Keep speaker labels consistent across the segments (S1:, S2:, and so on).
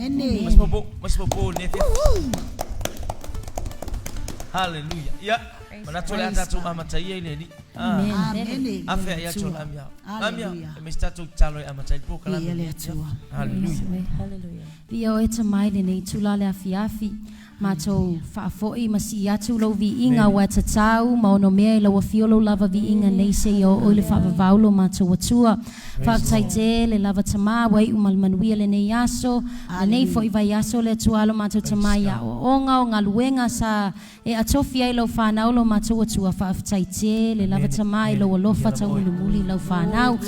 S1: Amene.
S2: Ma se popo, ma se popo i lenei afiafi. Haleluia. Ia, manatu o le a tatou amataia i le Alii. Ah.
S1: Amene.
S2: Afe ai atu Lamia. Lamia,
S1: Haleluia.
S2: e me se tatou tatalo e amata ai le polokalame.
S1: Viia le Atua.
S2: Haleluia.
S3: Hallelujah.
S4: Viia oe Tama i lenei itula le afiafi, matou faafo'i ma sii atu lou viiga aua e tatau ma onomea i lau afio lou lava viiga nei seia oo i le faavavau lo matou Atua. Faafetai tele lava Tama ua iu ma le manuia lenei aso, lenei fo'i vaiaso le Atua lo matou Tama i aoaoga o galuega sa e atofi ai lau fanau lo matou Atua. Faafetai tele lava Tama i lou alofa taumulimuli i lau fanau.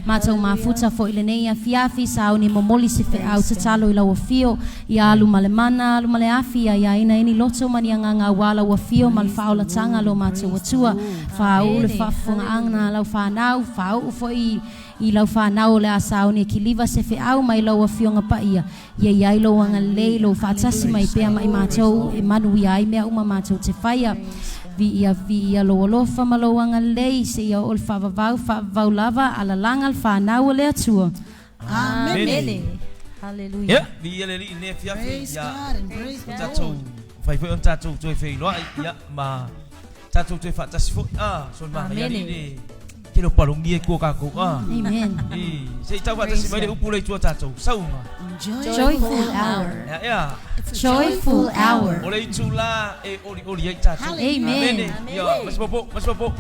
S4: Matou mafuta fo'i lenei afiafi sauni momoli se fe'au tatalo i lau afio ia alu ma le mana alu ma le afi ia aiaina ai ni loto ma ni agaga auā lau afio ma le faaolataga lo matou Atua. Faauu le faafofogaaga a lau fanau, faauu fo'i i lau fanau o le a sauni e kiliva se fe'au mai lau afioga paia ia i ai lou agalelei lou faatasi mai pea ma i matou e manuia ai mea uma matou te faia. Viia viia lou alofa ma lou agalelei seia oo le faavavau faavavau lava alalaga le fanau o le Atua.
S1: Amene.
S3: Amene. Hallelujah.
S2: Ia, viia le Alii i lenei afiafi.
S1: Praise
S2: Ia,
S1: God and praise
S2: ua
S1: the
S2: tatou
S1: Lord.
S2: mafai foi ona tatou toe feiloai, ia, ma tatou toe faatasi foi. Ah, so le manaia
S3: Amene.
S2: alii le tele o palogi e tua kākou. Ah.
S4: Amen.
S2: I, se i tau faatasi mai le upu lea i tua tatou. Sauga.
S4: Joyful hour.
S2: Ea, ea.
S1: It's a
S4: Joyful hour.
S2: O le itulā e olioli ai tatou.
S4: Amen.
S2: Amene. Ia, ma se popo, ma se popo.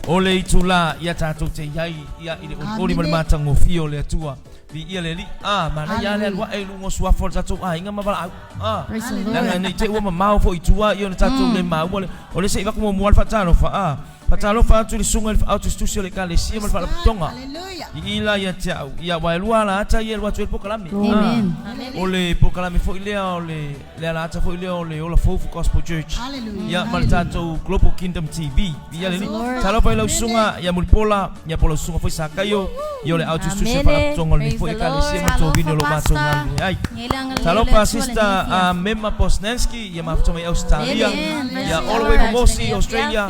S2: O le itulā ia tatou te i ai ia i le olioli ma le
S1: Amene.
S2: matagofie o le Atua. Viia le Alii. Ah, manaia lava le
S1: Hallelujah.
S2: alu ae i luga o suafa o le tatou aiga ma valaau. Ah.
S4: Praise the
S2: Leaga
S4: Lord.
S2: ne i te i ua mamao foi i tua ia ona tatou le maua le o le se i avatu muamua le faatalofa. Ah, faatalofa atu i le susuga i le faaautusitusi o le Ekalesia ma le
S1: Praise God.
S2: Faalapotopotoga.
S1: Hallelujah.
S2: I i la ia te au, ia aua e lua ala ata ia e alu atu ai le polokalame.
S4: Amen.
S2: Ah, o le polokalame foi lea o le le ala ata foi lea o le Ola Fou for Gospel Church.
S1: Hallelujah.
S2: Ia ma le tatou Global Kingdom TV. Ia le alii. Talofa i lau susuga ia Mulipola, ia po o lau susuga foi Sakaio, ia o le autusitusi o le Faalapotopotoga o lenei foi Ekalesia ma le tovini o lo o matou galulue ai. Talofa Sister Mema Posnanski, ia mafuta mai Ausetalia, ia all the way from Aussie, Australia,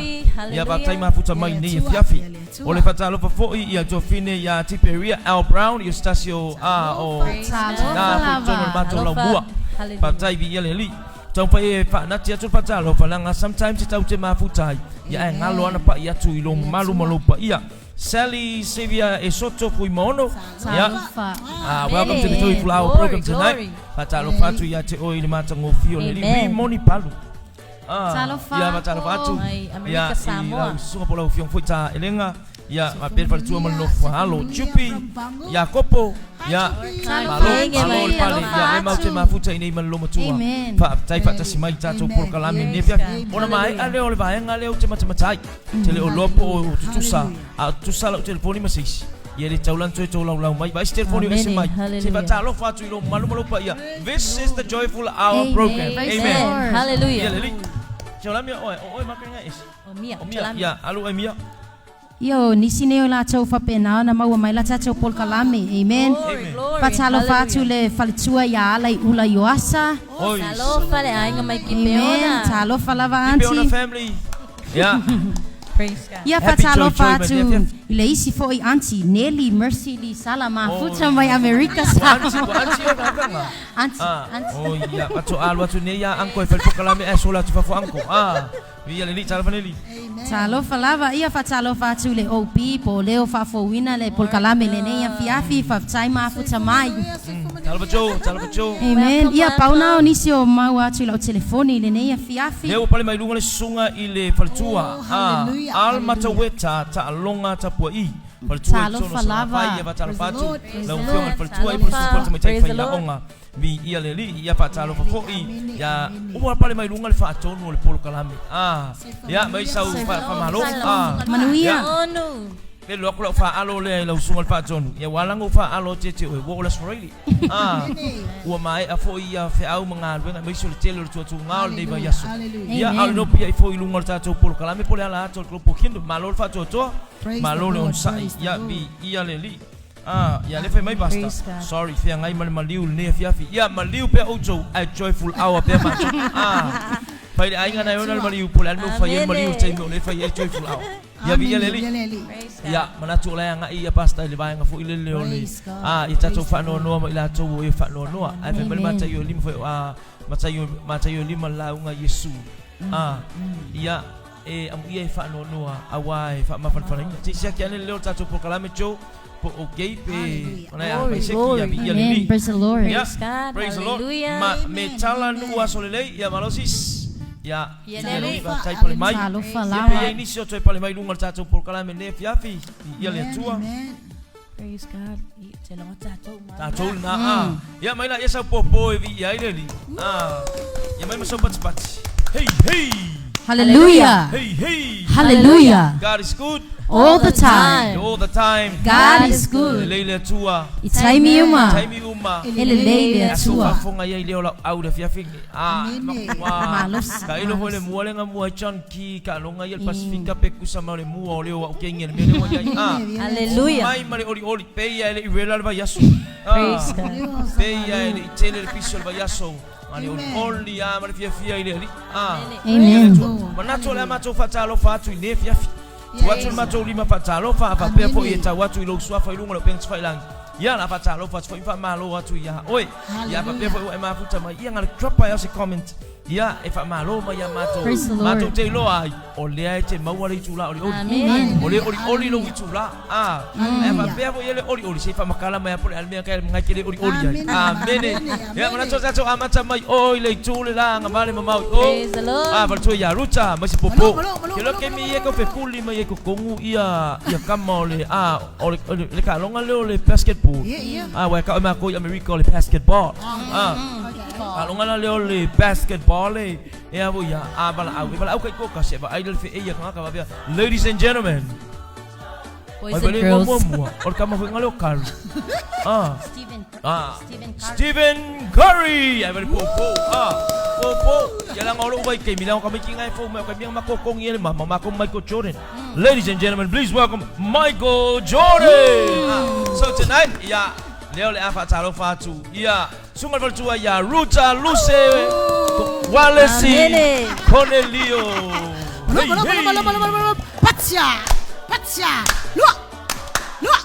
S2: ia faafetai mafuta mai i nei afiafi. O le faatalofa foi i a Tuafine ia Tiperia Al Brown, ia o se tasi o a o tina foi i totonu o le matou laumua. Faafetai viia le Alii. Taumafai e faanati atu le faatalofa leaga sometimes e tau te mafuta ai, ia ae galo ana pai atu i lou mamalu ma lou paia. Sally Xavier Esoto Fuimaono, ia ah, welcome to the Joyful Hour program tonight. Faatalofa atu ia te oe i le matagofie o le Alii. Wi moni palu. Ah,
S4: Talofa
S2: ia faatalofa atu
S3: Mai
S2: ia
S3: Amerika
S2: i lau
S3: Samoa.
S2: susuga po o lau afioga foi Ta Elega, ia faapea le faletua ma le nofo alo Chupi, Iakopo, ia malo malo le pale, ia e mau te mafuta i nei ma le lomatua.
S4: Amen.
S2: Faafetai faatasi mai i tatou polokalame i lenei afiafi. Ona maea lea o le vaega lea ou te matamata ai. Te le o loa po o tutusa, a o tutusa lau telefoni ma se isi. Ia le tau lana toe tolaulau mai. Vaai se telefoni o ese
S3: Amene.
S2: mai. Se
S3: Hallelujah.
S2: faatalofa atu i lou mamalu ma lou paia. This is the Joyful Hour
S4: Amen.
S2: program.
S4: Praise the
S2: Amen.
S4: Lord.
S2: Ia
S3: Hallelujah.
S2: le alii. Tsolami oe, o oe makenga ese.
S3: O Mia.
S2: O Mia,
S3: Tsolami.
S2: ia, alu oe Mia.
S4: Ia o nisi nei o latou faapena ona maua mai la tatou polokalame. Amen.
S3: Glory, glory.
S4: Faatalofa atu
S3: Hallelujah.
S4: le faletua ia Ala i Ula Ioasa.
S2: Oi.
S3: Talofa le aiga mai
S4: Amen.
S3: Kipeona.
S4: Talofa lava
S2: Kipeona
S4: auntie.
S2: family. Ia.
S3: Praise God.
S4: Ia
S2: Happy joy,
S4: faatalofa
S2: joy ma
S4: atu
S2: le afiafi.
S4: i le isi fo'i auntie Nelly Mercy Lisala mafuta
S2: Oi.
S4: mai Amerika
S2: Ua auntie,
S4: Samoa.
S2: ua auntie ona avega.
S4: Auntie,
S2: Ah,
S4: auntie.
S2: oi, ia, faatoa alu atu nei ia uncle e fai le polokalame ae sola atu fafo uncle. Ah, Viia le Alii, talofa Nelly.
S4: Talofa lava, ia faatalofa atu i le OP po o leo faafouina le polokalame lenei afiafi, faafetai mafuta mai.
S2: Talofa Joe, talofa Joe.
S4: Amen. Ia pau na o nisi o maua atu i lau telefoni i lenei afiafi.
S2: Lea ua pale mai luga le susuga i le faletua
S1: Oh,
S2: a
S1: hallelujah,
S2: Al
S1: hallelujah.
S2: Mataweta Taaloga Tapua'i. Faletua i totonu o
S4: Talofa lava.
S2: Salafai, ia faatalofa atu
S1: Lord, praise
S2: lau
S1: the
S2: afioga i le
S3: Lord.
S2: faletua, ia po o le susuga o le tamaitai
S3: Praise the Lord.
S2: faiaoga. Viia le Alii, ia faatalofa foi ia
S1: Amene.
S2: ua pale mai luga le faatonu o le polokalame. Ah, ia mai sau faamalo. Ah,
S4: Manuia.
S3: Onu.
S2: Pe loa aku lau faaalo lea i lau susuga i le faatonu. Ia ua ala ona ou faaalo atu ia te oe, ua oo le Aso Faraile. Ah, ua maea foi ia feau ma galuega aemaise o le tele o le tuatuga o lenei vaiaso.
S1: Hallelujah.
S2: Ia, a o le nopiai foi i luga o le tatou polokalame po o le ala atu o le Global Kingdom. Malo le faatoatoa,
S1: Praise
S2: malo
S1: the
S2: le
S1: Lord,
S2: onosai.
S1: praise the
S2: Ia,
S1: Lord.
S2: viia le Alii. Ah, ia lea fai mai Pastor.
S3: Praise God.
S2: Sorry, feagai ma le maliu i lenei afiafi. Ia, maliu pea outou, ae joyful hour pea matou. Ah, Fai le aiga na e ona le maliu po o le a le mea ua fai ai le maliu i le taimi o lea e fai ai le joyful hour. Ia viia le Alii. Ia, manatu o la e agai ia Pastor i le vaega foi lele o le, a, ia tatou faanoanoa ma i latou o e faanoanoa. Ae fai mai le Mataio e lima foi, a, Mataio, Mataio e lima le lauga a Iesu. A, ia, e amuia e faanoanoa auā e faamafanafanaina. Se i siaki ane le leo o le tatou polokalame Joe, po o okay pe, ona e a mai seki, ia viia le Alii.
S4: Praise the Lord.
S2: Ia, praise the Lord. Ma me tala nuu aso lelei, ia malosi. Ia,
S3: Ia
S2: ia
S3: le
S2: lelei faafetai pale mai.
S4: Talofa
S2: Ia
S4: lava.
S2: pe i ai nisi o toe pale mai i luga o le tatou polokalame nei afiafi, viia le Atua.
S3: Praise God. I te logo tatou ma.
S2: Tatou lena, a. Ia mai laia sau popo e viia ai le Alii. A. Ia mai ma sau patipati. Hey, hey!
S4: Hallelujah.
S2: Hey, hey!
S4: Hallelujah.
S2: God is good
S4: All the time.
S2: all the time.
S4: God is good.
S2: Lelei le Atua.
S4: I taimi uma.
S2: Taimi uma.
S4: E lelei le
S2: Aso
S4: Atua.
S2: faafofoga ia i leo lau au le afiafi nei. A, matua.
S4: Malosi.
S2: Ka ilo foi le mua le nga mua i John Key, ka longa ia le Pasifika pe kusa ma le mua o leo au kengi le mea le ua iai. A.
S3: Hallelujah.
S2: Mai ma le olioli, pe ia e le i wela le vaiaso. A.
S3: Praise God.
S2: Pe ia e le i tele le piso le vaiaso. Ma le olioli a ma le fiafia i le Alii. A.
S4: Amen.
S2: Manatu o le a matou faatalofa atu i lenei afiafi. Tuu atu le matou lima faatalofa, a faapea foi e tau atu i lou suafa i luga o le upega tafailagi. Ia, o le a faatalofa atu foi ma faamalo atu iā oe. Ia, a faapea foi ua e mafuta mai, ia, na o le drop ai lava o se comment, ia, e faamalo mai iā matou.
S4: Praise the Lord.
S2: Matou te iloa ai, o lea e te maua le itulā olioli.
S3: Amen.
S2: O lea e olioli lou itulā. A, ae a faapea foi e le olioli, se i faamatala mai lava po o le a le mea ngai ke le olioli ai. Amene. Ia, manatu o tatou amata mai o i le itu le la agavale mamao i o.
S3: Praise the Lord.
S2: A, faletua ia Ruta, mai se popo. Ke loa kemi ia kau fekuli mai ai kokongu ia ia kama o le a o le le kaaloga lea o le basketball. A, ua e kau e makou i Amerika o le basketball. A, kaaloga la lea o le basketball e e a foi ia a valaau. E valaau kai koka se vaai le feei ia kangaka faapea, Ladies and gentlemen.
S3: Boys
S2: Ai
S3: and
S2: vale
S3: girls.
S2: mua mua. O le kama foi ngale o Curry. Ah.
S4: Stephen
S2: Ah.
S4: Stephen Curry.
S2: Stephen Curry. Ai vale po po. Ah. Po po. Ia langa o lou vai kei milang kami ki ngai fo mai kami ma kokongi ele ma ma ko Michael Jordan. Ladies and gentlemen, please welcome Michael Jordan. Ah. So tonight, ia lea o le a faatalofa atu ia susuga le faletua ia Ruta Luse Walesi
S3: Amene.
S2: Cornelio. Hey, hey.
S1: Patia! Patia! Lua! Lua!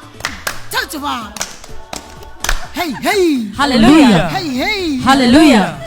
S1: Tautuva! Hey, hey!
S4: Hallelujah.
S1: Hey, hey!
S4: Hallelujah.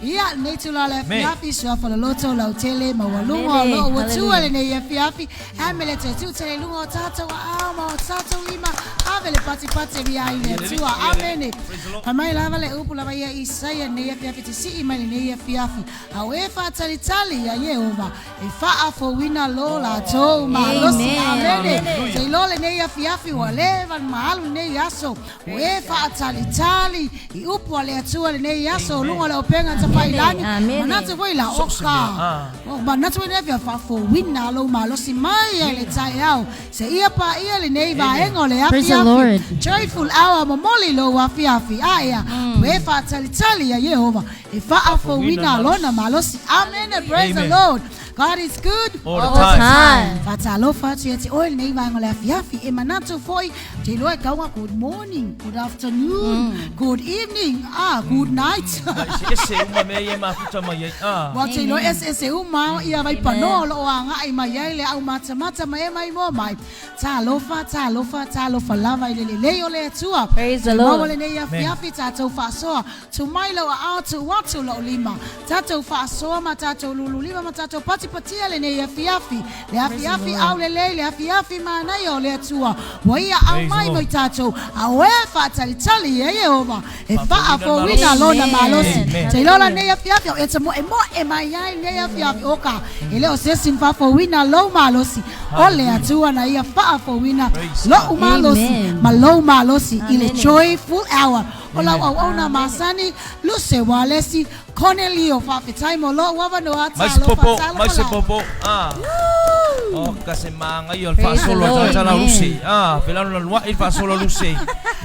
S1: Ia, lenei tula le
S2: Me.
S1: afiafi, suafa loloto, lautele, maualuga, o
S3: Amene.
S1: loo ua tua
S3: Hallelujah.
S1: lenei afiafi. Ame le te tū tele luga o tātou aao ma o tātou lima. Ave le patipati e via i le Atua. Amene.
S2: Praise the Lord.
S1: Fai mai lava le upu lava ia Isaia lenei afiafi te sii mai lenei afiafi. Au e faatalitali ia Iehova, e faafouina lo latou malosi.
S4: Amen.
S1: Amene. Te iloa lenei afiafi ua leva ona maalu lenei aso. Ua e faatalitali i upu a le Atua lenei aso o luga o le upega tafailagi.
S3: Amene.
S1: Manatu foi la
S2: So se
S1: oka.
S2: mea, ah.
S1: O manatu foi lenei faafouina lou malosi mai ai le taeao. Seia paia lenei vaega o le
S4: Praise the
S1: afiafi.
S4: Lord.
S1: Joyful hour momoli lou afiafi. Aea, ua e faatalitali ia Iehova e faafouina lona malosi. Amen. Praise the
S2: Amen.
S1: Lord. God is good
S2: All the
S3: All the
S2: time.
S3: time.
S1: Faatalofa atu ia te oe lenei vaega o le afiafi e manatu foi te iloa e kauga good morning, good afternoon, good evening, ah, good night.
S2: Eseese uma mea ia e mafuta mai ai. Ah.
S1: Ua te iloa eseese uma ia vaipanoa o loo agai mai ai le aumatamata ma e maimoa mai. Talofa, talofa, talofa lava i le lelei o le Atua.
S3: Praise the
S1: Maua
S3: Lord.
S1: lenei afiafi tatou faasoa. Tu mai lou aao, tuu atu lou lima. Tatou faasoa ma tatou lululima ma tatou patipatia lenei afiafi. Le afiafi au lelei, le afiafi manaia o le Atua. Ua ia au
S2: Praise the
S1: mai
S2: Lord.
S1: mo i tatou. Au e faatalitali e Iehova. E
S2: Faafouina
S1: faafouina lona
S3: malosi.
S1: malosi.
S2: Amen.
S1: Te iloa lenei afiafi au e te moemoe mai ai lenei afiafi. Oka, e le o se isi na faafouina lou malosi. O le Atua na ia faafouina
S2: Praise
S1: lou malosi
S4: Amen.
S1: ma lou malosi i le
S3: Amene.
S1: joyful hour. O lau auauna masani, Luse Walesi, Cornelio, faafetai mo lou avanoa.
S2: Mai se
S1: Talofa,
S2: popo,
S1: talofa
S2: mai se
S1: lava.
S2: popo. Ah. O ka se maga ia o le
S3: Praise the
S2: faasolo a
S3: Lord.
S2: tagata la
S4: Amen.
S2: Luse. Ah, felano la lua'i le faasolo a Luse.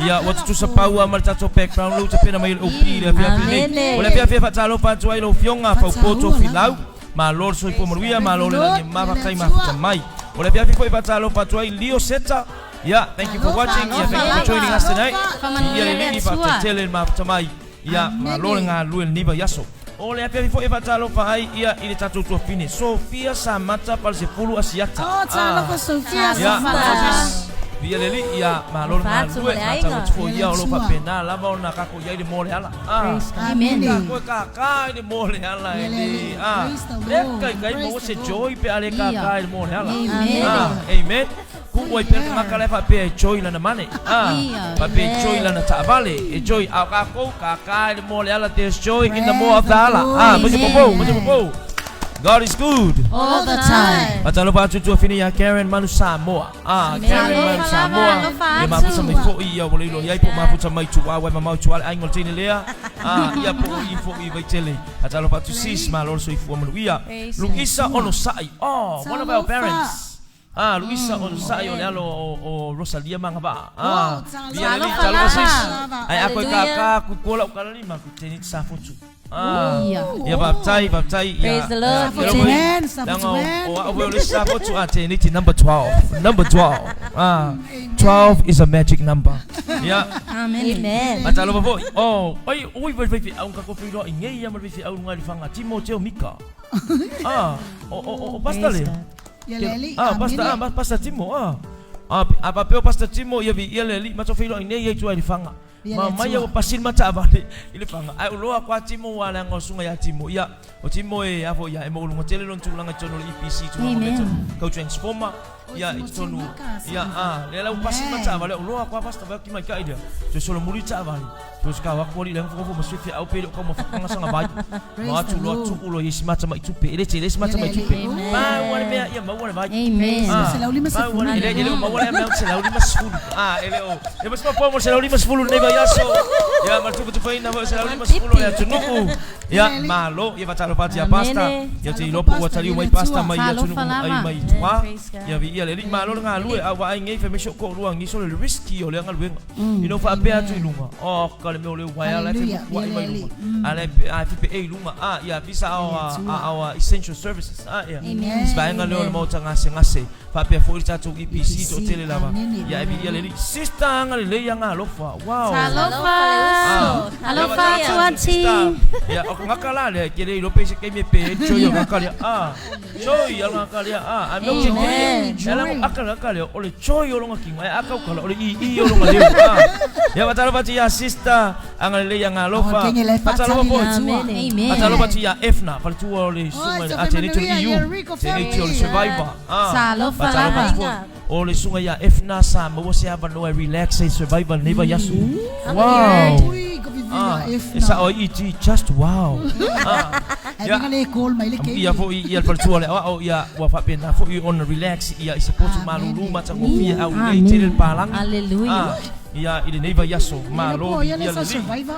S2: Ia, ua tutusa paua ma le tatou background lou tapena mai le OP le afiafi lenei.
S3: Amene.
S2: O le afiafi e faatalofa atu ai lau afioga faupoto
S1: Faataua
S2: filau. Malo le soifua manuia, malo le lagi mafafetai mafuta mai. O le afiafi foi e faatalofa atu ai Leo Seta. Yeah, thank you for watching. Yeah, thank you for joining us tonight.
S4: Faamanuia
S2: Ia
S4: le
S2: le ligi
S4: Atua.
S2: faatetele le mafuta mai. Ia, malo le galue le niva i aso. O le afiafi foi e faatalofa ai ia i le tatou tuafine Sofia Samata Falesefulu Asiata.
S1: Oh, talofa Sofia
S2: Ia,
S1: Samata.
S2: Sis, Via le alii, ia, malo le
S3: Alofa atu
S2: galulue,
S3: ma le
S2: matau
S3: aiga.
S2: atu foi ia o lo o
S1: Ia le Atua.
S2: faapena lava ona kako i ai le mo le ala. Ah.
S3: Praise God.
S4: Amen.
S2: Kako e kākā i le mo le ala
S1: Ia
S2: e
S1: le
S2: le,
S1: Alii.
S2: ah.
S1: Praise the
S2: Lea
S1: Lord.
S2: kai kai
S1: Praise
S2: maua
S1: the
S2: se
S1: Lord.
S2: joy pe a le
S4: Ia.
S2: kākā i le mo le ala.
S4: Amen.
S2: Ah, amen. Ku ua i pea tagata la e faapea e joy lana mane. Ah,
S4: Ia.
S2: faapea e joy lana taavale. E joy, a o kākou, kākā i le mo le ala, there's joy in the mo of the ala. Ah,
S4: Amen.
S2: musi popo, musi popo. God is good.
S4: All the time.
S2: Fatalofa atu tuafine ia Karen Manu Samoa. Ah, Karen Manu
S4: Alofa lava,
S2: Samoa.
S4: alofa
S2: Ia
S4: atu.
S2: mafuta mai foi ia ua le iloa i ai po o mafuta mai tuā ua e mamao i tuā le aiga o le teine lea. Ah, ia po o i foi i Vaitele. Fatalofa atu sis, malo le soifua manuia.
S3: Praise
S2: Luisa Onosai. Oh, one of our
S1: Talofa.
S2: parents. Ah, Luisa Onosai o le alo o Rosalia Magavaa. Ah,
S1: Oh, talofa.
S2: ia le
S4: Talofa
S2: talofa sis.
S4: lava.
S2: Ai a koe
S3: Hallelujah.
S2: kākā ku kola o kalalima ku teni safotu. Ah.
S4: Ia.
S2: Ia faafetai, faafetai ia.
S3: Praise the Lord.
S2: Ia,
S1: Safotu man, safotu
S2: Leaga
S1: man.
S2: o au foi o le isi safotu a teniti number 12. Number 12. Ah, 12 is a magic number. Ia.
S4: Amen.
S3: Amen.
S2: Matalofa foi. Oh, oi oi vai vai au ka ko feiloa i nei ia ma le faifeau luga i le faga Timoteo Mika. Ah, o o o pasta le.
S1: Ia le Alii.
S2: Ah, pasta
S1: Amene.
S2: ah, pasta Timo ah. Ah, a faapea o pasta Timo ia viia le alii matou feiloai nei ia i tua i le faga.
S1: Ia
S2: Ma
S1: le
S2: mai
S1: Atua.
S2: ia ua pasi le mataavale i le faga. Ae uloa koa Timo ua leaga o susuga ia Timo. Ia, o Timo e a foi ia e maualuga tele lona tulaga i totonu o le EPC tulaga o mea
S4: Amen.
S2: tau transformer.
S1: O
S2: Ia i
S1: Timo
S2: totonu.
S1: Mika,
S2: Ia ah, lea la ua pasi le mataavale uloa koa pasta vai ki maita'i lea. Toe solomuli taavale. Toe sikau atu alii leaga fofo ma sui feau pe le o taumafaga saga vai.
S1: Praise
S2: Ma
S1: the
S2: atu loa
S1: Lord.
S2: tuu loa i isi mata mai tupe. E le tele isi mata
S1: Ia le
S2: mai tupe.
S1: Alii.
S2: Maua le mea ia maua le vai.
S4: Amen.
S2: Ah,
S1: 150.
S2: maua le- E le o maua le amount 150. Ah, e le o. E mas papo mo 150 lenei vaiaso. Ia ma le tufatufaina foi 150 o le atunuu. Ia malo, ia faatalofa atu ia pasta. Ia te iloa po ua taliu mai pasta mai ia atunuu ai mai tua.
S3: Praise God.
S2: Ia viia le alii malo le galue a ua ai nei fai mai si ou toalua giso le risky o lea galuega. Ina ua faapea atu i luga. Oh, ka le mea o le uaea la e
S1: Hallelujah.
S2: femukua'i mai
S1: Ia le
S2: luga.
S1: Alii.
S2: A la e a fipe i luga. Ah, ia visa our essential services. Ah, ia.
S4: Amen.
S2: Se vaega lea o le maota gasegase. Faapea foi le tatou EPC toatele lava.
S1: Amen.
S2: Ia e viia le alii. Sister agalelei agalofa. Wow.
S4: Talofa.
S2: Ah.
S4: Alofa atu auntie.
S2: Ia, o ka gaka la lea, ke le iloa pe se taimi e pe ai joy o gaka lea. Ah, joy o gaka lea. Ah, a mea o te
S3: Amen.
S2: E ala mo aka gaka lea, o le joy o longa kingo, e aka ukala, o le i i o longa leo. Ah. Ia, faatalofa atu ia sister, agalelei agalofa.
S1: Oh, kenge le
S2: Faatalofa
S1: faatali
S2: foi.
S1: le Atua.
S3: Amen.
S4: Amen.
S2: Faatalofa atu ia Efna, faletua o le susuga i le
S1: so
S2: ah, teneti o le
S1: fai manuia,
S2: EU,
S1: ia Rico
S2: teneti o le
S1: family.
S2: Survivor. Ah.
S4: Talofa
S2: Faatalofa
S4: lava.
S2: atu foi. O le susuga ia Efna sa maua se avanoa e relax ai Survivor lenei vaiaso. Wow.
S1: Ui, ko vivina
S2: Ah, e
S1: Efna.
S2: sao ai i just wow. Ah.
S1: Ai
S2: Ia.
S1: vinga le call mai le
S2: Ia foi ia le faletua le aoao ia ua faapena foi ona relax ia i se potu malulu matagofie au lelei tele le palagi.
S3: Hallelujah.
S2: Ah, ia i lenei vaiaso malo
S1: Po ia
S2: ia
S1: le sa
S2: lelei.
S1: survivor.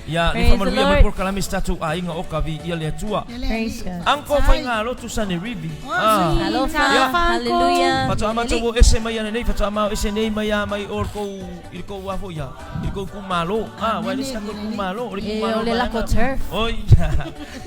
S2: Ia le
S3: Praise the
S2: faamanuia mai
S3: Lord.
S2: polokalame se tatou aiga o ka viia le Atua.
S1: Ia le
S3: Praise
S1: Alii.
S3: God.
S2: Anko faigalotu sane rivi. Ah.
S3: Alofa.
S4: Talofa, uncle.
S3: Hallelujah.
S2: Faatoa matou o ese mai ana nei, faatoa mao ese nei mai a mai o le kou i le kou a foi ia, i le kou itumalo. Ah, uae le isi tatou itumalo, o le
S3: E
S2: itumalo
S3: o le
S2: vaega.
S3: lako turf.
S2: Oi,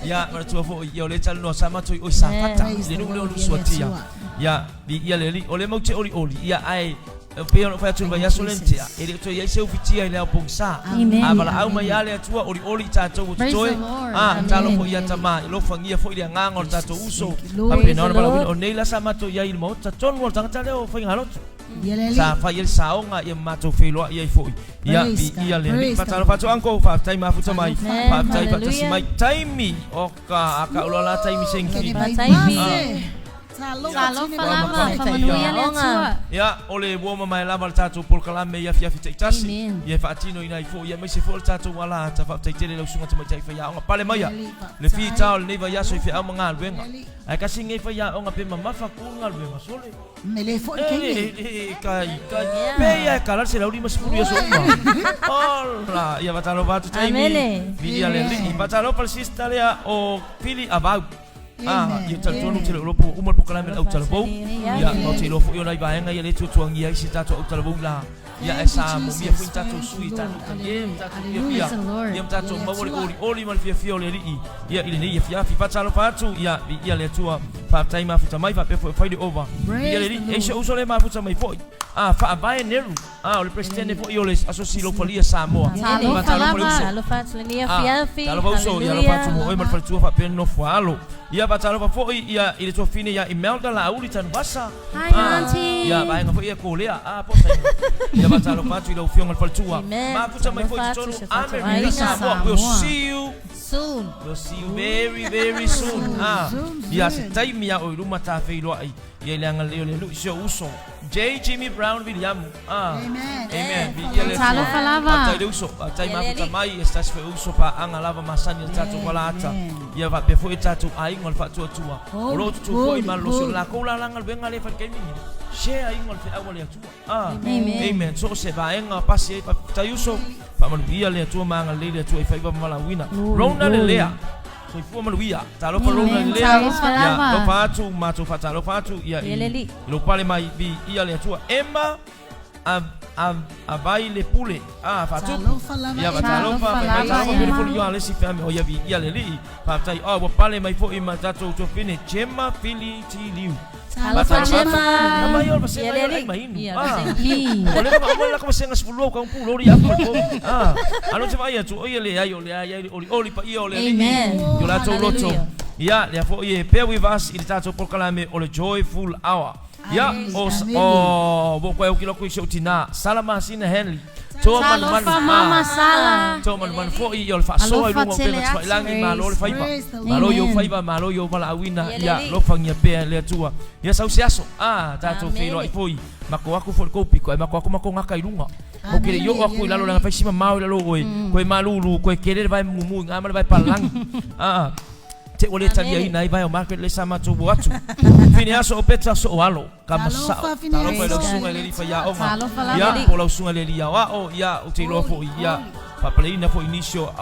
S2: ia, manatua foi, ia o lea e talanoa sa matou i oi Safata, i
S1: Praise
S2: le
S1: the
S2: nuu lea o
S1: Lord,
S2: Lusuatia.
S1: ia le Atua.
S2: Ia, viia le Alii, o lea matou te olioli, ia ae e pei ona ou fai atu i le vaiaso lea na tea, e le o toe i ai se ufitia i le ao pogisa.
S4: Amen.
S2: A valaau mai lava le Atua, olioli i tatou ua
S4: Praise
S2: totoe.
S4: the Lord.
S2: Ah,
S4: Amen.
S2: talofa ia tamā, e alofagia foi le agaga o le tatou uso.
S1: Lord.
S2: Faapena ona
S3: Praise the
S2: valaauina,
S3: Lord.
S2: o nei la sa matou i ai i le maota, tonu o le tagata lea o faigalotu.
S1: Ia le Alii.
S2: Sa fai ai le saoga ia ma matou feiloai ai foi. Ia,
S1: Praise
S2: viia
S1: God.
S2: le Alii.
S1: Praise the
S2: Faatalofa atu uncle, faafetai mafuta mai.
S3: Amen.
S2: Faafetai faatasi
S3: Hallelujah.
S2: mai. Taimi, o ka a ka uloa la taimi
S1: Kene
S2: sengi.
S1: mai
S3: Taimi.
S1: mase. Talofa
S4: Talofa
S1: tine
S4: lava.
S1: mai.
S4: Faamanuia le Atua.
S2: Ia, o le ua mamae lava le tatou polokalame i afiafi taitasi.
S4: Amen.
S2: Ia e faatinoina ai foi, ia aemaise foi o le tatou alahata faafetai tele lau susuga tamaitai faiaoga. Pale maia, le fita o lenei vaiaso i feau ma galuega. Ae kasi nei faiaoga pe mamafa ku le galuega sole.
S1: Me le foi
S2: E,
S1: kenge.
S2: e, e, kai, kai. Pe ia e kala le 150 ia so uma. Ola, ia faatalofa atu taimi.
S3: Amene.
S2: Viia le Alii. Faatalofa le sister lea o Pili Avau. Ah,
S1: Amen.
S2: ia talitonu tele o lopo uma le polokalame le autalavou. Ia,
S3: Amen.
S2: matou te iloa foi o nai vaega ia le tuatuagia ai se tatou autalavou la. Ia e
S1: Thank you,
S2: sa momia
S1: Jesus.
S2: foi ni tatou
S1: Thank
S2: sui,
S1: you,
S2: tatou
S1: Lord.
S2: talie, tatou
S1: Hallelujah.
S2: fiafia.
S4: Praise the Lord.
S2: Ia ma tatou
S1: Ia le
S2: maua le
S1: Atua.
S2: olioli ma le fiafia o le Alii. Ia i lenei afiafi. Faatalofa atu, ia, viia le Atua. Faafetai mafuta mai, faapea foi o fai le ova.
S1: Praise
S2: Viia le
S1: the
S2: Alii.
S1: Lord.
S2: E si ou uso lea mafuta mai foi. Faavae Neru, o le Peresetene foi o le Asosi Laufalia Samoa.
S4: Talofa
S2: Faatalofa le
S4: lava.
S2: uso.
S3: Talofa atu lenei afiafi.
S2: Talofa uso, ia alofa atu mo oe ma le faletua faapea le nofo alo. Ia faatalofa foi ia i le tuafine ia Imelda Laauli Tanuvasa.
S4: Hi, auntie.
S2: Ia vaega foi ia Kolea. Po saina. Ia faatalofa atu i lau afioga i le faletua.
S3: Amen.
S2: Mafuta mai foi i
S3: Talofa
S2: totonu
S3: atu, se tatou
S2: Amerika
S3: aiga.
S2: Samoa. We'll
S4: Samoa.
S2: see you.
S3: Soon.
S2: We'll see you very, very soon.
S1: Soon,
S2: Ia
S1: soon.
S2: se taimi a o i luma tafeiloai. Ia i le agalelei o le Alii si ou uso. J. Jimmy Brown William.
S1: Amen.
S2: Amen. Viia le Atua.
S4: Talofa lava.
S2: Faafetai le uso. Faafetai
S3: Ia le
S2: mafuta
S3: Alii.
S2: mai ia se tasi foi uso paaga lava masani i le tatou falaata. Ia faapea foi le tatou aiga o le faatuatua. O lo o tutu foi malolosi o le lakou la galuega lea e fai i le taimi lenei. Share aiga o le feau a le Atua.
S4: Amen.
S2: Amen. So o se vaega pasi ai faafetai uso. Faamanuia le Atua ma agalelei le Atua i faiva ma valaauina. Rona Lelea. Soifua manuia. Talofa Rona
S4: Amen.
S2: Lelea.
S4: Talofa
S2: Ia,
S4: lava.
S2: alofa atu, matou faatalofa atu, ia
S3: Ia
S2: i
S3: le Alii.
S2: i lou pale mai viia le Atua. Emma Avai le pule. Faatupu.
S1: Talofa lava,
S2: Ia,
S1: Emma.
S2: faatalofa,
S4: Talofa
S2: fai mai
S4: lava,
S2: talofa,
S4: Emma.
S2: beautiful you are, le isi family. O ia viia le Alii. Faafetai. Ua pale mai foi ma tatou tuafine Gemma Fili Tiliu.
S3: Talofa
S2: Faatalofa atu.
S3: Gemma.
S2: Nama ia o le vasega
S3: Ia le
S2: ia o le
S3: Alii.
S2: ai mainu.
S3: Ia, vasega.
S4: I.
S2: O le ma uma la ka vasenga 12 ka umpu lori afu le pomu. Alo te vaai atu, o ia le ai o le ai ai oli oli pa ia o le Alii.
S4: Amen.
S2: I o latou loto.
S3: Hallelujah.
S2: Ia, lea foi e bear with us i le tatou polokalame o le Joyful Hour. Ia, o o mo koe uki loko i si ou tina, Sala Masina Henley. Toa manumanu.
S4: Talofa mama Sala.
S2: Toa manumanu foi ia o le faasoa i
S4: Alofa
S2: luga o
S4: tele
S2: upega tafailagi,
S4: atu.
S2: malo le faiva.
S1: Praise the
S2: Malo i ou
S4: Amen.
S2: faiva, malo i ou valaauina.
S3: Ia le
S2: Ia,
S3: Alii.
S2: alofagia pea le Atua. Ia sau se aso. Tatou
S3: Amen.
S2: feiloai foi. Mako aku foi le kou piko, ai mako aku mako ngaka i lunga. Mo ke le i oo aku i lalo leaga fai si mamao i lalo oe. Koe malulu, koe kele le vae mumu i ngā ma le vae palalagi. Te ua le taliaina ai vae o Margaret le sa matou o atu. Fine aso o peta so o alo. Ka masao.
S1: Talofa, fine
S2: Talofa i lau
S1: aso.
S2: susuga i le alii faiaoga.
S4: Talofa lava.
S2: Ia, po lau susuga i le alii aoao, ia, ou te iloa foi, ia, faapaleina foi nisi o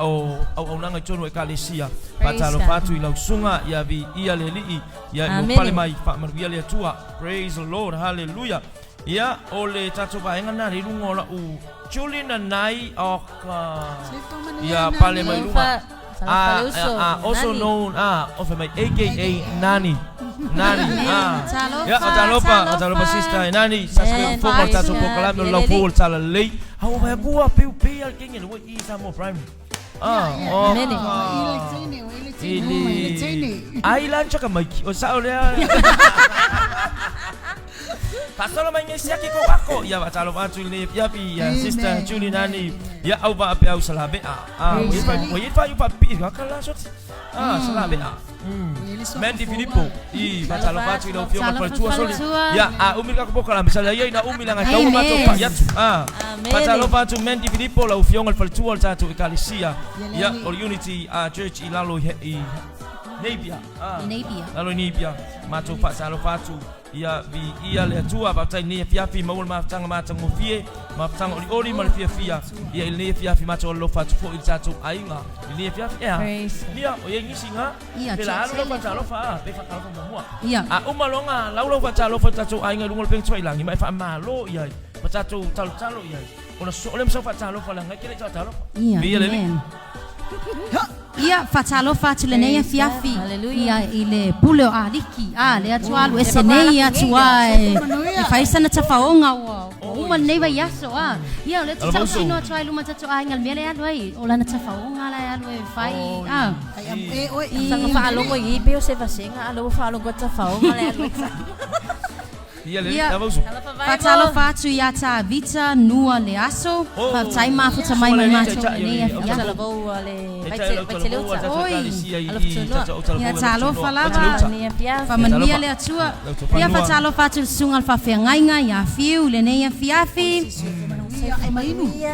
S2: auaunaga i totonu o Ekalesia.
S3: Praise
S2: Faatalofa
S3: God.
S2: atu i lau susuga, ia viia le Alii, ia i lou
S3: Amene.
S2: pale mai, faamanuia le Atua. Praise the Lord, hallelujah. Ia, o le tatou vaega lena le i luga o lau Julie Nanai o ka ia pale mai luga.
S3: Talofa le uso.
S2: Also
S3: Nani.
S2: known o fai mai AKA Nani. Nani.
S4: Talofa,
S2: Ia, o talofa, o talofa
S4: talofa.
S2: sister Nani. Sa se
S3: Amen.
S2: fo mo tatou
S3: Praise
S2: polokalame o
S3: God.
S2: lau
S3: Ia
S2: fou
S3: le
S2: o le talalelei. Au vai akua peu pe al kenge le i Samoa Primary. O
S3: Amen.
S2: I le ai lan chaka maiki o sa o lea. Faasolo mai ngai siaki ko ako. Ia faatalofa atu i lenei afiafi ia
S1: Amen.
S2: sister Julie Nani. Ia au vaapeau salavea. Ua i fai faapipii ka la soti. Salavea. Mandy Filippo i faatalofa atu i lau afioga i le faletua soli.
S4: Faletua.
S2: Ia a umi le tatou polokalame sala ia ina umi leaga e tau
S4: Amen.
S2: matou pai atu.
S3: Amen.
S2: Faatalofa atu Mandy Filippo lau afioga i le faletua o le tatou Ekalesia.
S1: Ia
S2: Ia
S1: le
S2: o le Unity Church i lalo i Napier.
S4: Napier.
S2: Lalo i Napier. Matou faatalofa atu ia viia le Atua faafetai i lenei afiafi maua le mafutaga matagofie mafutaga olioli ma le fiafia ia i lenei afiafi matou alolofa atu foi i le tatou aiga i lenei afiafi ea
S3: Praise God.
S2: ia o iai nisi ga
S4: Ia,
S2: pe la alu lau
S4: tele.
S2: faatalofa pe faatalofa muamua
S4: Ia.
S2: a uma loga lau lau faatalofa i le tatou aiga i luga o le upega tafailagi ma e faamālō iai ma tatou talotalo iai ona soo lea ma sau faatalofa leaga e ke leʻi faatalofa
S4: Ia,
S2: Viia le Alii.
S4: amen. Ia, faatalofa atu lenei
S3: Praise God.
S4: afiafi.
S3: Hallelujah.
S4: Ia, i le pule o aliki. Le atu alu ese nei atu a e e fai sana tafaoga ua ua uma lenei vaiaso. Ia, o lea te
S2: Alofa uso.
S4: tautino atu ai luma tatou aiga le mea lea alu ai. O lana tafaoga la e alu e fai.
S3: Sanga faalogo i pe o se vasenga alo faalogo tafaoga le alu.
S2: Ia le
S4: Ia.
S2: lava uso.
S3: Talofa vai.
S4: Faatalofa atu ia tā Vita Nua le aso.
S2: Oh.
S4: Faafetai mafuta mai
S2: Suma
S4: mai
S2: le
S4: matou
S2: taitai o
S4: lenei
S2: le-
S4: afiafi.
S3: Talofa le
S2: E
S3: vai
S2: tai
S3: te
S2: lau
S3: vai te
S2: talavou a
S3: leuta.
S2: tatou
S4: Oi.
S2: Ekalesia i
S3: Alofa tanoa.
S2: tatou talavou
S4: Ia
S2: e
S4: talofa
S2: Vai te
S4: lava.
S2: leuta.
S3: Lenei afiafi.
S4: Faamanuia le Atua.
S2: Lau tau
S4: Ia
S2: fanua.
S4: faatalofa atu le susuga le faafeagaiga ia Fiu lenei afiafi.
S3: Ia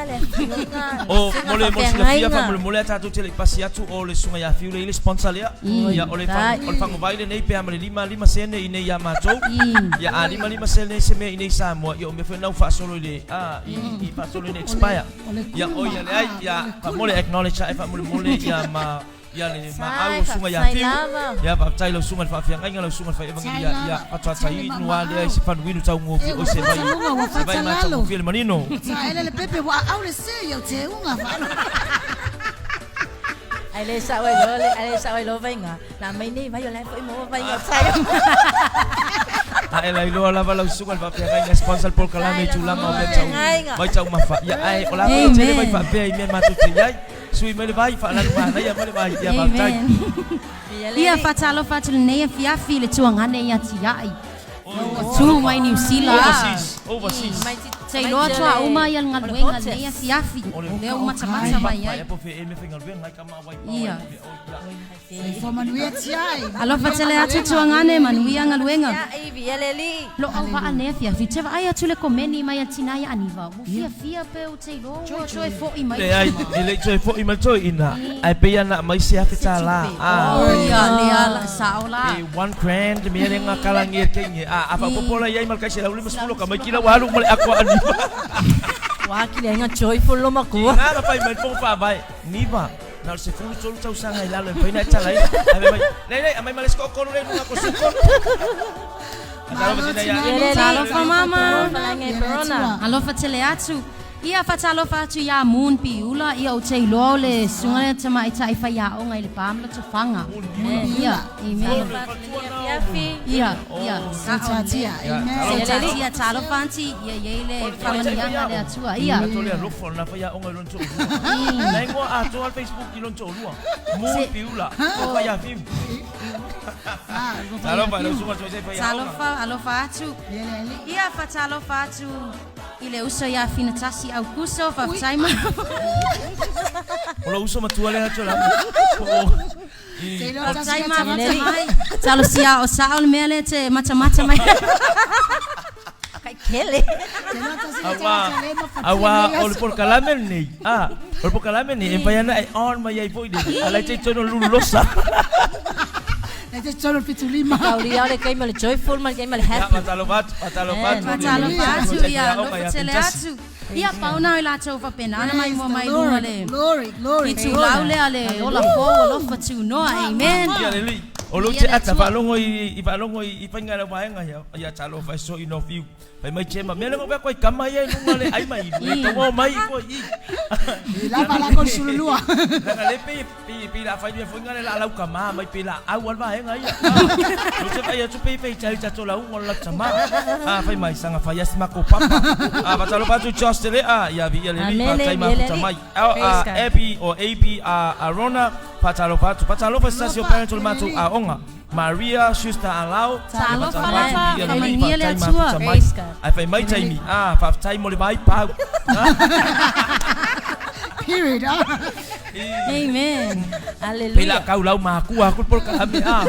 S3: le afioga.
S2: O mo le mo silafia faamolemole a tatou te le i pasi atu o le susuga ia Fiu le i le sponsor lea. Ia o le o le fagovai lenei pe a ma le 55 sene i nei ia matou. Ia a 55 sene se mea i nei Samoa. Ia o mea foi lena ua faasolo i le i faasolo i le expire. Ia o ia leai ia faamole acknowledge ae faamolemole ia ma ia le maau o susuga ia
S3: Faafetai
S2: Fiu.
S3: lava.
S2: Ia faafetai lau susuga i le faafeagaiga lau susuga i le faievageli ia faatoataiinu a lea i se fanuinu taugofie o se vai
S1: Ua
S2: se vai
S1: fatalalo.
S2: matagofie le manino.
S1: Sa ele le pepe ua au le se ia o te unga whaano.
S3: Ai le sa wai lo le ai le sa wai lo vai nga. Na mai nei vai o le foi mo vai nga sai.
S2: Ae la iloa lava lau susuga i le faafeagaiga e sponsor le polokalame i tulaga o mea tau vai taumafa. Ia ae o la foi e tele vai faapea i mea matou te i ai. Sui mai le vai, faalanu manaia mai le vai. Ia faafetai.
S4: Ia faatalofa atu lenei afiafi i le tuagane ia Tiai. Tu mai Niu Sila.
S2: Overseas, overseas.
S4: Te iloa toa uma ia le galuega lenei afiafi. Lea ua matamata mai ai. Ia.
S1: Soifua manuia Tiai.
S4: Alofa tele atu tuagane, manuia galuega. Lo au vaa nei afiafi, te vaai atu le komeni mai a tina ia Aniva. Ua fiafia pe ou te iloa ua toe foi mai.
S2: Leai, e le i toe foi mai toeaina, ae pei ana aumai se $1000.
S4: Oh, ia, lea la, sao la.
S2: Pe $1 grand le mea lea na kalagia e le teine. A faaopoopo la i ai ma le tai $150 ka mai kila ua alu uma le ato a Aniva.
S3: Ua akili ai nga joyful lo makua.
S2: Tiga na fai mai le fono faavae, Niva, na o le 13 tausaga i lalo e mafai ona e talaina. Ae fai mai, Leai, leai, aumai ma le isi toatolu lea i luga o sukonu.
S1: Malo tina ne.
S4: Talofa mama. Alofa tele atu. Ia faatalofa atu ia Moon Piula, ia ou te iloa o le susuga lea tamaitai faiaoga i le pa ma le tofaga. Ia, amen. Ia, ia, sao
S1: lelei.
S4: Seutatia, talofa aunty, ia i ai le faamanuiaga a le Atua. Ia.
S2: Ato le alofa o lena faiaoga i lona toalua. Na igoa atoa le Facebook i lona toalua. Moon Piula, o Faiafiu. Talofa i lau susuga tamaitai faiaoga.
S4: Talofa, alofa atu. Ia, faatalofa atu i le uso ia Finatasi Aukuso, faafetai ma.
S2: O lou uso matua lea Jola.
S4: Faafetai ma mai. Talosia o sao le mea lea te matamata mai.
S3: Kaikele.
S2: Aua, aua o le polokalame lenei, a, o le polokalame lenei e mafai lava ona e on mai ai foi le, a la e te i totonu o le lululosa.
S1: La te totonu o le 75.
S3: Taulia o le taimi o le joyful ma le taimi o le happy.
S2: Ia, faatalofa atu, faatalofa atu.
S4: Faatalofa atu, ia alofa tele atu. Ia, pau na o i latou faapena ona maimoa mai i luga le itulau lea le ola fou alofa tunoa. Amen.
S2: Ia lelei. O lou te ata faalogo i faalogo i faiga lau vaega ia ia talofa e soi no fiu. Fai mai Chema, mea lea ko kama ia i luga le ai mai i tau o mai ko i.
S1: I lava la ko sululua.
S2: Langa le pe pe pe la fai mea foi ngale la lau kama mai pe la au al vaega ia. Lo te fai atu pe pe tai tato la ungo la tama. A fai mai sanga fai as mako papa. A fatalofa atu Josh te lea ia vi ia le li fa tai ma mai. Abby o AB Arona fatalofa atu. Fatalofa sa si o parents o le matou aoga. Maria Schuster Alao,
S4: Talofa lava, faamanuia le Atua.
S2: Ae fai mai taimi, ah, faafetai mo le vai pau.
S1: Period.
S4: Amen.
S3: Hallelujah.
S2: Pei la kau lau makua aku le polokalame ah.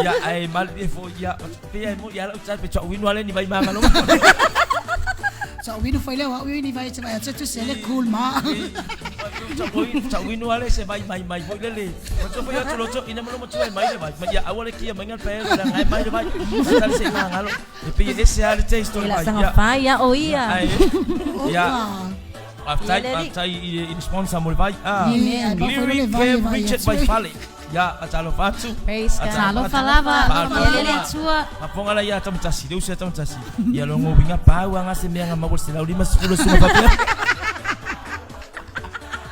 S2: Ia ae malilie foi ia pe ai mo ia lau tsa pe tsa winu ale ni vai manga lo.
S1: Tsa winu foi le wa winu vai tsa vai tsa tu se le cool ma.
S2: Tsa winu ale se vai mai mai foi le le. Ma tso foi atu lo tso ina mo lo mo tso mai le vai. Ma ia aua le kia mai ngal pe la ngai mai le vai. Ta se manga lo. E pe ese ale te story
S3: Ela
S2: mai.
S3: sanga fai ia o ia.
S2: Ai. Ia. Faafetai, faafetai i le sponsor mo le vai. Ah.
S1: Amen.
S2: Lyric Kev Richard Vaifale. Ia, talofa atu.
S3: Praise God.
S4: Talofa lava, faamanuia le Atua.
S2: Fafofoga la ia Tamatasi, le uso ia Tamatasi. Ia logo uiga pau anga se mea nga maua le 150 suga faapea.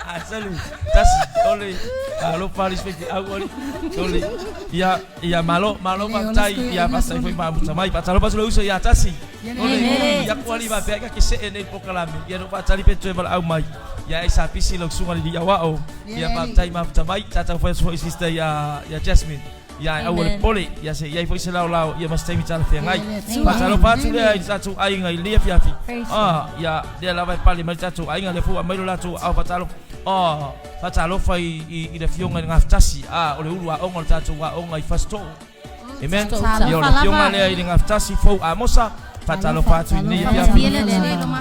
S2: Ah, salu. Tasi, ole. Alofa le speke au oli. Ole. Ia, ia malo, malo faafetai. Ia faafetai foi maamuta mai. Faatalofa atu le uso ia Tasi. Ole. Ia ku ali faapea ka ke see nei polokalame. Ia no faatali pe toe valaau mai. Ia e sapisi lau susuga le alii aoao. Ia faafetai mafuta mai. Tatau foi atu foi sister ia ia Jasmine. Ia e aua le pole. Ia se i ai foi se laolao ia ma se taimi talafeagai. Faatalofa atu lea i le tatou aiga i lenei afiafi. Ah, ia lea lava e pale mai le tatou aiga lea foi ua aumai lo latou aao faatalofa. Ah, faatalofa i i i le afioga i le Gafatasi, ah, o le ulu aoga o le tatou aoga i Fasitoo. Amen. Ia o le afioga lea i le Gafatasi Fou Amosa. Faatalofa atu i lenei afiafi.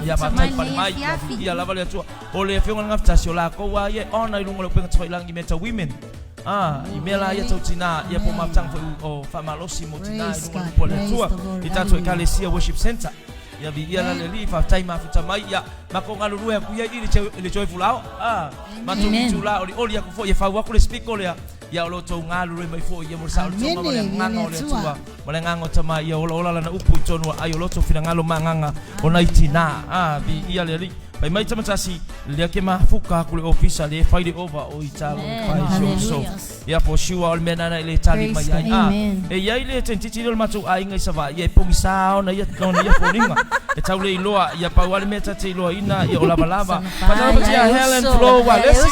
S2: Ia faafetai pale mai. Ia lava le Atua. O le afioga i le Gafatasi o lakou lava ia e ona i luga o le upega tafailagi i mea tau women. Ah, i mea la ia tau tina, ia po mafutaga foi o faamalosi mo tina i luga o le upu a le Atua. I tatou Ekalesia Worship Centre. Ia viia la le Alii, faafetai mafuta mai, ia matou galulue atu ia i le joyful hour. Ah, matou itula olioli atu foi e fau atu le speaker lea. Ia o lo outou galulue mai foi ia mo le saolotoga ma le agaga o le Atua ma le agaga o Tama ia olaola lana upu i totonu o aai o loto finagalo ma agaga o nai tina. Ah, viia le Alii. Fai mai tamatasi lea ke mafuka aku le ofisa le fai le ova o i talo fai so so. Ia for sure o le mea nana i le tali mai ai. Ah, e iai le tentiti le matou aiga i Savaii ia e pogisa ona ia ona ia foliga. E tau le iloa ia pau lava le mea ta te iloaina ia o lavalava. Faatalofatia Helen Flo Walesi.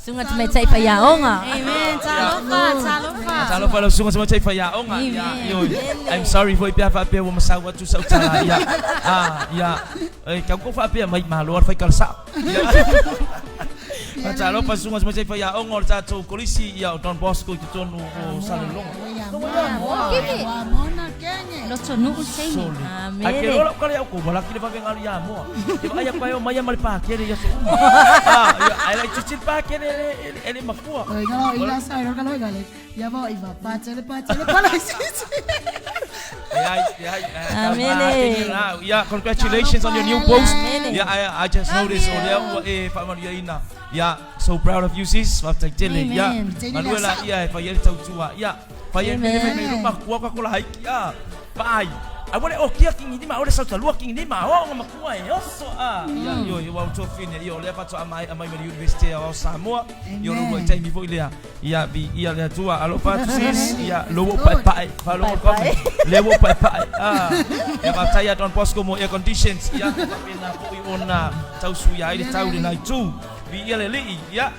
S3: Sunga tamaitai faiaoga.
S4: Amen. Talofa, talofa.
S2: Talofa lau susuga tamaitai faiaoga. Ia, ioe. I'm sorry foi pe a faapea ua masau atu sau tala. Ia, ah, ia. E, tau kou faapea mai malo a le faikala sao. Ia. Talofa susuga tamaitai faiaoga o le tatou kolisi ia o Don Bosco i totonu o Salelologa.
S4: Loto nuu seini.
S2: Ae ke loa lau kala ia oukou, ua laki le vave galu ia Moa. Ke vaai aku ai o mai ia ma le pakele i aso uma. Ah, ia, ae laitiiti le pakele e le, e le, e le makua. Leai, leai.
S3: Amene.
S2: Yeah, congratulations on your new post.
S3: Amene.
S2: Yeah, I just noticed o lea ua e faamanuiaina. Yeah, so proud of you sis. Faafetai tele. Yeah.
S4: Amen.
S2: Galue laia e fai ai le tautua. Yeah. Fai ai mele fai mai luma kua ka kola haiki. Ah. Vaai. Aua le okia kingi lima, aua le sautalua kingi lima. O nga makua e oso a. Yeah, io io au tofine. Io lea faatoa mai amai mai le University o Samoa. Io lo ua taimi foi lea. Ia vi ia le Atua alofa atu sis. Ia lo ua paepae. Faalogo le comment. Lea ua paepae. Ah. Ia faafetai ia Don Bosco mo air conditions. Ia faapena foi ona tausuia ai le tau i lena itu. Viia le Alii. Ia.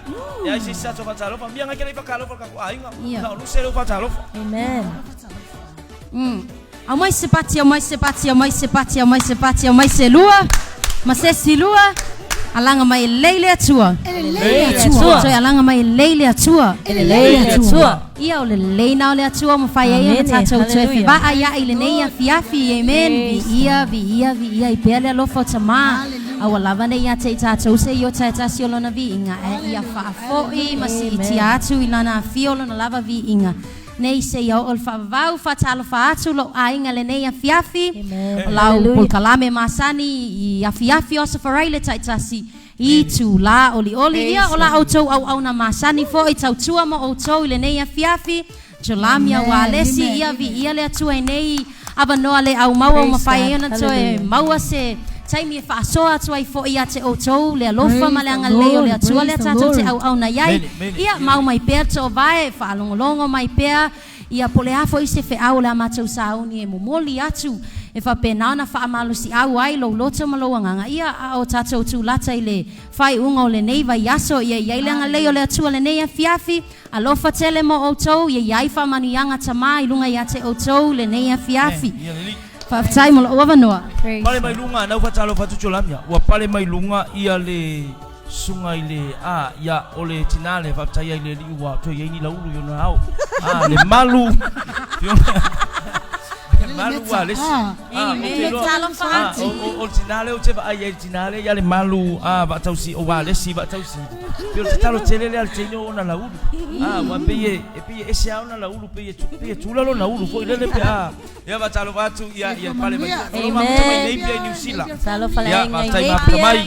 S2: E ai se isi tatou faatalofa. Mia ngai ke le i whakalofa le kakou aiga.
S4: Ia.
S2: Na o luse leu faatalofa.
S3: Amen.
S4: Aumai se pati, aumai se pati, aumai se pati, aumai se pati, aumai se lua, ma se isi lua, alaga mai e lelei le Atua.
S1: E lelei le Atua.
S4: Toe alaga mai e lelei le Atua.
S1: E lelei le
S3: Atua.
S4: Ia o le lelei na o le Atua ua mafai ai ona
S3: Amene.
S4: tatou toe
S3: Hallelujah.
S4: fevaaia'i i lenei afiafi. Amen. Viia, viia, viia i pea le alofa o Tamā. Aua lava nei ia te i tatou se i ota e tasi o lona viiga, ae ia faafo'i ma siitia atu i lana afio lona lava viiga. Nei seia oo le faavavau, faatalofa atu lou aiga lenei afiafi. O lau polokalame masani i afiafi o Aso Faraile taitasi i itulā olioli. Ia o la outou auauna masani foi tautua mo outou i lenei afiafi. Jolamia ua alesi ia viia le Atua i nei avanoa le aumaua ua mafai ai ona toe maua se taimi e faasoa atu ai foi ia te outou le alofa ma le agalelei o le Atua lea tatou te auauna i ai. Ia mau mai pea le toovae, faalogologo mai pea, ia po o le a foi se feau o le a matou sauni e momoli atu e faapena ona faamalosiau ai lou loto ma lou agaga, ia a o tatou tulata i le faaiuga o lenei vaiaso, ia i ai le agalelei o le Atua lenei afiafi. Alofa tele mo outou, ia i ai faamanuiaga Tamā i luga ia te outou lenei afiafi. Faafetai mo lou avanoa.
S2: Pale mai luga, nau faatalofa atu Jolamia. Ua pale mai luga ia le susuga i le a ia o le tina le faafetai ai le alii ua toe i ai ni laulu i ona ao. A le malu. Le malu ua le isi. Ah, ou te iloa- Ah, o le tina lea ou te vaai ai i le tina lea ia le malu a vaatausi o Walesi vaatausi. Pei o le tatalo tele lea a le teine o ona laulu. Ah, ua pei e e pei e ese lava ona laulu pei e pei e tula lona ulu foi lele pe a. Ia faatalofa atu ia ia pale mai. O lo mafuta mai Napier i Niu Sila.
S3: Talofa le
S2: Ia
S3: aiga i
S2: faafetai mafuta
S3: Napier.
S2: mai.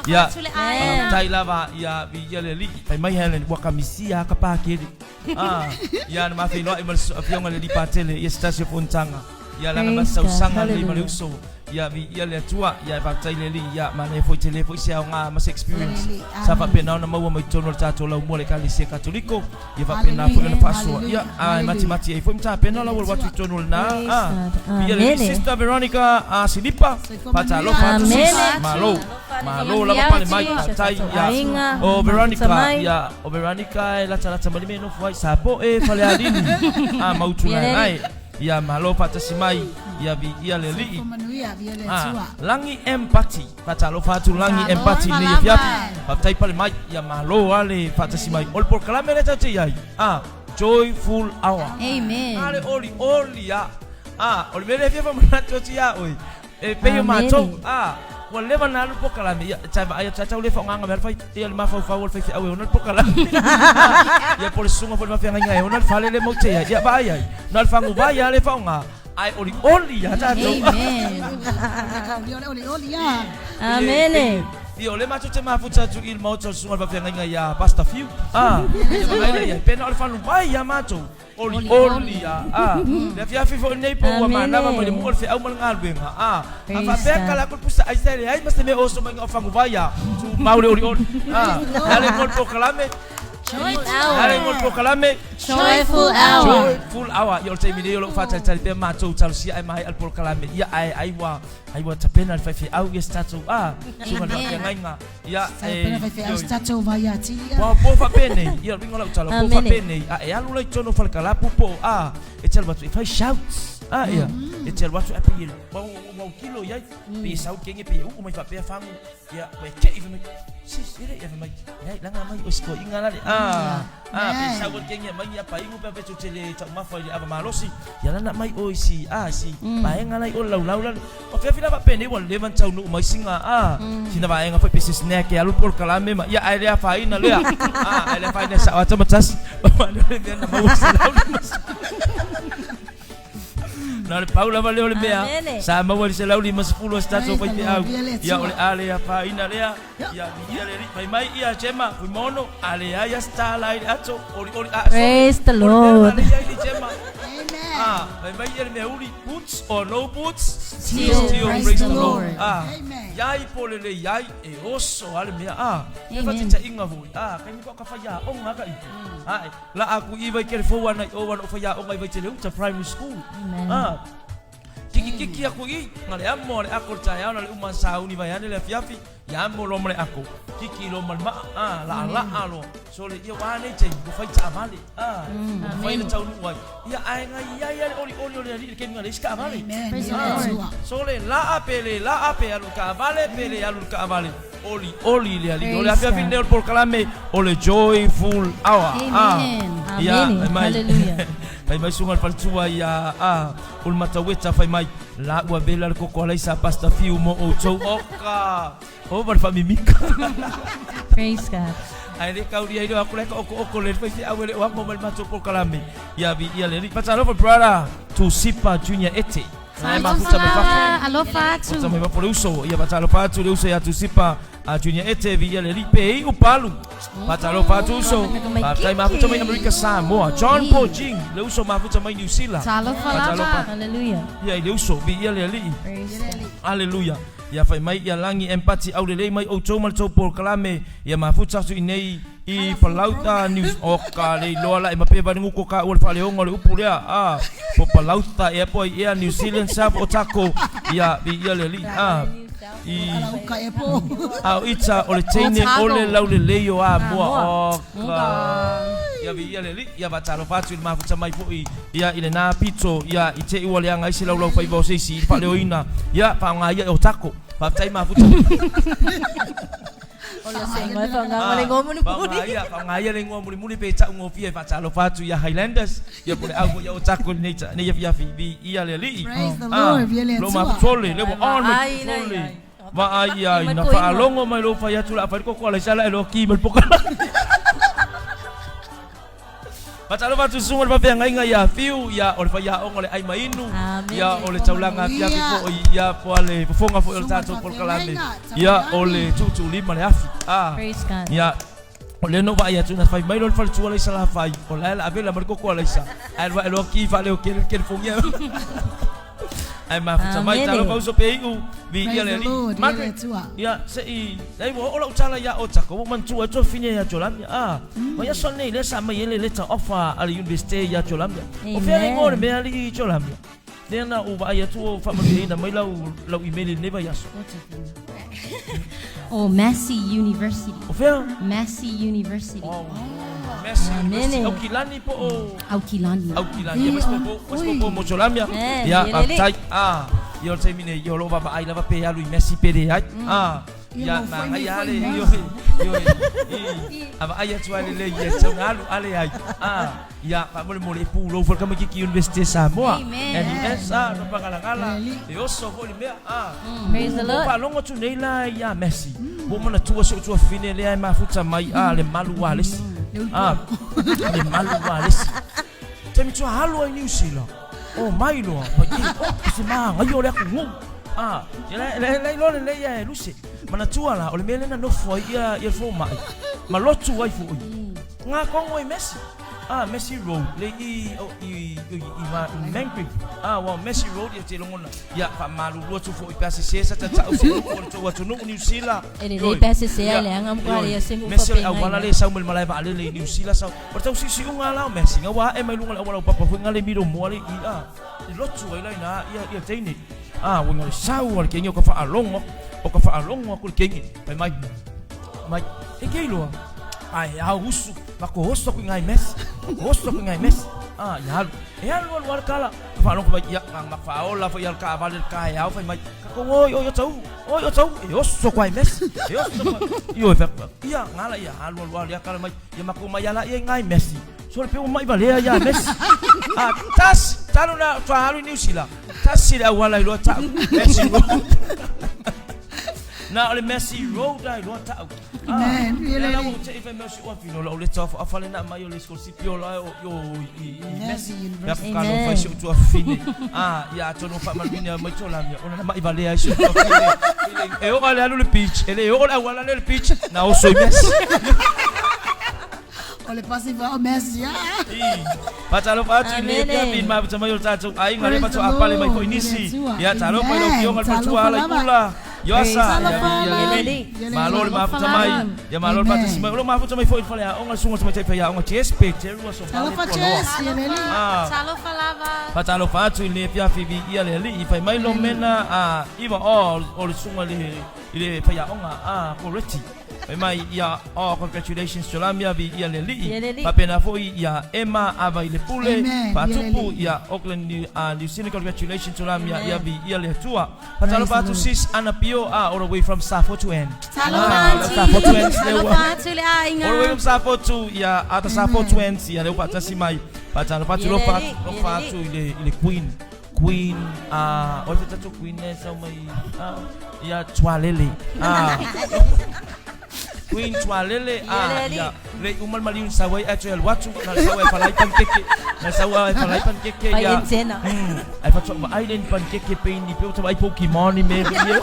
S2: Ia
S4: Alofa atu le aiga.
S2: faafetai lava ia viia le Alii. Fai mai Helen ua kamisia lava ka pakele. Ah, ia na ma feiloai ma le afioga i le alii Patele ia se tasi o fonotaga. Ia lana ma
S3: Praise
S2: se
S3: God.
S2: tausaga lenei ma le
S3: Hallelujah.
S2: uso. Ia viia le Atua, ia e faafetai le Alii, ia manaia foi tele foi se aoga ma se experience sa faapena ona maua mai totonu o le tatou laumua le Ekalesia Katoliko, ia faapena foi ona faasoa. Ia, a e matimati ai foi ma tapena lau alu atu i totonu o lena.
S3: Praise God.
S2: Viia le Alii.
S3: Amene.
S2: Sister Veronica Silipa, faatalofa atu sis.
S3: Amene.
S2: Malo. Malo lava pale mai, faafetai. Ia,
S3: Aiga,
S2: o Veronica,
S3: mafuta mai.
S2: ia, o Veronica e latalata mai le mea e nofo ai, Sapoe, Falealili, a Mautulaelae. Ia malo faatasi mai, ia viia le Alii. Ah, Lagi M Pati, faatalofa atu Lagi M Pati i lenei afiafi. Faafetai pale mai, ia malo lava le faatasi mai. O le polokalame lea tatou te i ai, ah, Joyful Hour.
S4: Amen.
S2: A le olioli lava. Ah, o le mea lea e fia faamanatu atu ia oe, e pei o matou, ah, ua leva ona alu le polokalame, ia, e vaai atu, tau le faaaogaina mea le fai, ia le mafaufau o le faifeau e ona le polokalame. Ah, ia po o le susuga foi i le faafeagaiga e ona le fale lea matou te i ai. Ia vaai ai, na o le faguvai lava lea e faaaoga, ae olioli lava tatou.
S4: Amen.
S1: Olioli lava.
S3: Amene.
S2: Ia, o lea matou te mafuta atu i le maota o le Susuga i le Faafeagaiga ia Pastor Fiu. Ah, ia vaai lea i ai. Pe na o le faluvai ia matou. Oli oli a. Ah, le afiafi foi lenei po ua manava mai le mu'u o le feau ma le galuega. Ah, a faapea kala aku le pusa aisa e leai ma se mea oso mai o faguvai a. Tumau le oli oli. Ah, le ale mo le polokalame.
S3: Joyful hour.
S2: Ale mo le polokalame.
S3: Joyful hour.
S2: Joyful hour. Ia o le taimi nei o lo o faatalitali pea matou talosia ai maea le polokalame. Ia ae ai ua ai ua tapena le faifeau ia se tatou a susuga i le faafeagaiga. Ia e
S1: Tapena faifeau se tatou vai atili.
S2: Ua po faapenei, ia uiga o lau tala, po faapenei, a e alu la i totonu o falekalapu po o a, e te alu atu e fai shouts. A ia, e te alu atu ae pei e ua autilo i ai, pei e sau kenge pei e uu mai faapea fagu. Ia, ua e te i fai mai, sis, e le i fai mai, leai, laga mai o se toeaiga lale. A, a, pe sau ai kenge mai ia paigu pe pe te le taumafa i le ava malosi. Ia lana mai o isi, a, isi, vaega la i o le laulau lale. O fiafi lava penei ua leva ona taunuu mai sina, a, sina vaega foi pe se snack e alu polokalame ma, ia, ae le afaina lea. A, ae le afaina e sao ata ma tasi. Pau lea o le mea na maua 150. Na o le pau lava lea o le mea sa maua i le 150 a se tatou faifeau. Ia o le a le afaina lea. Ia viia le Alii. Fai mai ia Jema, Fuimaono, a leai a se tala i le ato, olioli a
S3: Praise the Lord.
S2: O le mea ai Jema.
S1: Amen.
S2: Ah, fai mai ia le mea uli, boots or no boots,
S1: still,
S2: still
S1: praise,
S2: praise
S1: the
S2: the Lord.
S1: Lord.
S2: Ah,
S1: Amen.
S2: iai po le le iai e oso a le mea. Ah, e
S4: Amen.
S2: fatitaiga foi. Ah, kaimi ko ka fai aoga ka ipo. Ah, la aku i vai kele fou ana i o ana o fai aoga i vai tele uta primary school.
S4: Amen.
S2: Ah, kiki kiki aku i nga le amo le ako le taeao na le uma sauni vai ane le afiafi ia amo lo ma le ako kiki lo ma le maa ah la la alo so le ia wa nei te ua fai taavale ah ua fai le taunuu ai ia ae ngai ia ia le oli oli o le alii le kemi nga le isi taavale
S1: Amen.
S4: Praise the
S1: Ia le
S4: Lord.
S1: Atua.
S2: so le laa pe le laa pe alu taavale pe le alu taavale oli oli le alii o le
S4: Praise
S2: afiafi
S4: God.
S2: nei o le polokalame o le joyful hour ah
S4: Amen.
S2: ia
S4: Amen.
S2: fai mai
S4: Hallelujah.
S2: fai mai suga le faletua ia a o le mataueta fai mai la ua vela le koko alaisa pasta fiu mo outou oka o ma le faamimika
S4: Praise God.
S2: ae le kaulia i leo aku le ka oko oko le fai feau e le o amo ma le matou polokalame ia vi ia le alii fatalofa brother Tusipa Junior Ete Ae mafuta mai fafo
S4: Alofa atu.
S2: Mafuta mai fafo le uso ia fatalofa atu le uso ia Tusipa a Junior Ete vi ia le alii pe iu palu fatalofa atu uso faafetai mafuta mai Amerika Samoa John Paul Jing le uso mafuta mai New Zealand
S4: Talofa
S2: Fatalofa.
S4: lava. Hallelujah.
S2: ia i le uso vi ia le alii
S4: Praise God.
S2: Aleluia. Ia fai mai ia lagi empati aulelei mai outou ma le tou polokalame ia mafuta atu i nei i Palauta News o ka le iloa la e mape vale nguko ka ua le faaleoga o le upu lea a po Palauta ea po ai ea New Zealand South Otago ia vi ia le alii a i
S1: Alauka e po.
S2: a o ita o le teine o le laulelei o Amoa o ka ia vi ia le alii ia faatalofa atu i le mafuta mai foi ia i lena pito ia i te i ua leaga ai se laulau faiva o se isi i le faaleoina ia faaaoga ia e Otago faafetai mafuta
S3: O le senga e whaonga le ngoa mulimuli.
S2: Faaaoga ia, faaaoga ia le igoa mulimuli pe taugofie e faatalofa atu ia Highlanders ia po o le au foi ia Otago i lenei nei afiafi viia le Alii.
S1: Praise the Lord, viia le
S2: Lo
S1: Atua.
S2: mafutole, le ua on mai
S3: Ai, ai,
S2: tole.
S3: ai.
S2: Vaai ai,
S3: Mai
S2: na
S3: koingo.
S2: faalogo mai lou fai atu la fai le koko alaisa la e loa ki mai le pokalame. Faatalofa atu i susuga i le faafeagaiga ia Fiu, ia o le faiaoga o le ai mainu,
S3: Amen.
S2: ia o le taulaga afiafi foi, ia po le fofoga foi o le
S1: Susuga i le
S2: tatou polokalame,
S1: faafeagaiga,
S2: ia o
S1: taulagi.
S2: le tuutuulima le afi. Ah.
S4: Praise God.
S2: Ia, o lea na ou vaai atu na fai mai loa le faletua lai Salafai, o la e la ave la ma le koko alaisa, ae alu ae loa ki faaleo kele kelefogia. Ae mafuta mai
S3: Amene.
S2: talofa uso pe iu, viia
S1: Praise
S2: le
S1: the
S2: Alii.
S1: Lord, viia le
S2: Margaret,
S1: Atua.
S2: ia se i ai ua oo lau tala ia o tako, ua manatua ai tuafine ia Jolamia. Ah, ma ia aso nei lea sa aumai ai le letter offer a le Universite ia Jolamia. O fea le igoa o le mea alii Jolamia? Lea na ou vaai atu o faamanuiaina mai lau lau email i lenei vaiaso.
S4: O Massey University.
S2: O fea?
S4: Massey University.
S2: Oh, Massey University.
S3: Amene.
S2: Aukilani po o
S4: Aukilani.
S2: Aukilani. Ia mas popo, mas popo mo Jolamia.
S3: Eh,
S2: Ia,
S3: ia lele.
S2: faafetai. Ah, ia o le taimi nei, ia o lo o vaavaai lava pe alu i Massey pe leai. Ah,
S1: Ia
S2: ia
S1: mau foi
S2: magai
S1: mai
S2: lava
S1: foi
S2: le
S1: Massey.
S2: ioe, ioe. I, a vaai atu lava lelei ia tatau ona alu, a leai. Ah, ia faamolemole e pulou foi le tamaititi Universite Samoa.
S4: Amen.
S2: NUS, ah, no pagalagala. E oso foi le mea. Ah,
S3: Praise the
S2: ua
S3: Lord.
S2: faalogo atu nei la ia Messi. Ua manatua si ou tuafafine lea e mafuta mai ah le malu a le isi. Ah, le malu a le isi. Taimi tua alu ai Niu Sila. O mai loa, mai e, o, se maagaia o le atunuu. Ah, ia le le le iloa lelei ia e Luse. Manatua la, o le mea lea na nofo ai ia ia le fomai, ma lotu ai foi. Ngā kongo i Messi. Ah, Messi Road, le i o i i i ma Mangri. Ah, wa Messi Road ia te longona. Ia faamalulu atu foi pe a sese sa tatau se upu o le tou atunuu Niu Sila.
S3: E lelei pe a sese ai leaga ma kua lea se nuu
S2: Messi o le auala le sau mai le malae vaalele i Niu Sila sau. O le tausiusiuga la o Messi, nga ua ae mai luga o le auala aupapa foi nga le milo moa le i a. I lotu ai la ina ia ia teine. Ah, ua inga o le sau a le keingi o ka faalogo o ka faalogo aku le keingi. Fai mai, mai, e kei loa. Ai, au usu, ma ko oso aku i ngai Messi. Ma ko oso aku i ngai Messi. Ah, ia alu. E alu alu alu kala. Ka faalogo mai, ia, nga ma faaola foi ia le kaavale le kaeao fai mai. Ka ko oi oi o tau, oi o tau, e oso koa i Messi. E oso koa. Ioe fai aku, ia, ngala ia alu alu alu ia kala mai. Ia ma ko mai ala ia i ngai Messi. So le pe ua mai valea ia Messi. Ah, tasi, talu na faatoa alu i Niu Sila. Tasi le auala iloa tau. Messi Road. Na o le Messi Road a iloa tau.
S1: Amen.
S2: Ah, ia la ua te i fai mai o si ua fino la o le tau afa le na mai o le scholarship o la o o i i Messi. Ia ka no fai si o tua fine. Ah, ia atonu fa maluina mai to la mia. Ona na mai valea i si o tua fine. E o ale alu le beach, e le o le auala le beach, na oso i Messi.
S1: O le pasi fa o Messi. Ah.
S2: I. Faatalofa atu i lenei afiafi i le mafuta mai o le tatou aiga, lea
S1: Praise the
S2: faatoa pale mai
S1: Lord.
S2: foi nisi.
S1: Atua.
S2: Ia, talofa i lau
S1: Amen.
S2: Afioga le faletua
S1: Talofa
S2: ala i
S1: lava.
S2: Ula, Ioasa,
S1: Talofa
S2: ia viia
S1: lava.
S2: le Alii. Malo le mafuta mai.
S1: Amen.
S2: Ia malo le faatasi mai. O lo o mafuta mai foi i le faleaoga le susuga tamaitai faiaoga Jess Peteru Aso Vale
S1: Talofa
S2: Tualoa.
S1: Jess, ia le Alii.
S2: Ah.
S4: Talofa lava.
S2: Faatalofa atu i lenei afiafi viia le Alii. Fai mai Lomena a iva o o le susuga i le i le faiaoga a Goretti. Fai mai ia oh congratulations Jolamia viia le Alii.
S3: Viia le Alii.
S2: Faapena foi ia Emma Ava i le Pule
S1: Amen.
S2: Faatupu
S1: Viia le Alii.
S2: ia Auckland New, New Zealand congratulations Jolamia
S3: Amen.
S2: ia viia le Atua. Faatalofa
S1: Praise the
S2: atu
S1: Lord.
S2: sis Ana Pio ah all the way from Safotu End.
S4: Talofa
S2: Ah,
S4: atu.
S2: Safotu End lea ua
S4: Talofa atu le aiga.
S2: All the way from Safotu ia ata Safotu End ia lea ua faatasi mai. Faatalofa atu
S3: Viia le
S2: lofa
S3: Alii,
S2: atu
S3: viia
S2: lofa
S3: le Alii.
S2: atu i le i le Queen Queen ah o le tatou Queen lea e sau mai ah ia Tualele ah Queen Tualele
S3: Viia le
S2: ah
S3: Alii.
S2: ia le uma le maliu na sau ai ae toe alu atu na le sau ai falai panikeke na le sau ai falai panikeke
S3: Fai
S2: ia
S3: antenna.
S2: Ae faatoa vaai lea i ni panikeke pei ni pei ua ta vaai Pokemon ni mea foi ia.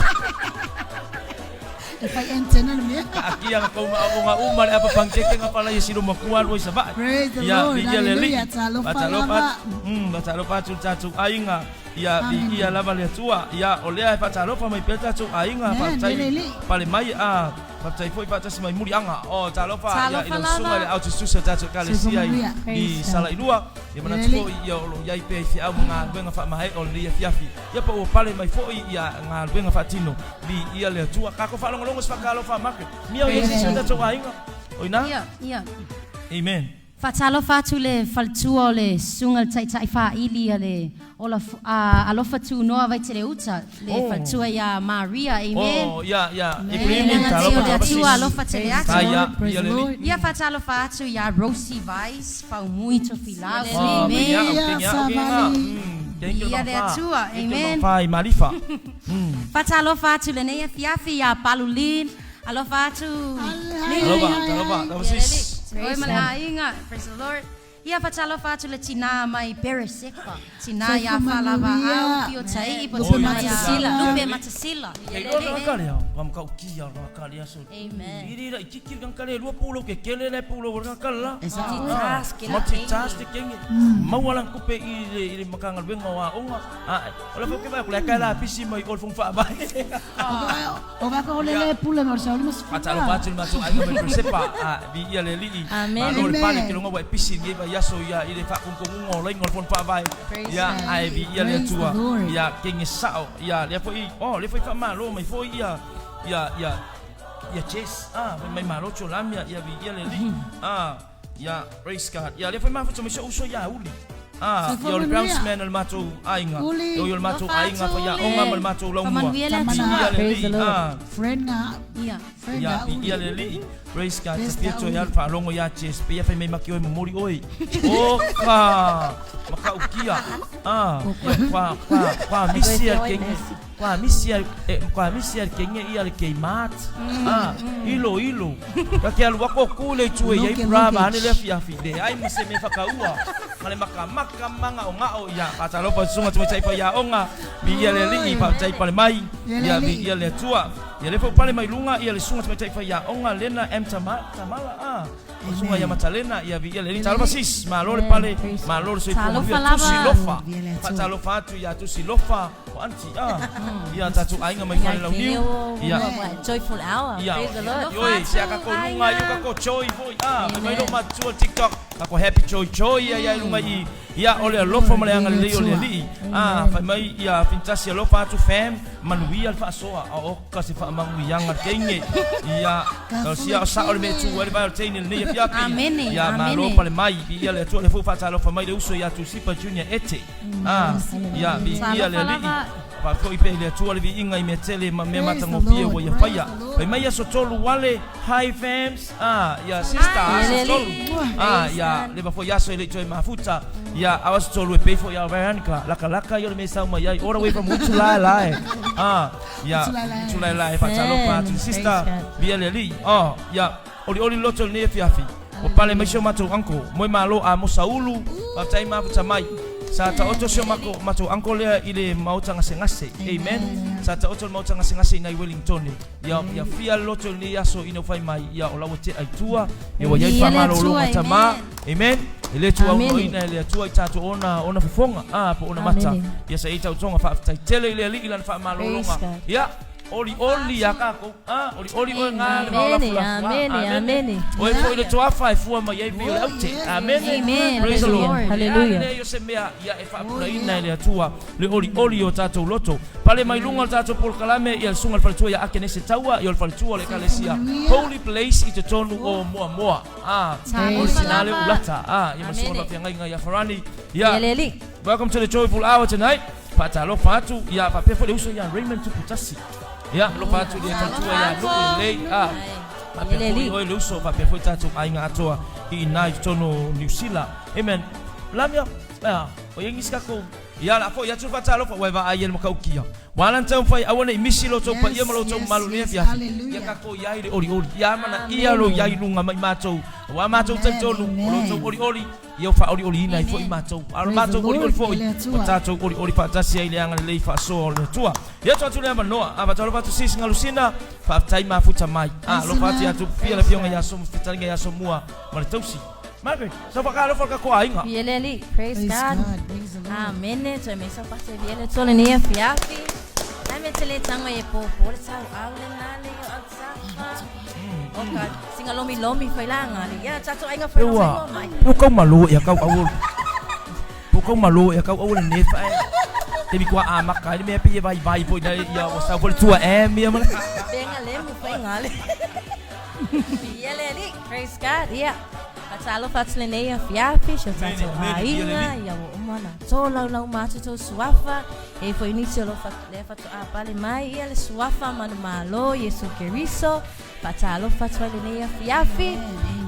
S1: E fai antenna le mea.
S2: Kaakia nga kou maoonga uma le apa panikeke nga falai e silo makua alu ai Savaii.
S1: Praise the
S2: Ia
S1: Lord.
S2: viia le Alii.
S1: Hallelujah. Talofa
S2: Faatalofa
S1: lava.
S2: atu. Faatalofa atu i le tatou aiga. Ia
S1: Amen.
S2: viia lava le Atua. Ia o lea e faatalofa mai pea le tatou aiga.
S1: Amen.
S2: Faafetai
S1: Viia le Alii.
S2: pale mai a Faafetai foi faatasi mai muliaga. Oh, talofa ia i
S4: Talofa
S2: lau susuga i le
S4: lava.
S2: au tusitusi o tatou Ekalesia i,
S1: Soifua
S2: i
S4: Praise God.
S2: Salailua. Ia manatu
S1: Lelei.
S2: foi ia o lo o i ai pea i feau ma galuega faamaea o lenei afiafi. Ia pa ua pale mai foi ia galuega faatino. Viia le Atua. Tatou faalogologo i se faakalofa a Margaret. Mia o i ai se isi o tatou aiga. O ina?
S4: Ia, ia.
S2: Amen.
S4: Faatalofa atu i le faletua o le Susuga i le Taitai Faaili a le Ola a Alofa Tunoa Vaiteleuta, le
S2: Oh.
S4: faletua ia Maria. Amen.
S2: Oh, ia, ia.
S1: Amen.
S2: Ibrahim,
S4: Le
S2: talofa
S4: agatia o le
S2: talofa
S4: Atua,
S2: sis.
S4: alofa tele
S1: Praise
S4: atu.
S1: the
S2: Ia,
S1: Lord. Praise
S2: ia
S1: the
S2: le
S1: Lord.
S4: Ia faatalofa atu ia Rosie Vice, Faumui Tofilau.
S2: Ah,
S4: Amen.
S2: ia,
S1: Ia,
S2: okay, ia, okay, ia.
S1: Savali.
S2: Thank you,
S4: Ia le
S2: Mafa.
S4: Atua.
S2: Thank you,
S4: Amen.
S2: Mafa i Malifa.
S4: Faatalofa atu lenei afiafi ia Palulin. Alofa atu.
S1: Ai,
S2: Talofa,
S1: ai,
S2: talofa,
S1: ai.
S2: talofa sis.
S4: Oi ma le aiga. Praise the Lord. Ia fatalofa atu le tina mai Beresepa. Tina ia
S1: Soifua
S4: falava
S1: manuia.
S4: au pio tai po
S1: Lupe
S4: tina ia
S1: Matasila.
S4: Lupe Matasila.
S2: E iloa le ganga lea, ua makautia le ganga lea so.
S4: Amen.
S2: Iri la i kiki le ganga lea, lua pulo ke kele le pulo o le ganga la.
S3: Multitask ke la
S2: Multitask te kenge. Maua lan kupe i le i le makanga luenga o aoga. Ah, o le foke vai ko le kai la pisi mai o le fong fa vai.
S1: O va ko le le pule mo sa ulima
S2: Fatalofa atu i le matou aiga mai Peresepa, ah, viia le Alii.
S3: Amen.
S2: Malo le pale
S1: Amen.
S2: ke luga ua e pisi i lenei vaiaso ia i le faakonkonguga o laiga o le fono faavae.
S3: Praise
S2: Ia,
S3: God.
S2: ae viia le
S1: Praise
S2: Atua.
S1: the Lord.
S2: Ia kege sao. Ia lea foi, oh, lea foi faamalo mai foi ia ia ia ia Jess. Ah, fai mai malo tsolami ia, ia viia le Alii. Ah, ia praise God. Ia lea foi mafuta mai si ou uso ia Uli. Ah,
S1: Soifua
S2: ia o le
S1: manuia.
S2: groundsman o le matou aiga.
S1: Uli.
S2: Ia o le matou
S4: Alofa
S2: aiga
S4: atu,
S2: fai
S4: Uli.
S2: aoga ma le matou laumua.
S4: Faamanuia le
S1: Tamana.
S4: Atua.
S2: Viia le
S3: Praise the
S2: Alii.
S3: Lord.
S2: Ah,
S1: Friend nga.
S4: Ia.
S1: Friend
S2: Ia,
S1: nga
S2: i ia
S1: uli.
S2: le Alii. Praise God.
S1: Best
S2: Tafia toe
S1: uli.
S2: ala faalogo ia Jess. Pe ia fai mai maki oe momoli oe. O ka makaukia. Ah, ia kwa kwa kwa misi al kenge. Kwa misi al eh, kwa misi al kenge ia le Kmart. Ah, ilo ilo. Ka ke alu ako ku le tue ia
S1: Loke,
S2: i brava
S1: loke.
S2: ane le afi afi. Le ai ma se me whakaua. Ma le makamaka ma gaogao, ia, faatalofa i susuga tamaitai faiaoga, viia le Alii, faafetai pale mai, ia, viia le Atua. Ia lea foi ua pale mai luga, ia le susuga tamaitai faiaoga Lena M. Tamala, a, o le susuga ia Matalena, ia, viia le Alii. Talofa sis, malo le pale, malo le soifua manuia. Tusi Lofa, faatalofa atu ia Tusi Lofa, o aunty, a, ia tatou aiga mai Falelauniu, ia,
S3: Joyful hour.
S2: Ia,
S3: Praise the Lord.
S2: ioe, se a kakou luga, ia kakou joy foi, a, fai mai lou matutua TikTok, Kako happy joy joy ia ia i lunga i ia o le alofa ma le agalelei o le Alii. Ah, fai mai ia Fintasi alofa atu fam, manuia le faasoa a o ka se faamanuiaga teine. Ia, talosia o sao le mea e tu ai le vae o le teine lenei afiafi.
S4: Amene,
S2: Ia, malo
S4: amene.
S2: pale mai i ia le Atua le foi faatalofa mai le uso ia Tusipa Junior Ete. Ah, ia, viia le
S4: Talofa
S2: Alii.
S4: lava.
S2: Faafoi pea i le Atua le viiga i mea tele ma mea
S1: Praise the
S2: matagofie
S1: Lord,
S2: ua ia
S1: praise
S2: faia.
S1: the Lord.
S2: Fai mai aso tolu wale, hi fams. Ah, ia sister aso tolu. Ah, ia leva foi aso e le i toe mafuta. Ia au aso tolu e pei foi ia Veronica. Lakalaka ia o le mea e sau mai ai. All the way from Utulaelae. Ah, ia Utulaelae faatalofa atu i sister. Via le Alii. Oh, ia olioli loto i lenei afiafi. Ua pale mai si o matou uncle. Moe malo a Mosa Ulu. Faafetai mafuta mai. Sa taoto si o matou uncle lea i le maota gasegase. Amen. Sa taoto i le maota gasegase i nai Wellingtone. Ia, ia fia le loto i lenei aso ina ua fai mai, ia o la ua tea i tua, ia ua i ai faamalologa tama. Amen. E le tuaunoaina e le Atua i tatou ona, ona fofoga, a, po ona mata. Ia sa i ai tautoga faafetai tele i le Alii i lana faamalologa. Ia, olioli ia kakou, a, olioli oe nga le vaolafulafu, a, amene. Oe foi le toafa e fua mai ai pei o le aute. Amene. Praise the Lord. Hallelujah. Le o se mea ia e faapulaina e le Atua le olioli o tatou loto. Pale mai luga o le tatou polokalame ia le susuga i le faletua ia Akenese Taua, ia o le faletua o le Ekalesia Holy Place i totonu o Moamoa. Ah, o le tina lea ulata. Ah, ia ma le susuga faafeagaiga ia Farani. Ia, welcome to the joyful hour tonight. Faatalofa atu, ia faapea foi le uso ia Raymond Tuputasi. Ia, alofa atu i le faletua ia Nu'u lelei. Ah, faapea foi oe le uso, faapea foi tatou aiga atoa i ina i totonu o Niu Sila. Amen. Lamia, ah, o iai nisi tatou Ia, o le a foi atu le faatalofa, ua e vaai i le matautia. Ua ala ona taumafai aua ne i misi lo outou paia ma lo outou mamalu i lenei afiafi. Ia tatou i ai le olioli. Ia amanaia lo i ai i luga mai matou, aua matou talitonu, o lo outou olioli, ia ua faaolioliina ai foi matou. A o le matou olioli foi, ua tatou olioli faatasi ai i le agalelei faasoa o le Atua. Ia atu atu le avanoa, a faatalofa atu sis Galusina, faafetai mafuta mai. A alofa atu ia Tupufia le afioga ia Somo, fetalaiga ia Somua ma le tausi. Margaret, sau faakalofa le tatou aiga.
S3: Viia le Alii. Praise
S1: Praise
S3: God.
S1: God. Praise the Lord.
S3: Amene. Toe mai sau pase viia le Atua lenei afiafi. Ai mea te le tago e pōpō le tau au le nā le o au tafa. O ka singa lomi lomi whai la ngā le. Ia tatou aiga whai
S2: Eua,
S3: whai mai.
S2: po kau malo ia kau au. Po kau malo ia kau au le ne fa. Te mi kua a maka le mea pe vai vai foi na ia o sau foi tua e mea ma.
S3: Benga le mu whai ngā le. Viia le Alii. Praise God. Ia. Faatalofa atu lenei afiafi si o tatou aiga, ia ua uma ona tolaulau ma atu tou suafa, e i ai foi nisi o lo lea faatoa pale mai ia le suafa manumalo Iesu Keriso. Faatalofa atu ai lenei afiafi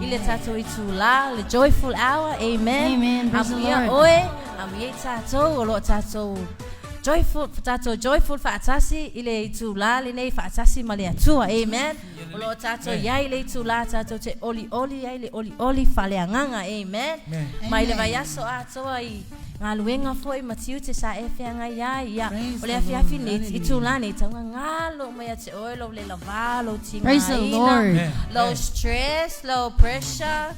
S3: i le tatou itula, le joyful hour. Amen.
S4: Amen. Praise the
S3: Amuia
S4: Lord.
S3: oe, amuia i tatou o lo o tatou joyful, tatou joyful faatasi i le itula lenei faatasi ma le Atua. Amen. O lo o tatou i ai le itulā tatou te olioli ai le olioli faaleagaga. Amen. Mai le vaiaso atoa i galuega foi ma tiute sa e feagai ai. Ia,
S1: Praise
S3: o le
S1: the
S3: afiafi
S1: Lord.
S3: nei,
S1: Hallelujah.
S3: itulā nei, tauga galo uma ia te oe lou le lavā, lou
S4: Praise the
S3: tigaina,
S4: Lord.
S3: lou stress, lou pressure.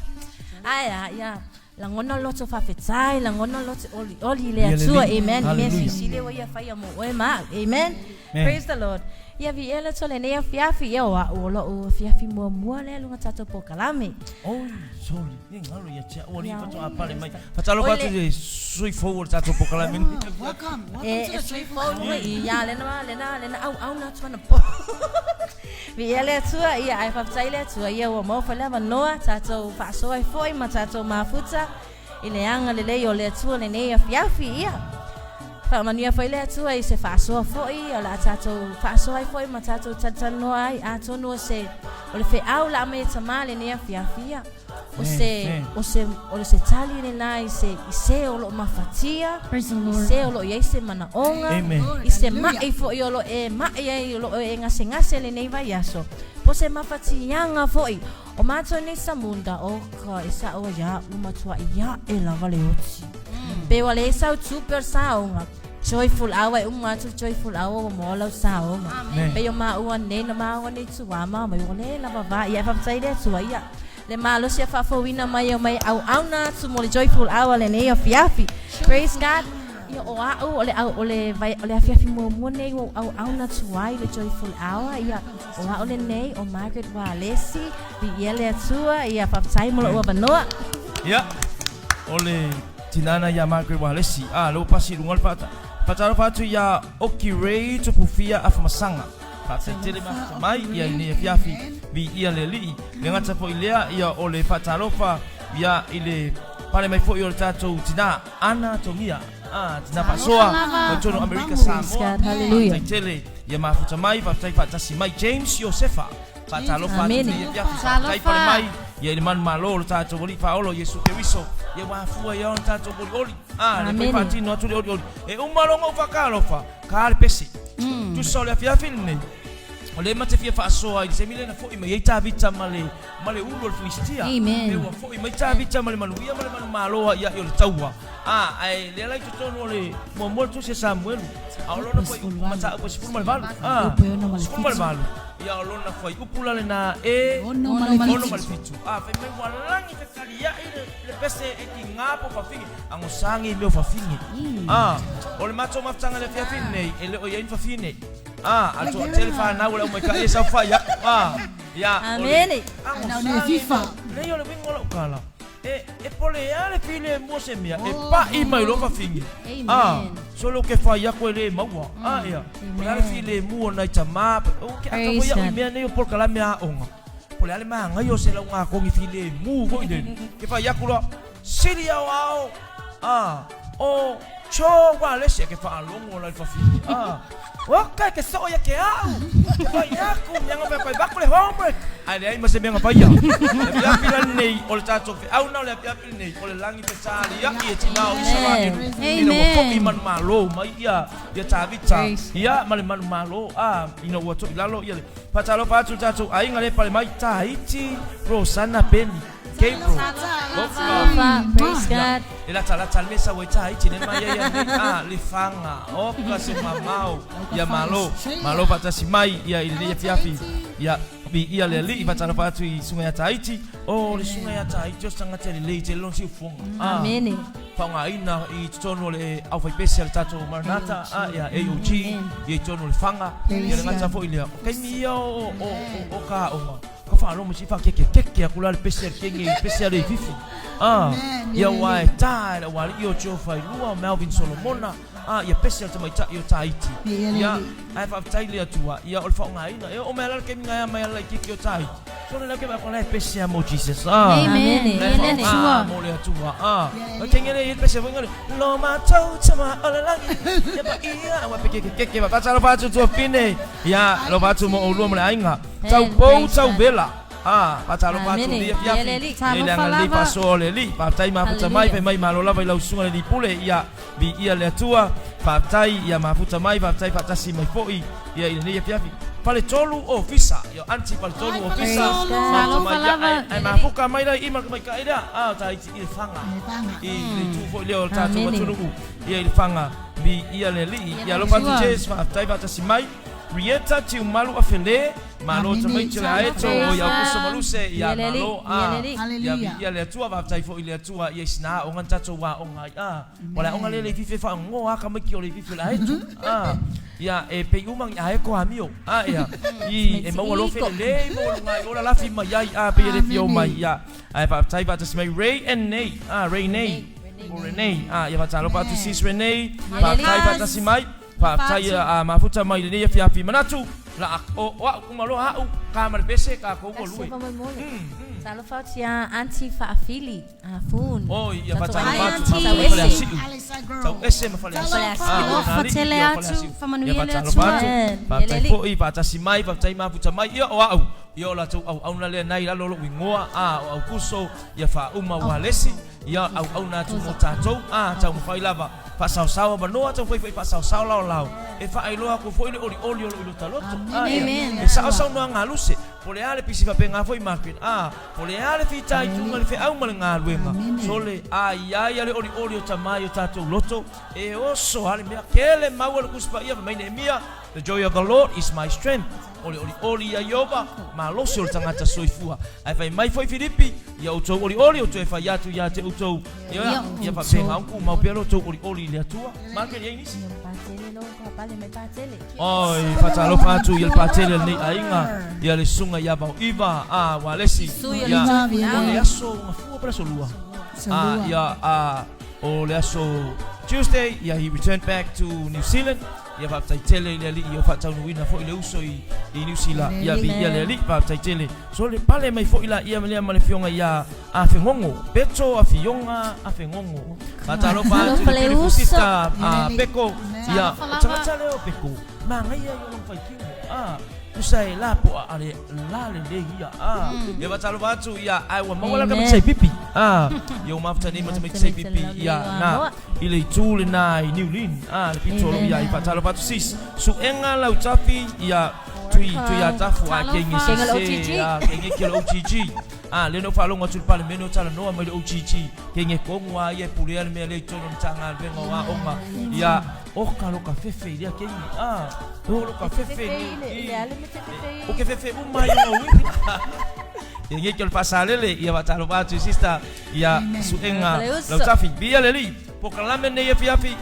S3: Ae a, ia, lagona loto faafetai, lagona loto olioli i le
S2: Ia
S3: Atua.
S2: lelei.
S3: Amen. I mea
S2: Hallelujah.
S3: silisili ua ia faia mo oe ma au. Amen.
S2: Amen.
S3: Praise the Lord. Ia viia le Atua lenei afiafi, ia o a'u o lo'u afiafi muamua lea luga tatou polokalame.
S2: Oi, sorry. E galo ia te au, alii
S3: Ia,
S2: faatoa pale mai.
S3: oi
S2: Faatalofa atu
S3: le-
S2: i le sui fou o le tatou polokalame nei.
S1: Welcome. Welcome
S3: E
S1: to
S3: e
S1: the
S3: sui
S1: joyful
S3: fou
S1: hour.
S3: luga i ia lena ma lena lena auauna atu anapo. Viia le Atua, ia ae faafetai le Atua, ia ua maua foi le avanoa tatou faasoa ai foi ma tatou mafuta i le agalelei o le Atua lenei afiafi, ia. Faamanuia foi le Atua i se faasoa foi o le a tatou faasoa ai foi ma tatou talatalanoa ai, atonu o se o le feau la aumai e Tamā lenei afiafi, ia. O se o se o se tali lena i se i se o lo o mafatia,
S4: Praise the
S3: i
S4: Lord.
S3: se o lo o i ai se manaoga,
S2: Amen.
S3: i se
S1: Hallelujah.
S3: ma'i foi o lo o e ma'i ai o lo o e gasegase lenei vaiaso, po o se mafatiaga foi. O mātou nei Samunda, o ka e sa'o ai a'u matua'i a'e lava le oti. Pe ua le sau tupe o le saoga, joyful hour e uma atu le joyful hour ua maua lau saoga. Pei o maua nei na maua nei tuama mai ua le lava va ia e faafetai le Atua ia le malosi a faafouina mai e omai auauna atu mo le joyful hour lenei afiafi. Praise God. Ia o a'u o le au o le vai o le afiafi muamua nei ua ou auauna atu ai le joyful hour ia o a'u lenei o Margaret Walesi viia le Atua ia faafetai mo lo'u avanoa.
S2: Ia, o le tina na ia Margaret Walesi, a, lea ua pasi i luga o le faata. Faatalofa atu ia Oki Ray Tupufia Afamasaga. Faafetai tele mafuta mai ia i lenei afiafi, viia le Alii. Le gata foi lea, ia o le faatalofa ia i le pale mai foi o le tatou tina Ana Togia, a, tina faasoa mai totonu o Amerika Samoa. Faafetai tele ia mafuta mai, faafetai faatasi mai James Iosefa. Faatalofa atu i lenei afiafi, faafetai pale mai ia i le manumalo o le tatou Alii Faaola o Iesu Keriso. Ia ua afua ia ona tatou olioli. A, lea foi faatino atu le olioli. E uma loa ona ou faatalofa, ka le pese. Tusa o le afiafi lenei, o lea ma te fia faasoa i le taimi lea na foi mai ai Tavita ma le ma le ulu o le Filistia.
S4: Amen.
S2: Pe ua foi mai Tavita ma le manuia ma le manumalo ia i o le taua. A, ae lea la i totonu o le muamua le tusi a Samuelu, a o lona fuaiupu mataupu e 18. A, 18. Ia o lona fuaiupu la lena e 67. A, fai mai ua lagi fekaliai le, le pese e tiga po fafine, agosagi i mea o fafine. A, o le matou mafutaga i le afiafi lenei, e le o i ai ni fafine. A, a toatele fanau o le aumaitaʻi e saofai atu. A, ia, o le
S3: Amene.
S2: agosagi lei o le uiga o lau tala. E, e pole a le filemu o se mea, e paʻi mai loa fafine. A, solo ke fai aku e le maua. A, ia, o le a le filemu o nai tamā, o ke aka foi au i mea nei o polokalame aoga. Po o le a le magaia o se lauga kogi filemu foi lele. Ke fai aku loa, sili aoao, a, o Cho wa le se ke faalogo la i fafine. A, oka ke soo ia ke au. Ke fai aku, mea nga fai vaku le homework. Ae leai ma se mea nga faia. Le afiafi la lenei o le tatou feau na o le afiafi lenei o le lagi fesalia'i e tina o Isaraelu ina ua fo'i manumalo mai ia ia Tavita ia ma le manumalo a ina ua to'i lalo ia le faatalofa atu le tatou aiga le pale mai Tahiti Rosana Penny Gabriel
S3: Talofa, praise God.
S2: Le latalata le mea sau ai Tahiti le mai ai nei a le fanga oka se mamao ia malo malo faatasi mai ia i lenei afiafi ia viia le Alii faatalofa atu i susuga ia Tahiti o le susuga ia Tahiti o se tagata lelei tele lona siufofoga a
S3: Amene.
S2: faaaogaina i totonu o le aufaipese a le tatou Maranatha a ia AOG ia i totonu o le fanga ia le gata foi lea o taimi ia o o o ka aoga ka faalogo mai se faakekekeke aku la le pese a le kenge i le pese a le fifi a ia ua e tā e le aualii o Joe Failua o Melvin Solomona a ia pese a le tamaitai o Tahiti ia ae faafetai le Atua ia o le faaaogaina e oo mai lava le taimi na ea mai ala laitiiti o Tahiti so le ke ko le pese a mo Jesus a
S4: Amen.
S2: le faaaoga mo le Atua a o kenge le i pese foi ngale lo matou tama o le lagi ia pa ia ua pe keke keke faatalofa atu tuafine ia alofa atu mo oulua ma le aiga tau pou tau vela a faatalofa atu
S3: Amene.
S2: i afiafi
S3: Ia le Alii.
S2: ia i le
S4: Talofa
S2: agalelei
S4: lava.
S2: faasoa o le Alii faafetai mafuta mai fai mai malo lava i lau susuga le Alii Pule ia viia le Atua faafetai ia mafuta mai faafetai faatasi mai foi ia i lenei afiafi Faletolu Ofisa ia aunty Faletolu Ofisa mafuta
S4: Talofa
S2: mai ia
S4: lava.
S2: ae mafuka mai la i ma le tamaitai lea a o Tahiti i le faga i le itu foi lea o le tatou
S3: Amene.
S2: atunuu ia i le faga viia le Alii ia alofa atu Jes faafetai faatasi mai Rieta Tiumalu Afele malo tamaiti o le aeto o ia Aukuso Maluse ia
S3: Ia le Alii,
S2: malo
S3: ia le
S2: a
S3: Alii.
S2: ia
S1: Hallelujah.
S2: viia le Atua faafetai foi i le Atua ia i sina aoga na tatou aoga ai a o le aoga lea le fifi e faaagoa a tamaiti o le fifi o le aeto a ia e pei uma ni aeko amio a ia i e maua loa felelei maua luga ai o lalafi mai ai a pei e le fia o mai ia ae faafetai faatasi mai Ray and Nay a Ray Nay o Renee a ia faatalofa atu sis Renee faafetai faatasi mai faafetai a mafuta mai i lenei afiafi manatu la o o au uma loa au ka ma le pese tatou ua lue.
S3: Talofa atu ia aunty Faafili Afun.
S2: O ia
S3: Tatou
S2: faatalofa
S3: aiga.
S2: atu
S4: Aunty.
S2: ma fale asiu.
S1: Alisa girl.
S2: Tau ese ma fale asiu.
S3: Talofa
S2: Ah, o nā alii,
S4: tele
S2: ia o fale
S4: atu,
S2: asiu.
S4: faamanuia
S2: Ia
S4: le
S2: faatalofa
S4: Atua.
S2: atu.
S3: Amen.
S2: Faafetai
S3: Lelei.
S2: foi faatasi mai faafetai mafuta mai ia o au ia o latou auauna lea nai lalo o lou igoa a o Aukuso ia faauma ua lesi ia auauna atu mo tatou a taumafai lava faasaosao avanoa taumafai foi faasaosao laolao e faailoa aku foi le olioli o lou ilotaloto a ia
S4: Amen.
S2: e sao saunoaga a luse. Po le a le pisi faapena foi Margaret, a, po le a le fitaituga i le feau ma le galuega, sole, a i ai a le olioli o tama i o tatou loto, e oso a le mea kele maua le Tusi Paia, fai mai Neemia, The joy of the Lord is my strength. O le olioli ia Ioba, malosi o le tagata soifua. Ae fai mai foi Filipi, Ia outou olioli o toe fai atu ia te outou, ia, ia faapena ona tumau pea lo outou olioli i le Atua. Margaret, e i ai nisi? Oi, faatalofa atu i le patele o lenei aiga, ia le susuga ia Vaoiva, a, Walesi, ia, o le aso Gafua po o le aso Lua? A, ia, a, o le aso Tuesday, ia, he returned back to New Zealand. Ia faafetai tele i le Alii o faataunuuina foi le uso i i Niu Sila. Ia viia le Alii, faafetai tele. So le pale mai foi laia ma lea ma le afioga ia Afegogo, Peto Afioga Afegogo. Faatalofa atu i le beautiful sister a Peko. Ia, o tagata lea o Peko, manaia ia o lona faitino. Ah, tusa e la poa a le la lelei ia. Ah, ia faatalofa atu ia ai ua maua la ka pipi. Ah, ia ua mafuta nei ma tamaiti pipi ia na. I le itu lena i Niu Lin, a, le pito o lo o i ai. Faatalofa atu sis. Suega Lautafi, ia, Tui, Tuiatafu, a, kenge sese, a, kenge ki o le OGG. A, lea na ou faalogo atu i le Palemene o talanoa mai le OGG, kenge kogu a ia e pulea le mea lea i totonu o le Matagaluega o Aoga. Ia, oka lo ka fefe i lea kenge, a, o lo ka fefe i, i, o ke fefe uma ai o uiga. Kenge ki o le faasalele, ia faatalofa atu i sister. Ia suega Lautafi. Viia le Alii. Polokalame nei afiafi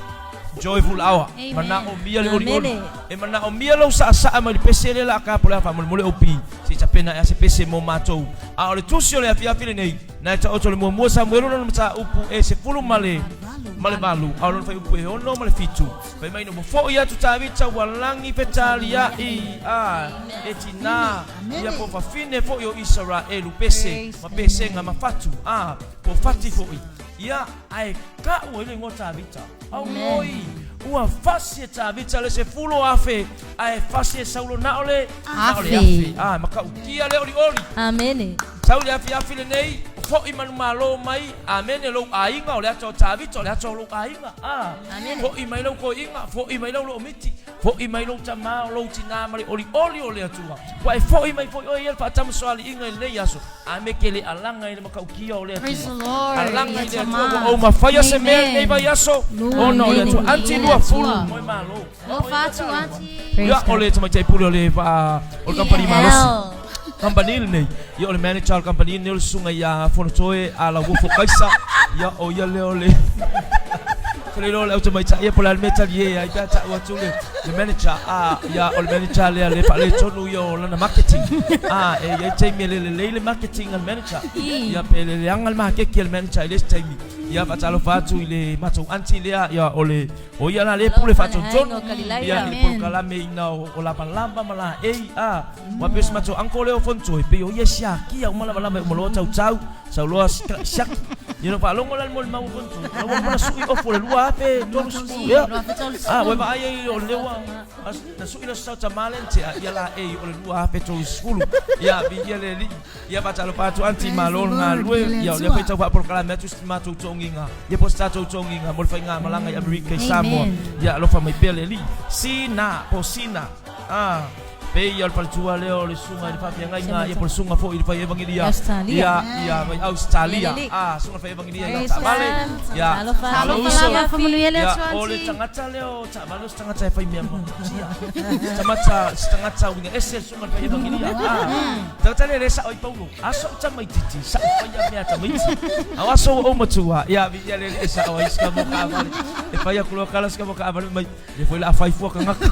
S2: Joyful Hour. Manaomia le olioli. E manaomia lou saasaa mai le pese lea la a ka po le a faamolemole OP. Se i tapena ea se pese mo matou. A o le tusi o le afiafi lenei, na e taoto le muamua Samuelu lona mataupu e 18, a o lona fuaiupu e 6 ma le 7. Fai mai na ua foʻi atu Tavita ua lagi fetaliaʻi a e tinā ia po fafine foʻi o Isaraelu pese ma pesega ma fatu a po fati foʻi ia ae kaʻu ai le igoa Tavita. Auoi ua fasi e Tavita le 10,000 ae fasi e Saulo na o le na o le afe. A matautia le olioli.
S3: Amene.
S2: Sau le afiafi lenei, foʻi manumalo mai, amene, lou aiga o le ata o Tavita o le ata o lou aiga. A, foʻi mai lau toeaina, foʻi mai lau loomiti, foʻi mai lou tamā o lou tinā ma le olioli o le Atua. Ua e foʻi mai foi oe ia le faatamasoaliiga i lenei aso. Ame ke le alaga i le matautia o le Atua. Alaga i le Atua ua ou mafaia se mea i lenei vaiaso, ona o le Atua. Aunty lua fulu, moe malo. Ia, o le tamaitai pule o le o le kamupani malosi. Kamupani lenei, ia o le manager o le kamupani lenei o le susuga ia Fonotoe Alauofo Kaisa. Ia, o ia lea o le Ou te le iloa o le au tamaitai ia po o le a le mea e talie ai pe a ta'u atu le le manager a ia o le manager lea le faaletonu ia o lana marketing a e i ai taimi e le lelei le marketing a le manager ia pe le leaga le makeki a le manager i le isi taimi. Ia faatalofa atu i le matou aunty lea ia o le o ia la le pule faatonutonu ia i le polokalame ina o lavalava ma laei a ua pei o si matou uncle lea o Fonotoe pei o ia e siakia uma lavalava e uma loa tautau sau loa siaki ia na faalogo la le molimau o Fonotoe la ua uma ona sui ofu o le 2030 ia a ua e vaai ai o lea ua na sui le Aso Sa o tama lea na tea ia laei o le 2030 ia viia le Alii. Ia faatalofa atu aunty malo le galulue. Ia o lea foi tau faapolokalame atu si matou togiga. Ia po o se tatou togiga mo le faigamalaga i Amerika i Samoa. Ia alofa mai pea le Alii. Sina po o Sina. Ah, pei ia o le faletua lea o le susuga i le faafeagaiga ia po o le susuga foi i le fai evangelia. Ia, ia mai Australia. Ah, susuga i le fai evangelia i lau taavale. Ia, malo uso. Ia, o le tagata lea o taavale o se tagata e fai mea matautia. Tamata, se tagata uiga ese le susuga i le fai evangelia. Ah, Tagata lea le sa'o ai Paulo, aso ou tamaititi, sa'u faia mea a tamaiti. A o aso ua ou matua, ia viia le Alii e sa'o ai sika mo kaavale. E fai aku loa kala sika mo kaavale mai, lea foi la a fai fua kagaka.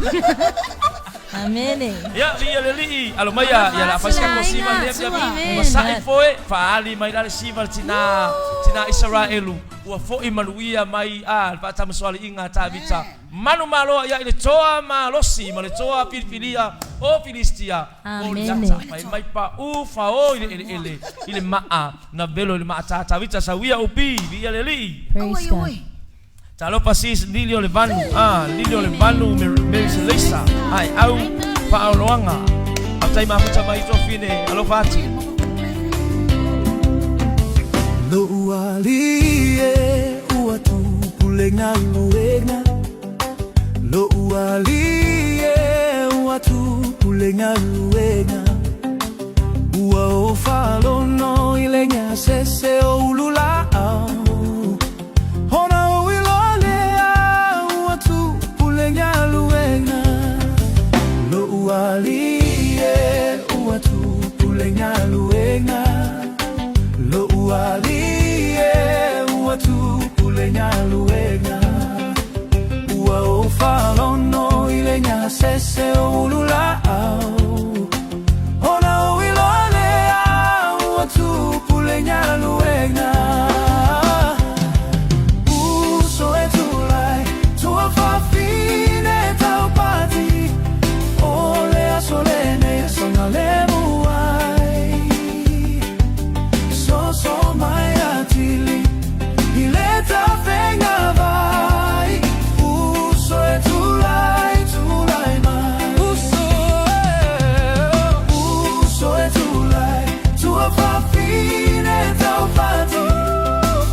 S3: Amene.
S2: Ia viia le Alii, alo mai ia, ia la a fai sika ko siva lea mea
S3: Amen.
S2: masa'i foe, faaali mai la le siva le tinā, tinā Isaraelu, ua fo'i manuia mai a le faatamasoaliiga a Tavita. Manumalo ia i le toa malosi ma le toa filifilia o Filistia.
S3: Amene.
S2: Fai mai paʻū fao i le ʻeleʻele i le maʻa na velo i le maʻa Tavita sauia upi viia le Alii.
S3: Praise God.
S2: Talofa sis Lili o le Vanu a Lili o le Vanu Mary Selesa ai au faaoloaga faafetai mafuta mai tuafine alofa atu.
S5: Lou alii e ua tupu le galuega. Lou alii e ua tupu le galuega. sese o ululaau Ona ou iloa lea ua tupu le galuega Uso e tulai tuafafine taupati O le aso lenei e saogalemu ai Soso mai atili i le tafega vai Uso e tulai, tulai mai Uso e, uso e tulai Tuafafine taupati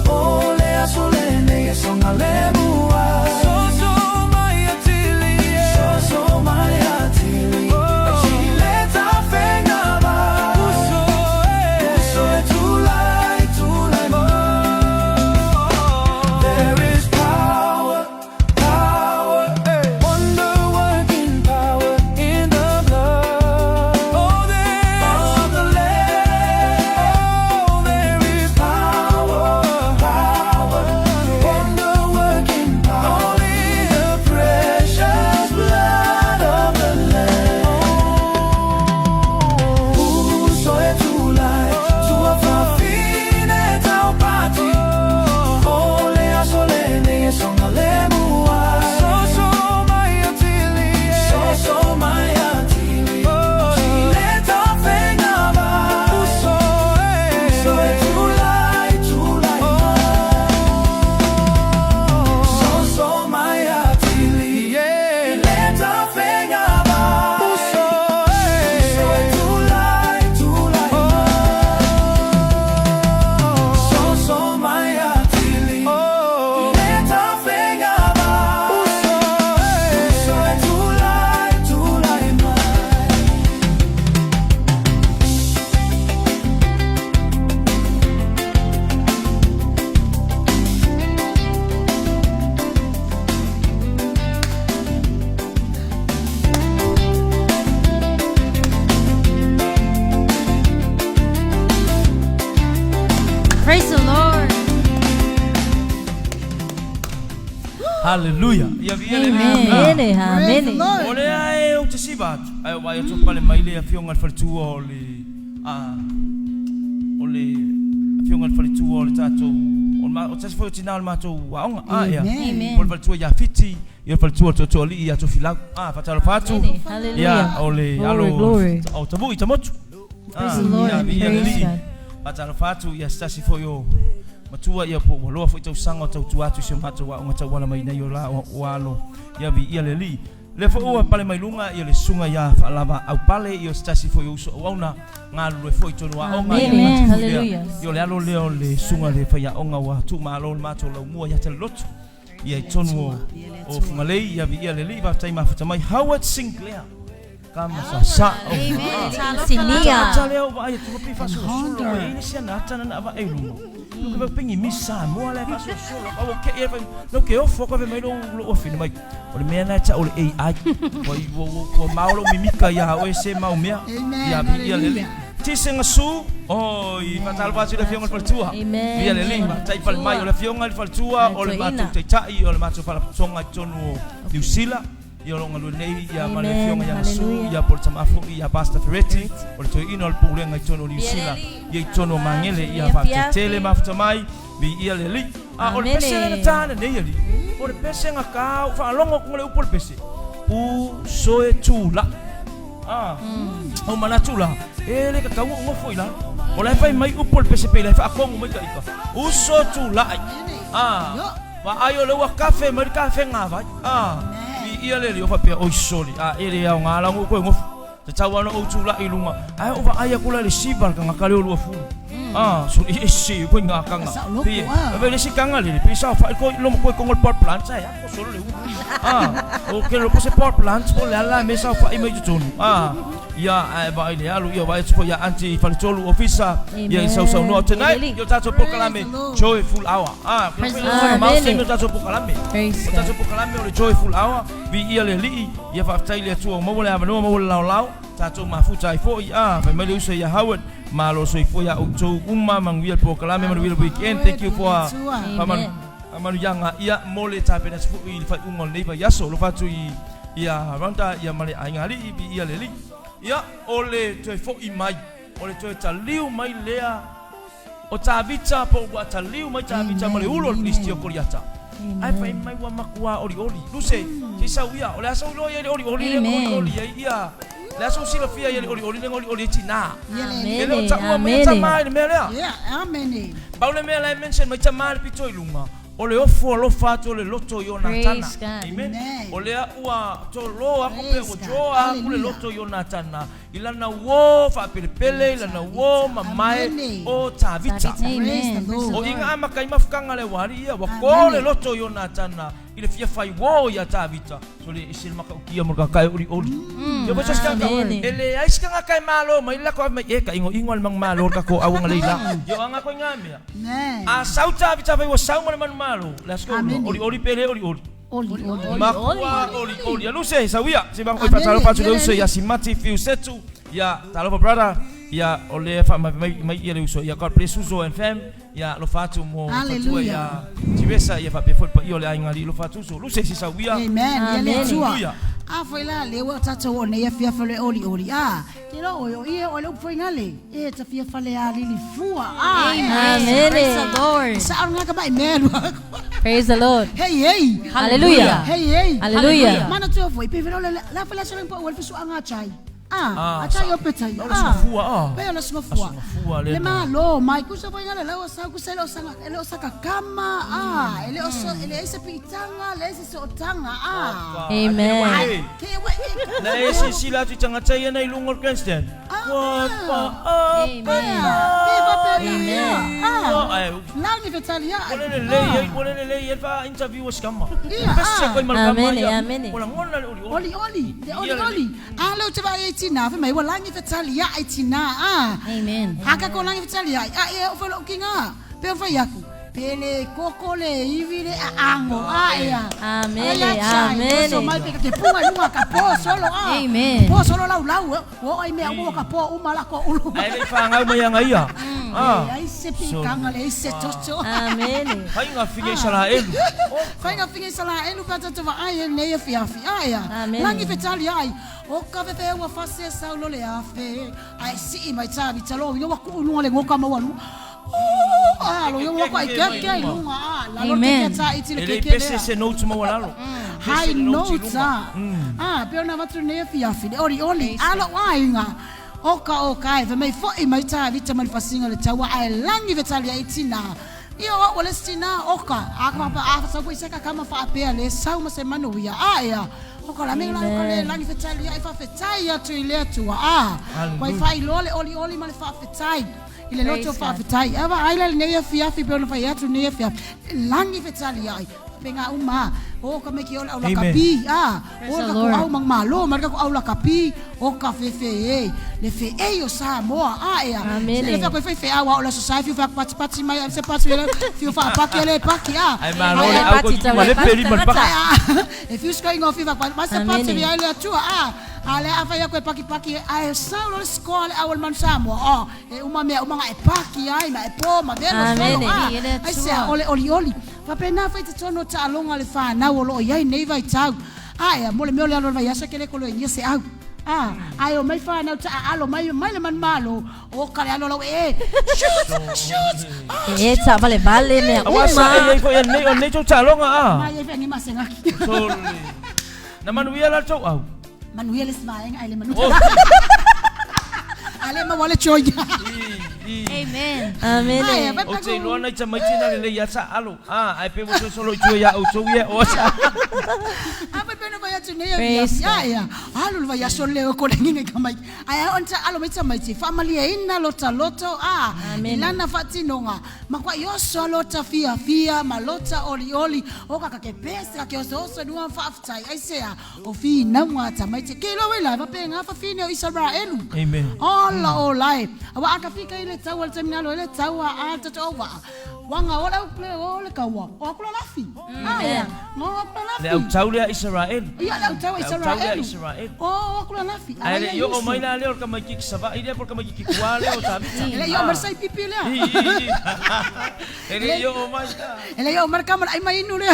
S5: O le aso lenei e saogalemu ai Soso mai atili Soso mai atili I le tafega vai Uso e, uso e tulai, tulai mai There is power, power, wonder-working power in the blood. Oh, there of the Lamb. Oh, there is power, power, wonder-working power. Only the precious blood of the Lamb. Uso e tulai, tuafafine taupati. O le aso lenei e saogalemu ai. Soso mai atili, soso mai atili. I le tafega vai. Uso e, uso e tulai, tulai mai. Soso mai atili, i le tafega vai. Uso e, uso e tulai, tulai mai. Soso mai atili, i le tafega vai. Uso e, uso e tulai, tulai mai.
S4: Praise the Lord.
S2: Hallelujah. Ia viia le
S4: Amen.
S2: Alii.
S3: Amene,
S1: Praise the
S3: amene.
S1: Lord.
S2: O lea e ou te siva atu ae o vaai atu pale mai le afioga i le faletua o le a o le afioga i le faletua o le tatou o le ma o se tasi foi o tina o le matou aoga a ia
S1: Amen.
S4: Amen.
S2: o le faletua ia Fiti ia le faletua o le Tootooalii ia Tofilau a faatalofa atu
S3: Amene. Hallelujah.
S2: ia o le
S3: Glory,
S2: alo
S3: glory.
S2: o Tavui Tamotu
S3: Praise the Lord.
S2: ia viia le
S3: Praise
S2: Alii
S3: God.
S2: faatalofa atu ia se tasi foi o matua ia po ua loa foi tausaga o tautua atu i si o matou aoga tauala mai nei o la o alo ia viia le Alii le foi ua pale mai luga ia le susuga ia Faalava Aupale ia o se tasi foi o uso auauna galulue foi i tonu aoga ia
S3: Amen.
S2: le matu foi lea.
S3: Hallelujah.
S2: Ia o le alo lea o le susuga le faiaoga ua tuumalo le matou laumua ia Taliloto ia i tonu o Fugalei ia viia le Alii faafetai mafuta mai Howard Sinclair kama sa sa o
S3: Sinia.
S2: ata lea o vaai atu pe faasolosolo ua i ai le isi ana ata na na avae i luga Lo ke pengi mi Samoa le faasolosolo au ke e lo ke ofo ko mai lo lo ofine mai o le mea na ta o le AI ua ua ua mao lo mimika ia o se mau mea
S1: Amen.
S2: ia vi ia le
S1: Hallelujah.
S2: Tise ngasu o i faatalofa atu i le afioga i le faletua
S3: Amen.
S2: Via le lima tai pale mai o le afioga i le faletua o le
S3: Toeina.
S2: matou taitai o le matou faalapotopotoga i totonu o Niu Sila ia o lo o galue nei ia ma le
S3: Amen.
S2: afioga ia Gasu
S3: Hallelujah.
S2: ia po o le tamafo'i ia Pastor Ferretti o le toeaina o le pulega i totonu o Niu Sila ia i totonu o Magele ia
S3: Ia
S2: faatetele mafuta mai viia le Alii a o le
S3: Amene.
S2: pese lea na ta nei alii o le pese ga ka faalogo atu le upu o le pese u soe tula'i a o manatu la e le tatau ona nofo i lalo o la e fai mai upu o le pese pe i la e faatonu mai taita uso tula'i a vaai o le ua kafe mai le kafe gavai a viia le Alii o faapea oi soli a e le aoga la ona ou toe nofo tatau lava ona ou tula'i i luga ae ou vaai atu la i le siva le tagata lea o luafulu a soli ese koe ngā kanga
S1: Saoloko,
S2: pe
S1: ah.
S2: e le isi kanga lele pe saofai koe loma koe kongo le power plant sa e ako solo le ulu a o ke lo se power plant po le ala me saofai mai i totonu a ia ae vaai le alu ia vaai atu foi ia aunty Faletolu ofisa ia i sausaunoa tonight
S3: Amen.
S2: ia o tatou polokalame
S1: Praise the Lord.
S2: Joyful Hour a
S4: Praise the
S3: Lord.
S2: mau
S3: Amen.
S2: se o tatou polokalame
S3: Praise
S2: o tatou polokalame o le Joyful Hour viia le Alii ia faafetai i le Atua ua maua le avanoa maua le laolao tatou mafuta ai foi a fai mai le uso ia Howard malo soifua ia outou uma manuia le polokalame manuia le weekend thank you for
S1: Amen.
S2: faamanuiaga ia mo le tapena atu foi i le faaiuga o lenei vaiaso alofa atu i Ia Rwanda ia ma le aiga alii viia le Alii. Ia o le toe fo'i mai, o le toe taliu mai lea o Tavita po ua taliu mai Tavita ma le ulo o le Pilistia o Koliata. Ae fai mai ua matua olioli. Luse, se i sau ia, o le a sau iloa i ai le olioli lea na olioli ai ia, le a sou silafia i ai le olioli lea na olioli ai tina. E le o taua mai tama i le mea lea. Pau le mea la e mention mai tama i le pito i luga, O le ofo alofa atu o le loto i Ionatana. Amen. O lea ua tolo aku pe ua draw aku le loto i Ionatana i lana uō faapelepele, i lana uō mamae o Tavita. O i ga amaka ai mafutaga le ua alii ia, ua kō le loto i Ionatana i le fia fai uō iā Tavita. So le ese le matautia mo le tagata e olioli. Ia foi se tagata e leai se tagata e malo mai le lako ave mai e ka igoigo a le manumalo o le tatou au agalei la. Ia o aga koe ngā mea. A sau Tavita fai ua sau ma le manumalo, le aso ua olioli pe le olioli. Makua olioli. Ia Luse, sau ia. Se vang oi faatalofa atu le uso ia Simati Fiu Setu. Ia talofa brother. Ia o lea fa mai mai mai ia le uso. Ia God bless uso and fam. Ia alofa atu mo fatua ia Teresa ia faapea foi le paia o le aiga alii alofa atu uso. Luse se sau ia.
S1: Amen. Ia le Atua. A foi la lea ua tatou oo nei afiafi o le olioli. A, te lo oe o ie o le upu foi ngale. E ta fia fale a lili fua. A, e.
S3: Amen.
S4: Praise the Lord.
S1: Sa o ngaka mai mea lua.
S3: Praise the Lord.
S1: Hey hey.
S3: Hallelujah.
S1: Hey hey.
S3: Hallelujah.
S1: Mana tua foi pe velo le la fala sa po o le fisu anga chai.
S2: Ah,
S1: A chai o pe chai.
S2: O le sungafua, ah.
S1: Pe o le sungafua.
S2: A sungafua le
S1: Le
S2: na.
S1: malo mai ku sa foi ngale la o sa ku se lo sanga ele o saka kama ah ele o so ele ese pitanga le ese so tanga ah.
S3: Amen.
S1: Ke we
S2: Na e silasila atu i tagata ia na i luga o le grandstand. Ua pa
S4: Amen.
S1: Amen.
S2: Ah, ai,
S1: Langi fetalia.
S2: ua le lelei ai, ua le lelei ai le faa-interview a si kama.
S1: Ia,
S2: Pese
S1: ah.
S2: koe ma le kama
S3: Amene,
S2: ia.
S3: amene.
S2: Ua lagona le olioli.
S1: Oli oli, le oli oli. A leo te vai e tina, fe mai ua langi fetalia ai tina ah.
S4: Amen.
S1: Haka ko langi fetalia ai. A e o felo kinga. Pe o fai aku. Pele koko le iwi le aango a ea.
S3: Amene,
S1: Ai, a chai,
S3: amene.
S1: So mai pe ke punga lunga ka po solo a.
S4: Amen.
S1: Po solo lau lau. O ai mea ua ka po uma la ko ulu.
S2: Ae le i fagau mai aga ia. Ah.
S1: Ai se pikanga le se toto.
S3: Amene.
S2: Faiga figa Isaraelu.
S1: Faiga figa Isaraelu pa tatou vaai e nei afiafi. Ae a.
S3: Amene.
S1: Lagi fetali ai. O ka fefe ua fase sau lo le afe. Ae sii mai Tavita lo ina ua kuu i luga le goka maua luga. Oh, a lo ia ua ko ai ke ke i luga a. La lo ke
S4: Amen.
S1: ke ta iti le
S2: E
S1: ke
S2: le i
S1: ke
S2: pese
S1: lea.
S2: se notes maualalo. Pese
S1: High
S2: le notes i
S1: notes
S2: luga.
S1: a. Ah, pe ona avatu nei afiafi le olioli. Alo aiga. O ka o ka e fe mai fo'i mai Tavita mai le fasiga o le taua ae lagi fetali ai tina. Ia o o le tina o ka. A ka pa a sau foi se ka kama faapea le sau ma se manuia. A ea. O ka la me la o ka le lagi fetali ai faafetai atu i le Atua. A. Koe faailoa le olioli ma le faafetai. I le loto faafetai. Ava ai la lenei afiafi pe ona fai atu lenei afiafi. Lagi fetali ai. Pe ngā uma. O ka meki o le aula
S2: Amen.
S1: kapi. A. O
S4: the
S1: ka ku
S4: Lord.
S1: au mang malo ma le ka ku au la kapi. O ka fefe e. Le fe e o Samoa. A ea.
S3: Amene.
S1: Se le fea koe fai fe au a o la society fiu fea pati pati mai se pati le fiu fa paki le paki a.
S2: Ai malo le
S3: Ai,
S2: au ko
S3: pati tau
S2: ma le
S3: le
S2: peli ma le
S3: pati
S2: paki.
S1: A, e fiu skai ngō fiu fa pati. Ma se pati
S3: Amene.
S1: vi ai le atua. A. A le a fai koe paki paki. A e sau lo le score le au le manu Samoa. O. E uma mea uma nga e paki ai ma e po ma velo
S3: Amene.
S1: solo. A.
S4: E le
S1: Ai se
S4: Atua.
S1: ole oli oli. Faapena fai totonu o taaloga le fanau o loo iai nei vaitau. Ae mo le mea o le alo o le vaiaso ke le kolo e ia se au. Ah, ai o mai fanau taaalo mai mai le manumalo. O ka le alo lau e. Shoot, shoot. Ah,
S3: E ta vale vale mea
S2: Aua sa e
S3: uma.
S2: ai foi nei o nei tou taaloga a.
S1: Mai e whangi masengaki.
S2: Sole. Na manuia la tou au.
S1: Manuia le smaenga ai le manu.
S2: Oh.
S1: Ale ma wale choia.
S2: I, i.
S4: Amen.
S3: Amene.
S1: Ai,
S2: O te iloa nai tamaiti na lelei ia taalo. Ah, ai pe mo solo i tua ia outou ia o sa.
S1: A pe pena vai atu nei
S3: Praise
S1: ia ia. Alu le vai aso le ko le nginga ka mai. Ai on ta alo mai tamaiti. Fa malia ina lota loto a.
S3: Amen.
S1: Lana fatinoga. Ma kwa yoso lota fia fia ma lota oli oli. O ka ka ke pese ka ke oso oso nua fa aftai. Ai sea o fi naunga tamaiti. Ke lo wela fa pe nga fa fine o Israelu.
S2: Amen.
S1: Ola ola e. Awa aka fika i le taua le taminalo i le taua a tata o waa. Wanga ola au ple o le kaua. O akula lafi. Amen.
S2: Le au tau lea Isaraelu.
S1: Ia le au tau a
S2: Le au tau lea
S1: Isaraelu.
S2: Isaraelu.
S1: O aku la nafi.
S2: Ae le i oo mai la lea o le tamaititi Savaii lea po o le tamaititi Tua lea o Tavita.
S1: E le i oo mai le sai pipi lea.
S2: I, i, i. E le i oo mai.
S1: E le i oo mai le kama le ai mai inu lea.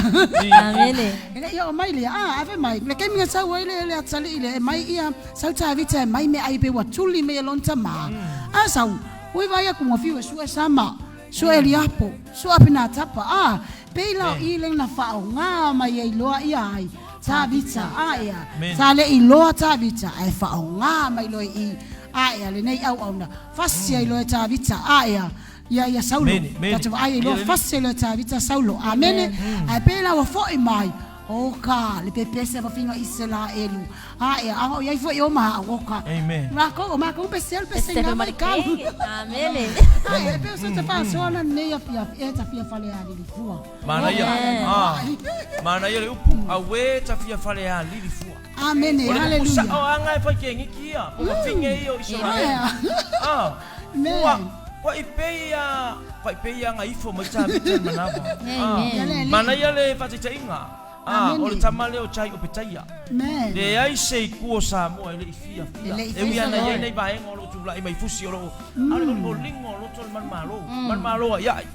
S3: Amene.
S1: E le i oo mai lea. Ah, ave mai. Le taimi na sau ai le le atalii lea e mai ia sau Tavita e mai meaai pe ua tuli mai e lona tamā. A sau, ui vaai atu ua fiu e sue sama, sue liapo, sue apinatapa. Ah, pei la o i lea na faaaoga mai ai loa ia ai Tavita. Ah, ea. Sa le i loa Tavita ae faaaoga mai loa i i. Ah, ea, lenei auauna. Fasi ai loa e Tavita. Ah, ea. Ia ia Saulo. Tatou vaai ai loa fasi ai loa e Tavita Saulo. Amene. Ae pei la ua foi mai, Oka, le pepese a fafina Iselaelu. A ea, a o iai foi o ma au, oka.
S2: Amen.
S1: Makou, o makou pese alu pese ina mai kau.
S3: Amene.
S1: A ea, pe o se te whaasoa na nei afiafi, e ta fia fale a lili fua.
S2: Manaia, ah, manaia le upu, auē ta fia fale a lili fua.
S1: Amene,
S2: O le upu
S1: hallelujah.
S2: sa'o aga e fai kegiki ia, po fafine ia o Isaraelu. Ah, ua, ua i pei a, ua i pei a ga ifo mai Tavita i le manava. Ah, manaia le faataitaiga, ah, o le tama lea o Jai Opetaia. Leai se itu o Samoa e le i fiafia. E ui ana i ai nai vaega o lo o tulai mai fusi o lo o, a o le olioliga o loto o le manumalo, manumalo ai ai.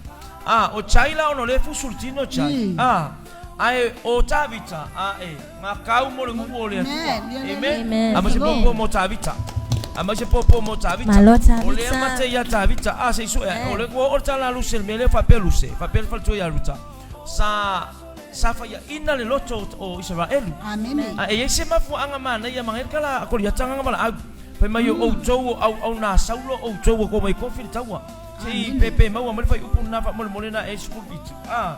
S2: Ah, o Jai la ona o lea e fusu le tino o Jai. Ah, ae o Tavita, ah, e, Ngā kau mo le nuu o le Atua. Amen. A mai se pōpō mō Tāvita. A mai se pōpō mō Tāvita.
S3: Malo Tāvita.
S2: O lea mate ia Tāvita. A se i sue ae. O le ua oo le tala a Luse le mea lea faapea Luse. Faapea le faletua ia Ruta. Sa sa faiaina le loto o Isaraelu.
S1: Amene.
S2: A e iai se mafuaaga manaia ma ngai kala a Koliata agaga valaau. Fai mai o outou o auauna a Saulo outou ua kou mai kofi le taua. Se i pepe maua mai le fuaiupu lena faamolemole na e 17. A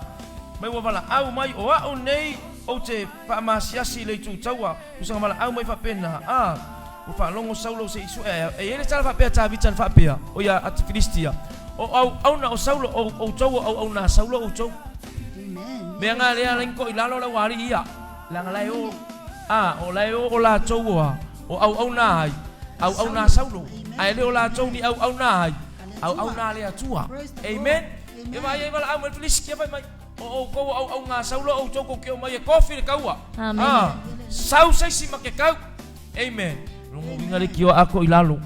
S2: mai ua valaau mai o a'u nei Ou te faamasiasi i le itu taua, pusaga valaau mai faapena, a, ua faalogo Saulo se i sue ae, e i ai le tala faapea a Tavita na faapea, o ia a te Filistia, O auauna o Saulo, o outou o auauna a Saulo outou. Mea nga lea lain ko i lalo la ua alii ia, leaga la e o, a, o la e o o latou o a, o auauna ai, auauna a Saulo, ae le o latou ni auauna ai, auauna a le Atua. Amen. E vaai ai valaau mai le Filistia fai mai. O outou o auauna a Saulo, outou tou te omai e kofi le taua.
S3: Amen.
S2: Sau se isi ma ke kau. Amen. Longa uiga le kioa ako i lalo.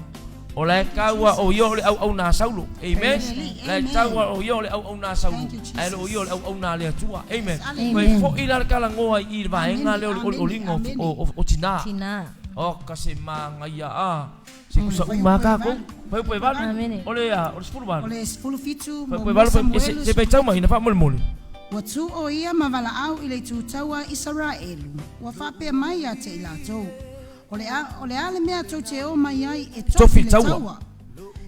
S2: O la e taua o ia o le auauna a Saulo. Amen. La e taua o ia o le auauna a Saulo. Ae le o ia o le auauna a le Atua. Amen. Toe foi la le talanoa i i le vaega lea o le olioliga o tina.
S3: Tina.
S2: O ka se magaia a. Se kusa uma a kākou. Faiupu e valu.
S3: Amene.
S2: O le a, o le 18.
S1: O le 17
S2: Faiupu e valu,
S1: mo
S2: e se,
S1: Samuelu
S2: se paitau mai na faamolemole.
S1: Ua tu o ia ma valaau i le itu taua Isaraelu, ua faapea mai ia te i latou, O le a, o le a le mea tou te o mai ai e tofi le taua?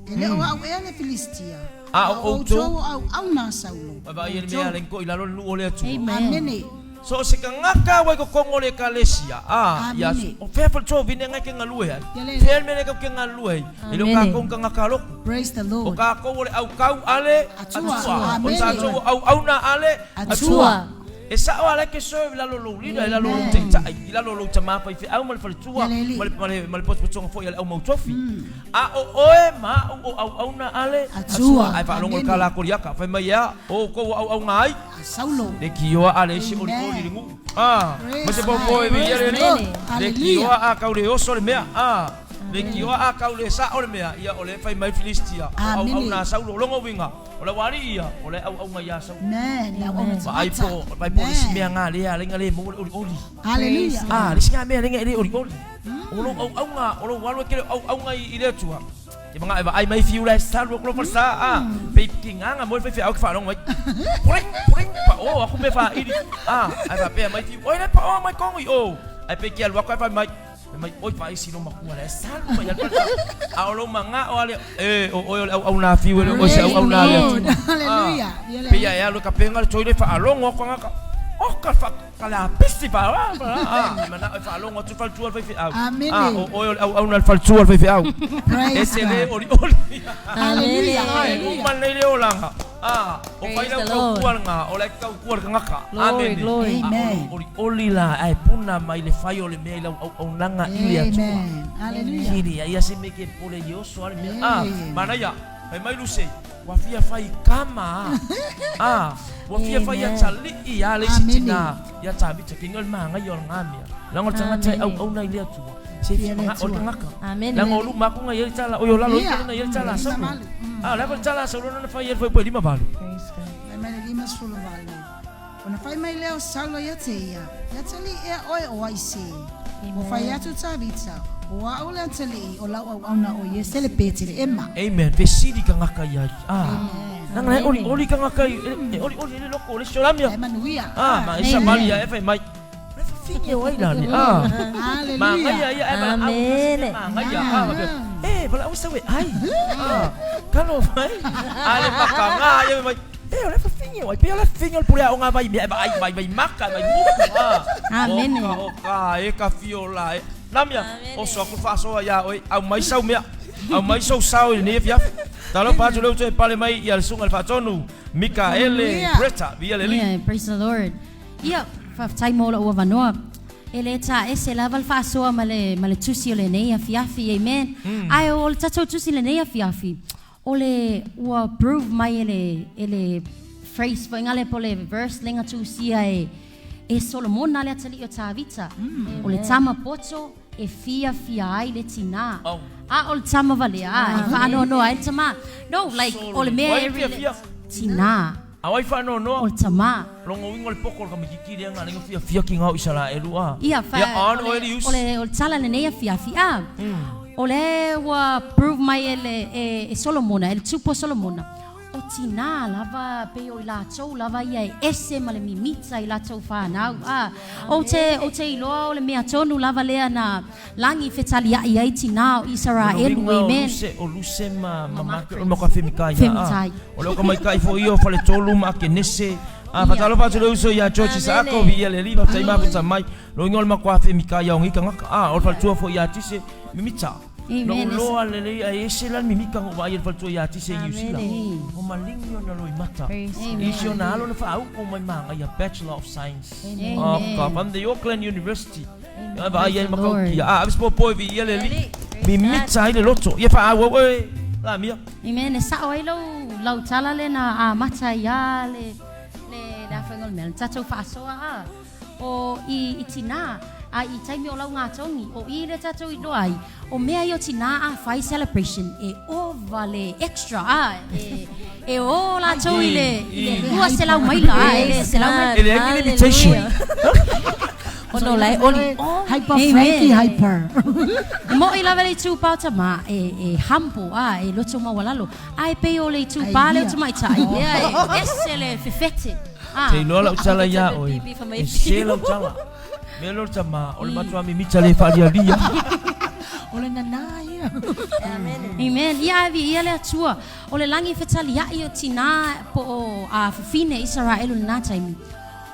S1: E le o a'u ea le Filistia,
S2: A
S1: a
S2: o
S1: o
S2: outou
S1: outou o auauna a Saulo.
S2: Ua vaai le mea alai ko i lalo le nuu o le Atua.
S1: Amene.
S2: So o se tagata ua i totonu o le Ekalesia, a, ia,
S1: Amene.
S2: o fea fale-tovine ngai ke galue ai?
S1: Ia le
S2: Fea le mea lea kau ke galue ai? E le o
S3: Amene.
S2: kākou ni tagata aloku.
S1: Praise the
S2: O
S1: Lord.
S2: kākou o le aukau a le
S1: Atua.
S2: Atua. O
S1: Amene.
S2: tātou o auauna a le
S1: Atua.
S3: Atua.
S2: E sa'o a lae ke serve i lalo o lou leader, i lalo o lou taitai, i lalo o lou tamā faifeau ma le faletua,
S1: Ia le alii.
S2: ma le, ma le, ma le potopotoga foi a le aumautofi. A o oe ma a'u o auauna a le
S1: Atua.
S2: Ae faalogo le
S1: Amene.
S2: kala a Koliata, fai mai ea, o outou o auauna ai?
S1: A Saulo.
S2: Le kioa a le isi olioli le nuu. A, ma se popo e viia le
S1: Praise the
S2: alii.
S1: Lord.
S2: Le
S1: Hallelujah.
S2: kioa a kau le oso le mea. A, le kioa a kau le sa'o le mea. Ia o le fai mai Filistia, o auauna a Saulo. O lona uiga, o lau alii ia, o le auauna iā Saulo.
S1: Amen. Le auauna
S2: Vaai
S1: tagata.
S2: po, vaai po le isi
S1: Amen.
S2: mea ngā lea, le nga le maua le olioli.
S1: Hallelujah.
S2: A, le isi ngā mea le nga e le olioli. O lou auauna, o lou alu e ke le auauna i le Atua. Ke manga e vaai mai fiu la e salu aku lo falesa, a, pei ki nganga mo le faifeau ke faalogo mai. Puring, puring, pa o aku mea faili. A, ae faapea mai fiu, oi le pa o mai kongo i o. Ae pei ki alu aku ae fai mai, fai mai, oi vaai si lo makua la e salu mai al falesa. A o lou magao a lea, e, o oe o le auauna a fiu e le o oe se auauna a le Atua.
S1: Hallelujah.
S2: A, pei a e alu e kapenga le toile faalogo aku angaka. O ka fa, ka le apisi fa, a, a, e manao e faalogo atu le faletua o le faifeau.
S1: Amene.
S2: A, o oe o le auauna a le faletua o le faifeau.
S1: Praise
S2: E te le
S1: God.
S2: olioli.
S1: Hallelujah.
S2: E
S1: Hallelujah.
S2: uma lenei le olaga. A, o
S3: Praise
S2: fai lau
S3: the Lord.
S2: taukua lena, o le taukua le tagata.
S3: Glory,
S2: Amene.
S3: glory.
S2: A o
S1: Amen.
S2: lou olioli la, ae puna mai le fai o le mea i lau auaunaga i le Atua.
S1: Amen. Hallelujah.
S2: Kiri, ia se mea ke pole i oso a le mea. A,
S1: Amen.
S2: manaia, fai mai Luse. Ua fia fai kama a. Ua fia fai atalii a le isi tinā ia Tavita ke ingoa le magaia o le gamea. Leaga o le tagata e auauna i le Atua. Se fia manao o le tagata. Leaga o luma aku na i ai le tala, oi o lalo ifo na i ai le tala a Saulo. A o le a foi le tala a Saulo na fai ai le fuaiupu e 58.
S1: Fai mai le 58. Ona fai mai lea o Saulo ia te ia, E atalii ea oe o ai se? Ua fai atu Tavita, O au le atalii o lau auauna o Iese le Peteleema.
S2: Amen. Fesili tagata i ai. Ah. Leaga e olioli tagata i, e olioli ai le loko o le isi o lamia.
S1: E manuia.
S2: Ah, ma e savali ae fai mai. Le fafine o ai la ni. Ah.
S1: Hallelujah.
S2: Magaia ia e valaau.
S3: Amene.
S2: Magaia. Ah, faapea, e valaau sau e ai. Ah. Kalo mai. Ale makanga ia mai. E o le fafine o ai. Pe o le fafine o le pule aoga vai mea e vaai vai vai maka vai muku. Ah.
S4: Amene.
S2: O ka e ka fiola e. Lamia, oso aku le faasoa iā oe, aumai sau mea, aumai sou sao i lenei afiafi. Talofa atu le uso e pale mai ia le susuga i le faatonu, Mikaele Bretta, viia le Alii.
S4: Yeah, praise the Lord. Ia, faafetai mo lou avanoa. E le taese lava le faasoa ma le, ma le tusi o lenei afiafi, amen. Ae o le tatou tusi lenei afiafi, o le ua prove mai e le, e le phrase foi ngale po le verse lenga tusia e, e Solomona le atalii o Tavita. O le tama poto e fiafia ai le tinā.
S2: Oh.
S4: A o le tama valea, a, e faanoanoa ai le tamā. No, like, o le mea
S2: Wai
S4: e
S2: fiafia?
S4: Tinā.
S2: A wai whaanoanoa?
S4: O le tamā.
S2: Longo uiga o le poko o le tamaititi lea na lenga fiafia ki ngā o Isaraelu a.
S4: Ia, fa,
S2: Ia, on
S4: o le,
S2: oe li
S4: o le, o le tala lenei afiafi. A, o le ua prove mai e, le, e, e Solomona, e le tupu o Solomona, o tinā lava pei o i latou lava ia e ese ma le mimita i latou whanau. A, o te, o te iloa o le mea tonu lava lea na lagi fetaliai ai tinā o Isaraelu, amen.
S2: O Luse ma, ma Margaret, o le matua femitai ia.
S4: Femitai.
S2: O le oka maikai foi ia o Faletolu ma Akenese. A, whatalofa atu le uso ia George Isaac o via le li, whafetai mafuta mai. Lo ingoa o le matua femitai ia o ngi tagata. A, o le faletua foi ia Tise, mimita.
S4: Amen.
S2: Na uloa lelei ai ese la le mimita na ou vaai ai le faletua ia Tise i Niu Sila. O maligi ona loimata. Isi ona alo na faaupu mai magaia Bachelor of Science.
S4: Amen.
S2: Oh, ka from the Auckland University. Ia vaai ai
S4: Praise the
S2: makaukia.
S4: Lord.
S2: A, ave se popo e viia le alii. Mimita ai le loto. Ia faaauau oe Lamia.
S4: Amen. E sao ai lau, lau tala le na amata ai a le, le, le a faiga o le mea, le tatou faasoa a. O i, i tinā, a i taimi o lau ngātongi, o i le tatou iloa ai, o mea ia o tinā a fai celebration, e ova le extra a, e, e o latou i le, i le 200 maila a, e le 100 maila.
S2: E leai ni limitation.
S3: Ona o la e oli o.
S1: Hyper
S4: Amen.
S1: Frankie hyper.
S4: E mo'i lava le itupa o tamā, e, e humble, a, e loto maualalo. A e pei o le itupa lea o tamaitai, lea e ese le fefete. A.
S2: Te iloa lau tala iā oe, e sese lau tala. Mea lea o le tamā, o le matua mimita le faalialia.
S1: O le nanā ia.
S4: Amen. Ia ae viia le Atua. O le lagi fetaliai o tinā po o a fafine Isaraelu i lenā taimi.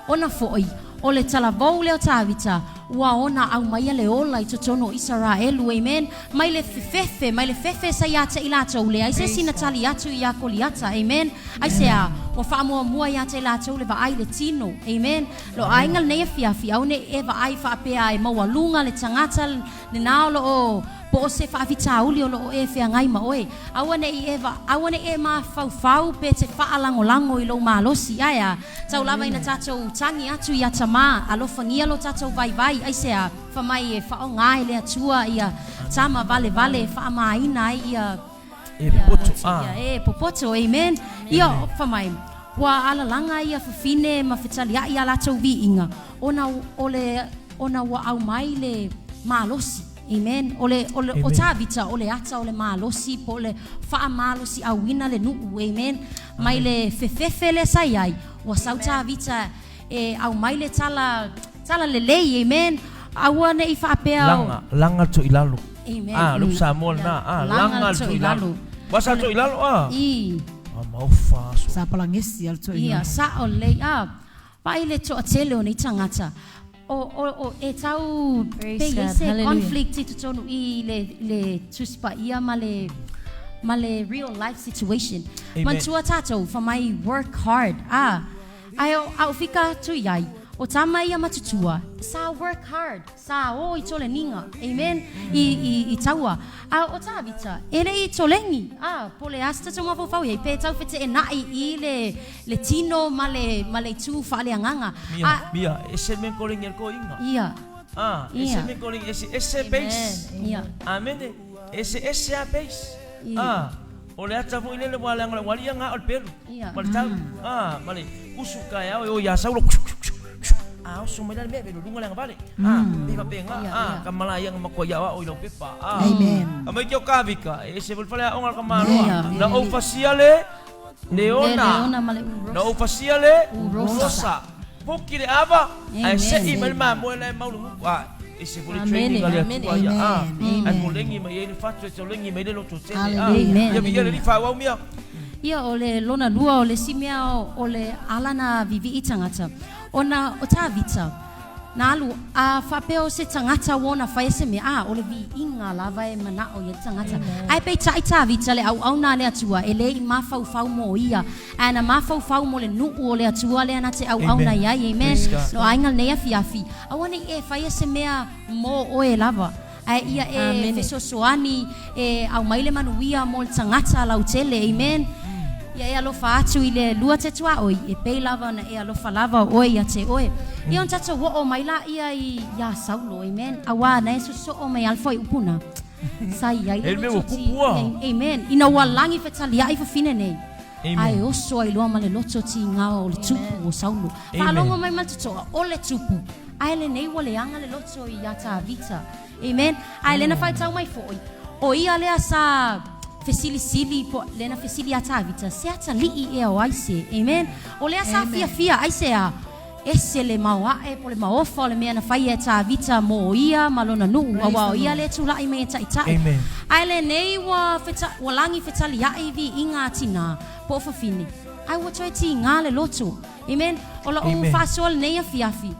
S4: Ona foi, o le talavou lea o Tavita, ua ona aumaia le ola i totonu o Isaraelu, amen, mai le fefefe, mai le fefe sa ia te i latou, leai se isi na tali atu iā Koliata, amen, aisea, ua faamuamua ia te i latou le vaai i le tino, amen. Lo aiga lenei afiafi, aua ne i e vaai faapea e maualuga le tagata lenā o lo o Po o se faafitauli o lo o e feagai ma oe, aua ne i e, aua ne i e mafaufau pe te faalagolago i lou malosi. Ae a, tau lava ina tatou tagi atu ia Tamā, alofagia lo tatou vaivai, aisea, fa mai e faaaoga e le Atua ia tama valevale e faamaina ai ia,
S2: E popoto, a.
S4: ia, e popoto, amen. Ia, fa mai, ua alalaga ia fafine ma fetaliai a latou viiga, ona o le, ona ua aumai le malosi. Amen. O le, o le, o Tavita, o le ata o le malosi, po o le faamalosiauina le nuu. Amen. Mai le fefefe lea sa i ai, ua sau Tavita e aumai le tala, tala lelei. Amen. Aua ne i faapea o.
S2: Laga, laga le toilalo.
S4: Amen.
S2: Ah, le upu Samoa lena. Ah, laga le toilalo. Ua sa toilalo ah.
S4: I.
S2: Ah, maofa aso.
S1: Sa palagesi a le toilalo.
S4: Ia, sao lelei. Ah, vaai le toatele o nei tagata. O, o, o, e tau
S3: Praise
S4: pei
S3: God.
S4: ai se
S3: Hallelujah.
S4: conflict i totonu i le, le Tusi Paia ma le, ma le real life situation.
S2: Amen.
S4: Manatua tatou, fa mai work hard. A, ae o, a o fika atu i ai, O tama ia matutua, sa work hard, sa o i toleniga, amen, i, i, i taua. A o Tavita, e le i toleni, a, po o le a se tatou mafaufau i ai, pe tau feteenai i le, le tino ma le, ma le itu faaleagaga.
S2: Mia,
S4: A,
S2: mia, ese le mea koleni a le toeaina.
S4: ia,
S2: Ah, ese
S4: Ia.
S2: le mea koleni, ese, ese base.
S4: ia.
S2: Amene, ese ese a base.
S4: Ia.
S2: Ah, o le ata foi lele ua leaga o le uali ia gā o le pelu.
S4: Ia.
S2: Ma le tau. Ah, ma le usu taeao e o iā Saulo. A oso mai la le mea, velo luga le agavale. Ah, pe faapena.
S4: Ia,
S2: Ah,
S4: ia.
S2: ka malaia nga matua ia o i lau pepa. Ah.
S1: Amen.
S2: Ka mai ke o kavika, e ese foi le faleaoga a le kamaloa.
S4: Ia.
S2: Na ou fasia le
S4: Le
S2: Leona.
S4: Leona ma le
S2: Na
S4: Urosa.
S2: ou fasia le
S4: Urosa.
S2: Urosa. Poki le ava, ae
S4: Amen.
S2: se'i mai le mamoe la e mau le guku. Ah, ese foi le
S3: Amene,
S2: training a le
S3: amene.
S2: Atua ia. Ah,
S1: Amen.
S2: ae kolegi mai ai le fatu e tolegi mai le lototele. Ah,
S1: Hallelujah.
S4: Amen.
S2: ia viia le Alii faaauau mea.
S4: Ia, o le lona lua o le isi mea o le ala na vivii tagata, ona o Tavita, na alu a faapea o se tagata ua ona faia se mea, a o le viiga lava e manao i ai le tagata. Ae peitai Tavita le auauna a le Atua, e le i mafaufau mo ia, ae na mafaufau mo le nuu o le Atua lea na te auauna
S2: Amen.
S4: i ai. Amen.
S2: Praise God.
S4: Lo aiga lenei afiafi, aua ne i e faia se mea mo oe lava, ae ia e
S3: Amene.
S4: fesoasoani e aumai le manuia mo le tagata lautele. Amen. Ia e alofa atu i le lua te tuaoi, e pei lava ona e alofa lava o oe ia te oe. Ia ona tatou oo mai laia i iā Saulo. Amen. Auā na e sosoo mai a le fuaiupu na sa i ai le
S2: E le mea ua
S4: loto ti.
S2: kupu a.
S4: Amen. Ina ua lagi fetaliai fafine nei.
S2: Amen.
S4: Ae oso ai loa ma le loto tigā o le tupu o Saulo.
S2: Amen.
S4: Faalogo mai ma le totoa, o le tupu. Ae lenei ua leaga le loto iā Tavita. Amen. Ae lena faitau mai foi, o ia lea sa fesilisili po lena fesili iā Tavita, se atalii ea o Aise. Amen. O lea sa fiafia aise a ese le maoae po le maofa o le mea na faia e Tavita mo ia ma lona nuu, auā o ia lea e tula'i mai e taʻitaʻi.
S2: Amen.
S4: Ae lenei ua feta, ua lagi fetaliaʻi viiga a tinā po o fafine, ae ua toe tigā le loto. Amen. O loʻu
S2: Amen.
S4: faasoa lenei afiafi,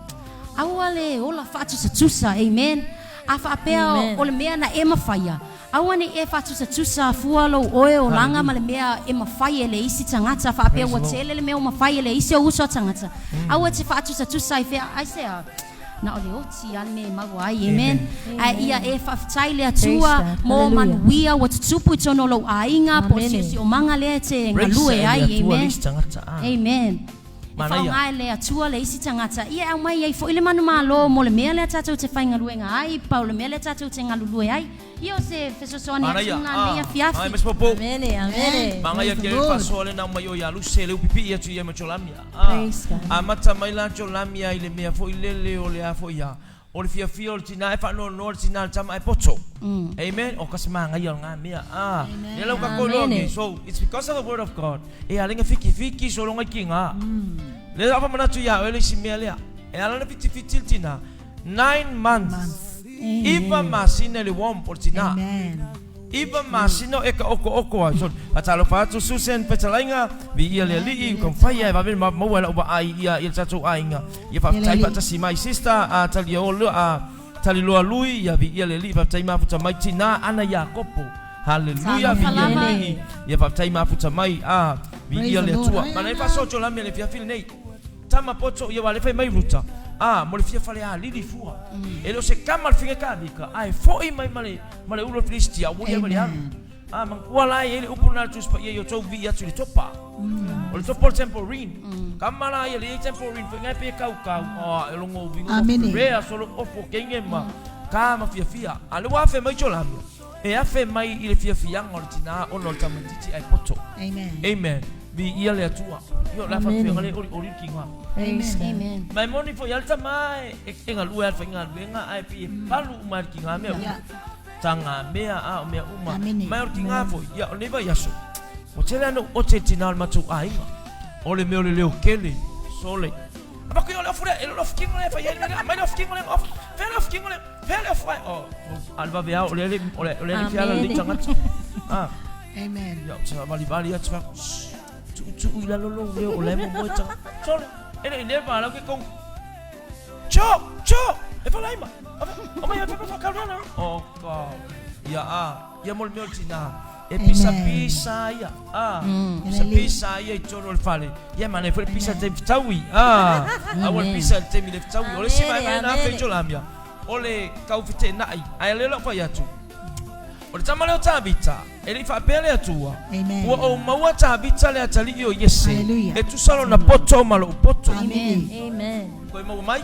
S4: aua le ola faatusatusa. Amen. A faapea
S3: Amen.
S4: o le mea na e mafaia, aua ne i e faatusatusa fua lou oe olaga ma le mea e mafai e le isi tagata faapea
S2: Praise
S4: ua
S2: the Lord.
S4: tele le mea ua mafai e le isi ou uso a tagata. Aua e te faatusatusa ai fea aisea na o le oti a le mea e maua ai. Amen. Ae ia e faafetai le
S3: Praise
S4: Atua
S3: God.
S4: mo
S3: Hallelujah.
S4: manuia ua tutupu i totonu o lou aiga po o le
S3: Amene.
S4: siosiomaga lea e te
S2: Praise
S4: galue
S2: le
S4: ai.
S2: Atua le
S4: Amen.
S2: isi tagata. Ah.
S4: Amen. E
S2: Manaia.
S4: faaaoga e le Atua le isi tagata ia e aumai ai foi le manumalo mo le mea lea tatou te faigaluega ai, pa o le mea lea tatou te galulue ai. Ia o se fesoasoani
S2: Manaia.
S4: atu lena nei
S2: Ah. Ai,
S4: afiafi.
S2: mas popo.
S3: Amene, amene.
S2: Magaia
S1: Praise
S2: ke
S1: the
S2: le
S1: Lord.
S2: faasoa lena mai o ia Luse le upipii atu ia ma Jolamia. Ah.
S3: Praise God.
S2: Amata mai la Jolamia i le mea foi lele o le a foi ia. O le fiafia o le tina e faanoanoa le tina le tama e poto. Amen. O kasi magaia o ngā mea. Ah. Le lau kako loa
S3: Amen.
S2: nge. So it's because of the word of God. E alenga fiki fiki so longa ki ngā. Le afa manatu ia o le isi mea lea. E ala na fiti fiti le tina. 9 months. Iva masina le womb o le tina.
S1: Amen.
S2: Iva masina o e ka oko oko ai. So, fatalofa atu Susan Petalaiga, viia le Alii, ka mafai e vave ma maua e lau vaai ia i le tatou aiga. Ia faafetai faatasi mai sister a talia o a taliloa lui, ia viia le Alii, faafetai mafuta mai tina ana Iakopo. Haleluia,
S4: Talofa
S2: viia le
S4: lava.
S2: Alii. Ia faafetai mafuta mai a viia
S1: Praise
S2: le
S1: the Lord.
S2: Atua. Mana e faasoa lami le fiafi lenei. Tama poto ia wa le fai mai ruta. Ah, mo le fia fale a lili fua. E le o se kama le finga kavika. Ai foi mai ma le ulo Filistia, ua ia ma le alu. Ah, man ua la e le upu na tu spa ia yo tau vi atu le topa. O le topa o le tambourine. Kama la ia le tambourine foi ngai pe kau kau. Ah, e longo vi
S1: Amene.
S2: Rea solo ofo kenge ma. Ka ma fia fia. A le wa fe mai cholamia. E afe mai i le fia fianga o le tina ono o le tamatiti ai poto.
S1: Amen.
S2: Amen. Vi ia le Atua. Io la fa
S3: Amen.
S2: fianga le ori ori ki ngā.
S3: Praise God.
S4: Amen.
S2: Mai moni fo ialta mai e e ngalue al whainga luenga ai pi e palu uma ki ngā mea uma. Ta ngā mea a o mea uma.
S1: Amene.
S2: Mai o ki ngā fo ia o neva iaso. O tele ano o te tina o le matou aiga. O le mea o le leo kele. Sole. Apa kui o le ofu lea, e le ofu kingo lea, whai ai mai le ofu kingo lea, ofu, fea le ofu kingo lea, fea le ofu ai. O, alwa vea, o le le, o le, o le le fiala le
S3: Amene.
S2: tangata. Ah,
S1: Amen.
S2: ia, o te vali vali atu fa, tu tu i lalo lo leo, o le mo mo tanga. Sole, e le ne va la ke kong. Cho, cho, e fa lai ma. O mai e fa fa ka rana. O ka. Ia a, ia mo le mea o le tina. E pisapisa ia. Ah, pisapisa ia i totonu o le fale. Ia manaia foi le pisa i le taimi fetaui. Ah, aua le pisa i le taimi le fetaui. O le isi vaevae na afe i Jolamia, o le tau feteenai. Ae o lea o le a ou fai atu. O le tama lea o Tavita, e le i faapea le Atua, Ua ou maua Tavita le atalii o Iese, e tusa lona poto ma lou poto. Toe maua mai?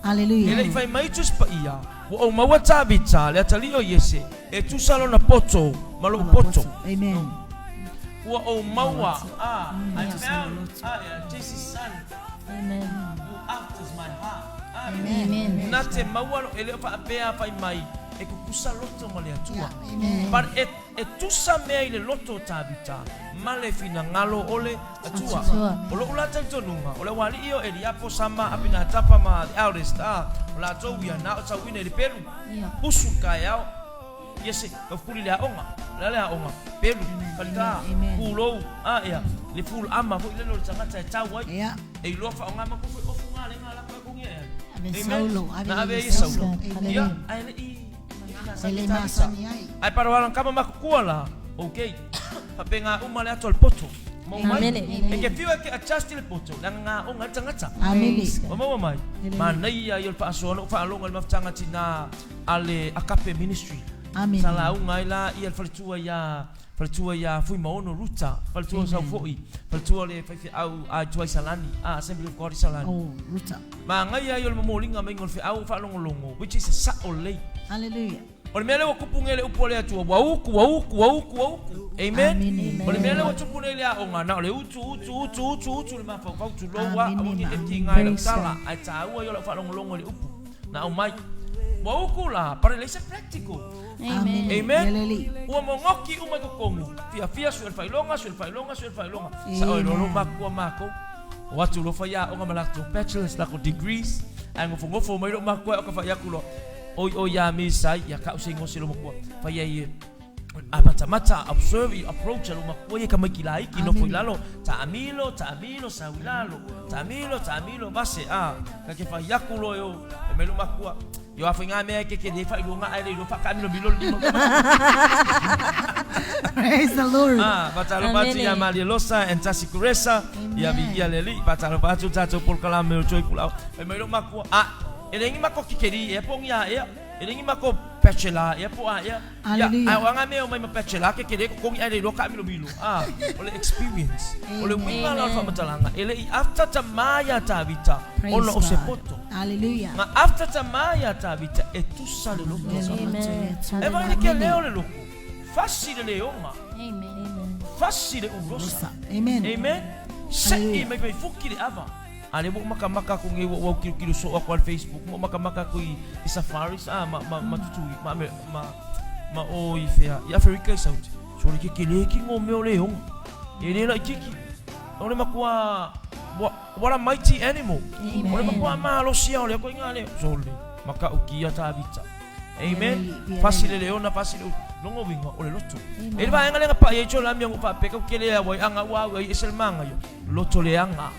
S2: E le i fai mai Tusi Paia, Ua ou maua Tavita le atalii o Iese, e tusa lona poto ma lou poto. Ua ou maua, ah, I found, ah, yeah, Jesse's son, who afters my heart. Ah, Na te maua, e le o faapea fai mai, e kukusa loto ma le Atua. But e, e tusa mea i le loto o Tavita ma le finagalo o le Atua. O lo'u la talitonuga, o le aualii o Eliapo, Sama, Apinatapa ma the eldest, a, o latou ia, na o tauina i le pelu, usu i le taeao, Iese, taufuli i le aoga, o le a le aoga? Pelu, faleta, pulou, a, ia, le full ama foi lele o le tagata e tau ai, e iloa faaaoga ma foi ofu galega a latou e kogia e ai. Amen. Na ave ai e Saulo. Ia, ae le i e le masani ai. Ae paroalang kama makukua la. Okay. Faapena uma le ato le poto. Mau mai. E ke fiu e ke adjust le poto. Le nga onga le tangata.
S1: Amen.
S2: O maua mai. Manaia ia o le faasoa lou faalogo i le mafutaga tina a le Agape Ministry.
S1: Amen.
S2: Sa lauga ai la ia le faletua ia faletua ia Fuimaono Ruta, faletua sau foi, faletua le faifeau a Tuai Salani, a Assembly of God i Salani.
S1: Oh, Ruta.
S2: Magaia ai o le momoliga maiga o le feau faalogologo, which is sa'o lelei.
S1: Hallelujah.
S2: O le mea lea ua tupu nei le upu a le Atua, ua utu, ua utu, ua utu, ua utu. Amen.
S1: Amene.
S2: O le mea lea ua tupu nei i le aoga, na o le utu, utu, utu, utu, utu le mafaufau, tulou a,
S1: Amene,
S2: aua ne i
S1: amene.
S2: tiga i lau
S4: Praise
S2: tala, ae taua ia o lau faalogologo i le upu na aumai. Ua utu la, but e leai se practical.
S4: Amen.
S2: Amen.
S1: Lelei.
S2: Ua mogoki uma i totonu. Fiafia sue le faailoga, sue le faailoga, sue le faailoga. Sao e loa matua matou. O atu loa fai aoga ma latou bachelors, latou degrees. Ae nofonofo mai lou matua e o ka fai atu loa. Oi oi ia me sai, ia kau se ingoa se lo matua. Fai ai e a matamata, observe, i approach a lo matua ia ka mai ki laiki, nofo i lalo. Taamilo, taamilo, sau i lalo. Taamilo, taamilo, vase, a. Ka ke fai aku loa e o, e mai lo matua. Io a whai ngā mea e keke le whai runga ai le iro whakaamilomilo le lima.
S1: Praise the Lord.
S2: Ah, fatalofa atu ia Malia Losa and Tasi Kuresa, ia Viia le Alii, fatalofa atu tatou polokalame o Joy Pulau. Fai mai lou makua, ah, e leai ni mako kikeri ea po o ni a ea, e leai ni mako bachelor ea po o a ea. Ia,
S1: Hallelujah.
S2: ae o a ngā mea e omai ma bachelor kekere kokogi ai le iloa kaamilomilo. Ah, o le experience. O le uiga la o le faamatalaga, e le i aftata ma ia Tavita
S1: Praise
S2: ona o se
S1: God.
S2: poto.
S1: Hallelujah.
S2: Ga aftata ma ia Tavita e tusa le loto.
S4: Amen.
S2: E vai le ke leo le loko. Fasi le leoga.
S4: Amen.
S2: Fasi le ulosa.
S1: Amen.
S2: Amen. Se'i mai fai fuki le ava. A le ua makamaka aku nei ua ua kilokilo soo aku ale Facebook ma makamaka aku i i safaris a ma ma ma tutui ma ma ma ma o i fea i Aferika i Sauti. So le kekele ki ngo mea o leoga. E le laititi. O le makua what a mighty animal. O le makua malosi o le ko inga le. So le makaukia Tavita. Amen. Fasi le leona, fasi le longo winga o le loto. E le vaega le ngapa i la mia fa pe ka kele ya wai anga ua au e sel manga yo. Loto le anga.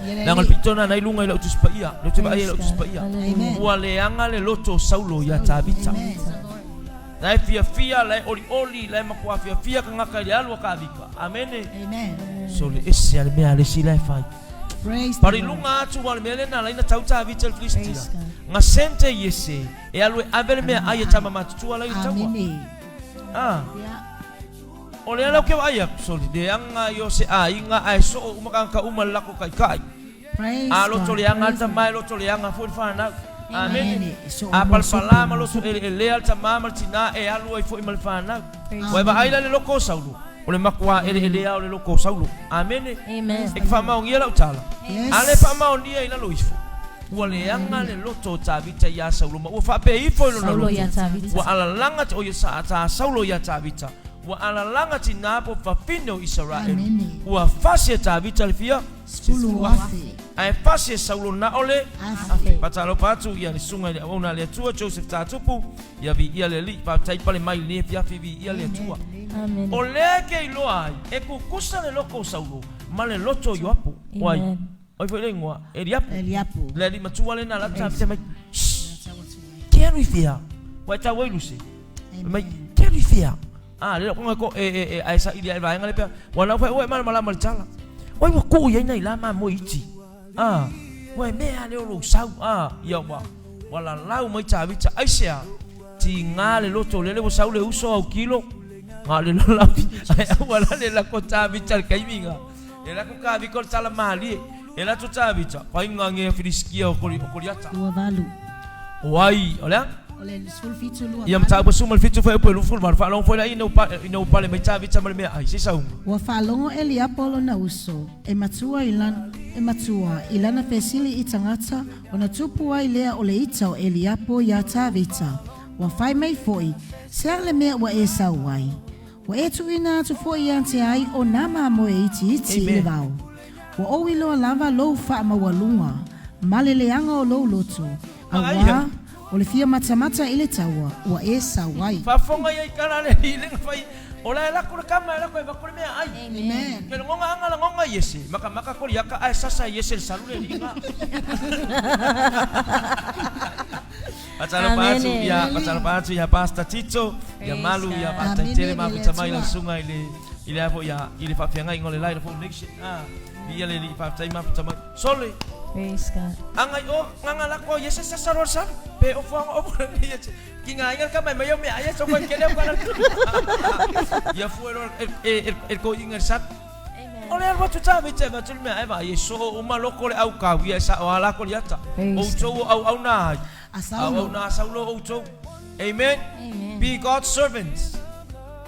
S2: Leaga le pito na i lunga i lau Tusi Paia. Leo te vaai i lau Tusi Paia. Ua leaga le loto o Saulo ia Tavita. La e fiafia, la e olioli, la e matua fiafia kangaka i le alu a Kavika. Amene.
S1: Amen.
S2: So le ese a le mea a le isi la e fai.
S1: Praise the
S2: Pari
S1: Lord.
S2: lunga atu wa le mea lena la ina tau Tavita le Filistia. Nga sente Iese e alu e ave le mea ai e tama matutua la i taua.
S1: Amene.
S2: Ah.
S1: Yeah.
S2: O le ala o ke vaai aku, soli, leaga ia o se aiga ae soo uma tagata uma le lako kaikai.
S1: Praise
S2: A loto
S1: God.
S2: leaga le
S1: Praise
S2: tama e loto leaga foi le fanau. Amene.
S1: Amene. So
S2: A
S1: mo
S2: palapala
S1: sope,
S2: ma
S1: mo
S2: loto
S1: sope.
S2: eleelea le tama ma le tina e alu ai foi ma le fanau.
S4: Praise
S2: Ua e vaai la i le loko o Saulo, o le makuā eleelea o le loko o Saulo. Amene.
S4: Amen.
S2: E faamaonia lau tala.
S1: Yes.
S2: A le faamaonia i lalo ifo, ua leaga le loto o Tavita iā Saulo ma ua faapea ifo i lona
S4: Saulo
S2: loto,
S4: iā Tavita.
S2: ua alalaga, o ia sa, sa Saulo iā Tavita, Ua alalaga tina po fafine o Isaraelu.
S1: Amene.
S2: Ua fasi e Tavita le fia?
S1: 10,000.
S2: Ae fasi e Saulo na o le?
S1: Afe.
S2: Fatalofa atu ia le susuga i le auauna a le Atua, Joseph Tatupu, ia viia le Alii, faafetai pale mai i lenei afiafi, viia le Atua.
S4: Amene.
S2: O lea ke iloa ai, e kukusa le loko o Saulo ma le loto o Ioapo. O ai?
S4: Amen.
S2: O ai foi le igoa? Eliapo.
S1: Eliapo.
S2: Le alii matua lena a latou Tavita mai, Shh! Ke alu i fea? Ua e tau ai luse? Fai mai, Ke alu i fea? A le konga ko e e e ai sa ili ai vaenga le pea. Ua lau fai ua e malamalama le tala. Oi ua kuu iai nai la mamoe iti. A ua e mea le o lou sau. A ia ua ua lalau mai Tavita. Aisea? Tiga le loto lele ua sau le uso au kilo. Nga le lalau ai aua la le lako Tavita le kaimi nga. E lako Kavika o le tala malie. E lato Tavita fai nga ngea Filisitia o Koliata.
S1: 28.
S2: O ai, o le a?
S1: O le 17 28.
S2: Ia mataupu 17 fuaiupu e 28 faalogo foi la ina ua ina ua pale mai Tavita ma le meaai se sauga.
S1: Ua faalogo Eliapo lona uso, e matua i lana, e matua i lana fesili i tagata, ona tupu ai lea o le ita o Eliapo iā Tavita. Ua fai mai foi, Se a le mea ua e sau ai? Ua e tuuina atu foi ia te ai o nā mamoe itiiti i le vao. Ua ou iloa lava lou faamaualuga ma le leaga o lou loto, auā o le fia matamata i le taua ua e sau ai.
S2: Faafofoga ia i kala le lilega fai o la e lako le kama e lako e vaku le mea ai.
S1: Amen.
S2: Ke longonga anga langonga iese maka maka koli aka ae sasa iese le salu le liga. Faatalofa atu ia faatalofa atu ia Pastor Tito ia Malu ia faafetai tele mafuta mai lau susuga i le i le a foi ia i le faafeagaiga o le Light of All Nation ah viia le Alii faafetai mafuta mai sole
S3: Praise God.
S2: Anga i o nganga lako ia se sasa ro salu pe o fuanga o ia se ki nga inga ka mai mai o mea ia so koe kele o kala ia fue ro e e ko inga sat
S3: Amen.
S2: O le alu atu tā vete atu le mea e vai e so uma loko le au kau ia sa o ala ko liata.
S3: Praise
S2: O tou o au au nā ai.
S1: A
S2: Au
S1: Saulo.
S2: au nā Saulo o tou. Amen.
S4: Amen.
S2: Be God's servants.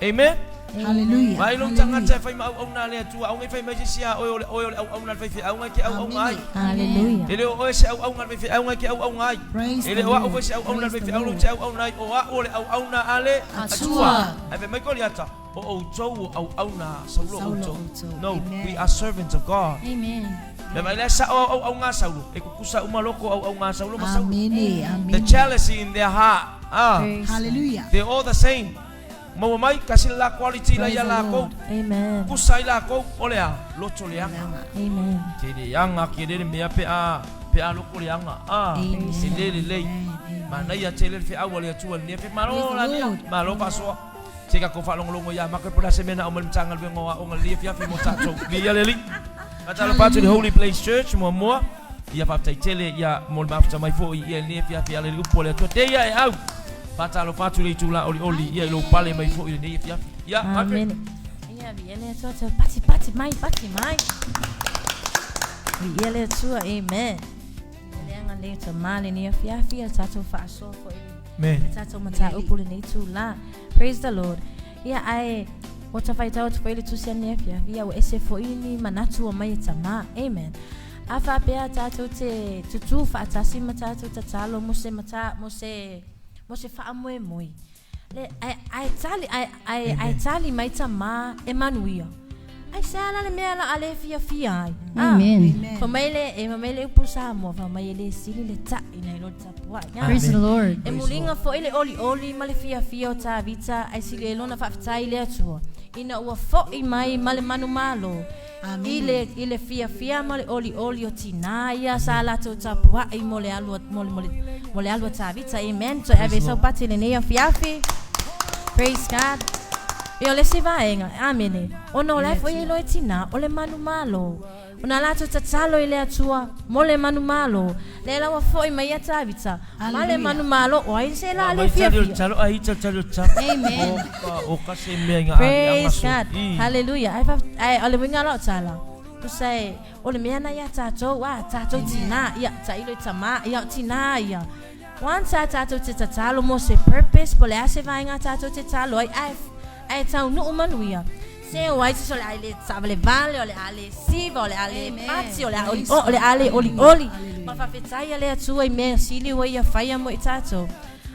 S2: Amen.
S1: Hallelujah.
S2: Vai lo
S1: Hallelujah.
S2: tagata e fai ma auauna a le Atua, aoga e fai mai se isi a oe o le oe o le auauna a le faifeau e ke auauna ai.
S3: Hallelujah.
S2: E le o oe se auauna a le faifeau e ke auauna ai.
S1: Praise
S2: E
S1: the
S2: le o a'u
S1: Lord.
S2: foi se auauna a le
S1: Praise the
S2: faifeau lou
S1: Lord.
S2: te auauna ai, o a'u o le auauna a le
S1: Atua.
S2: Ae fai mai Koliata, o outou o auauna a Saulo
S1: Saulo
S2: outou.
S1: outou.
S2: No,
S1: Amen.
S2: we are servants of God.
S4: Amen.
S2: Le mai le sa'o au auauna a Saulo, e kukusa uma loko auauna a Saulo ma Saulo.
S1: Amene.
S2: The
S1: Amene.
S2: jealousy in their heart. Ah,
S3: Praise God.
S1: Hallelujah.
S2: they're all the same. Maua mai kasi le la quality la
S3: Praise
S2: ia
S3: the
S2: lakou.
S3: Lord. Amen.
S2: Kusa i lakou, o le a, loto leaga.
S3: Amen.
S2: Te leaga ke le le mea pe a pe a loko leaga. Ah,
S3: Amen.
S2: e le lelei. Manaia tele le feau a le Atua i lenei afe. Malo
S1: Praise the
S2: la nia,
S1: Lord.
S2: malo faasoa. Se ka ko faalogologo ia mako e po le a se mea na aumai le Matagaluega o Aoga i lenei afiafi mo tatou. Viia le Alii. Faatalofa atu i le Holy Place Church muamua. Ia faafetai tele ia mo le mafuta mai foi ia i lenei afiafi ala i le upu a le Atua. Te ia e au. Faatalofa atu i le itula olioli ia i lou pale mai foi i lenei afiafi. Ia, Margaret.
S3: Amen. Ia, viia le Atua, tau pati pati mai, pati mai. Viia le Atua, amen. Le agalelei o Tamā lenei afiafi, ia tatou faasoa foi i
S2: Amen.
S3: le tatou mataupu lenei itula. Praise the Lord. Ia, ae ua tafaitau atu foi le tusi anei afiafi, ia ua ese foi ni manatu ua mai e Tamā. Amen. A faapea tatou te tutū faatasi ma tatou tatalo mo se mata, mo se, mo se faamoemoe. Le, ae, ae tali, ae, ae, ae tali mai Tamā e manuia. Ai se ala le mea la a le fiafia ai. Ah.
S4: Amen.
S3: Fa mai le, e fa mai le upu Samoa, fa mai e le sili le ta'i nai lo le tapuai. Ah.
S4: Praise the Lord.
S3: E muliga foi le olioli ma le fiafia o Tavita ae sili ai lona faafetai i le Atua, ina ua fo'i mai ma le manumalo i le i le fiafia ma le olioli o tinā ia sa latou tapua'i mo le alu mo le mo le mo le alu a Tavita. Amen. Toe ave sau pati lenei afiafi. Praise God. Ia o le isi vaega, amene, ona o la e foi e iloa e tinā o le manumalo. Ona latou tatalo i le Atua mo le manumalo. Lea la ua foi mai ia Tavita ma le manumalo, o ai se la le fiafia.
S4: Amen.
S3: Praise God. Hallelujah. Ai fa ai o le uiga la o tala. Tusa e o le mea na ia tatou a tatou tinā ia tailo i tamā ia o tinā ia. Once a tatou te tatalo mo se purpose po o le a se vaega tatou te talo ai ae ae taunuu manuia. Se o ai se o le a le saavalevale, o le a le siva, o le a le pati, o le a oli o, o le a le olioli. Ma faafetai a le Atua i mea sili ua ia faia mo i tatou.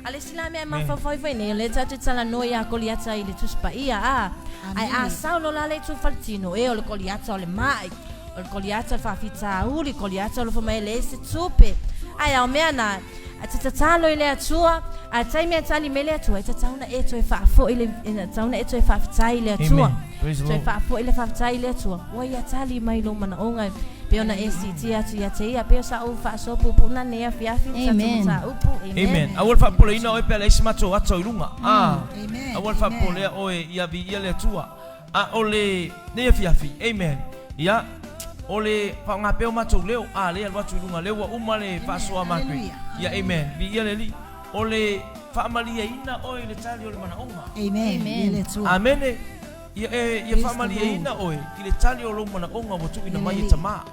S3: A le isi la mea e mafaufau ai foi nei, o lea tatou te talanoa ia Koliata i le Tusi Paia, a, ae a sao loa la le itu faletino, e o le Koliata o le mai, o le Koliata o le faafitauli, Koliata o alofa mai e leai se tupe. Ae a o mea na, A te tatalo i le Atua, a taimi a tali mai le Atua, e tatau ona e toe faafoi le, e tatau ona e toe faafetai i le Atua.
S2: Amen. Praise the
S3: Toe
S2: Lord.
S3: faafoi le faafetai i le Atua. Ua ia tali mai lou manaoga. Pei ona e siitia atu ia te ia, pei o sa'u faasoa puupuu lena nei afiafi i le tatou mataupu.
S2: Amen. Aua le faapopoleina oe pe a leai se matou ato i luga. A, aua le faapopolea oe ia viia le Atua. A o le nei afiafi, amen, ia, o le faaaoga pea o matou leo, a lea e alu atu i luga, lea ua uma le faasoa a matou. Ia, amen, viia le Alii. O le faamalieina oe i le tali o le manaoga.
S1: Amen.
S2: Amene. Ia e, ia faamalieina oe i le tali o lou manaoga ua tuuina mai e Tama.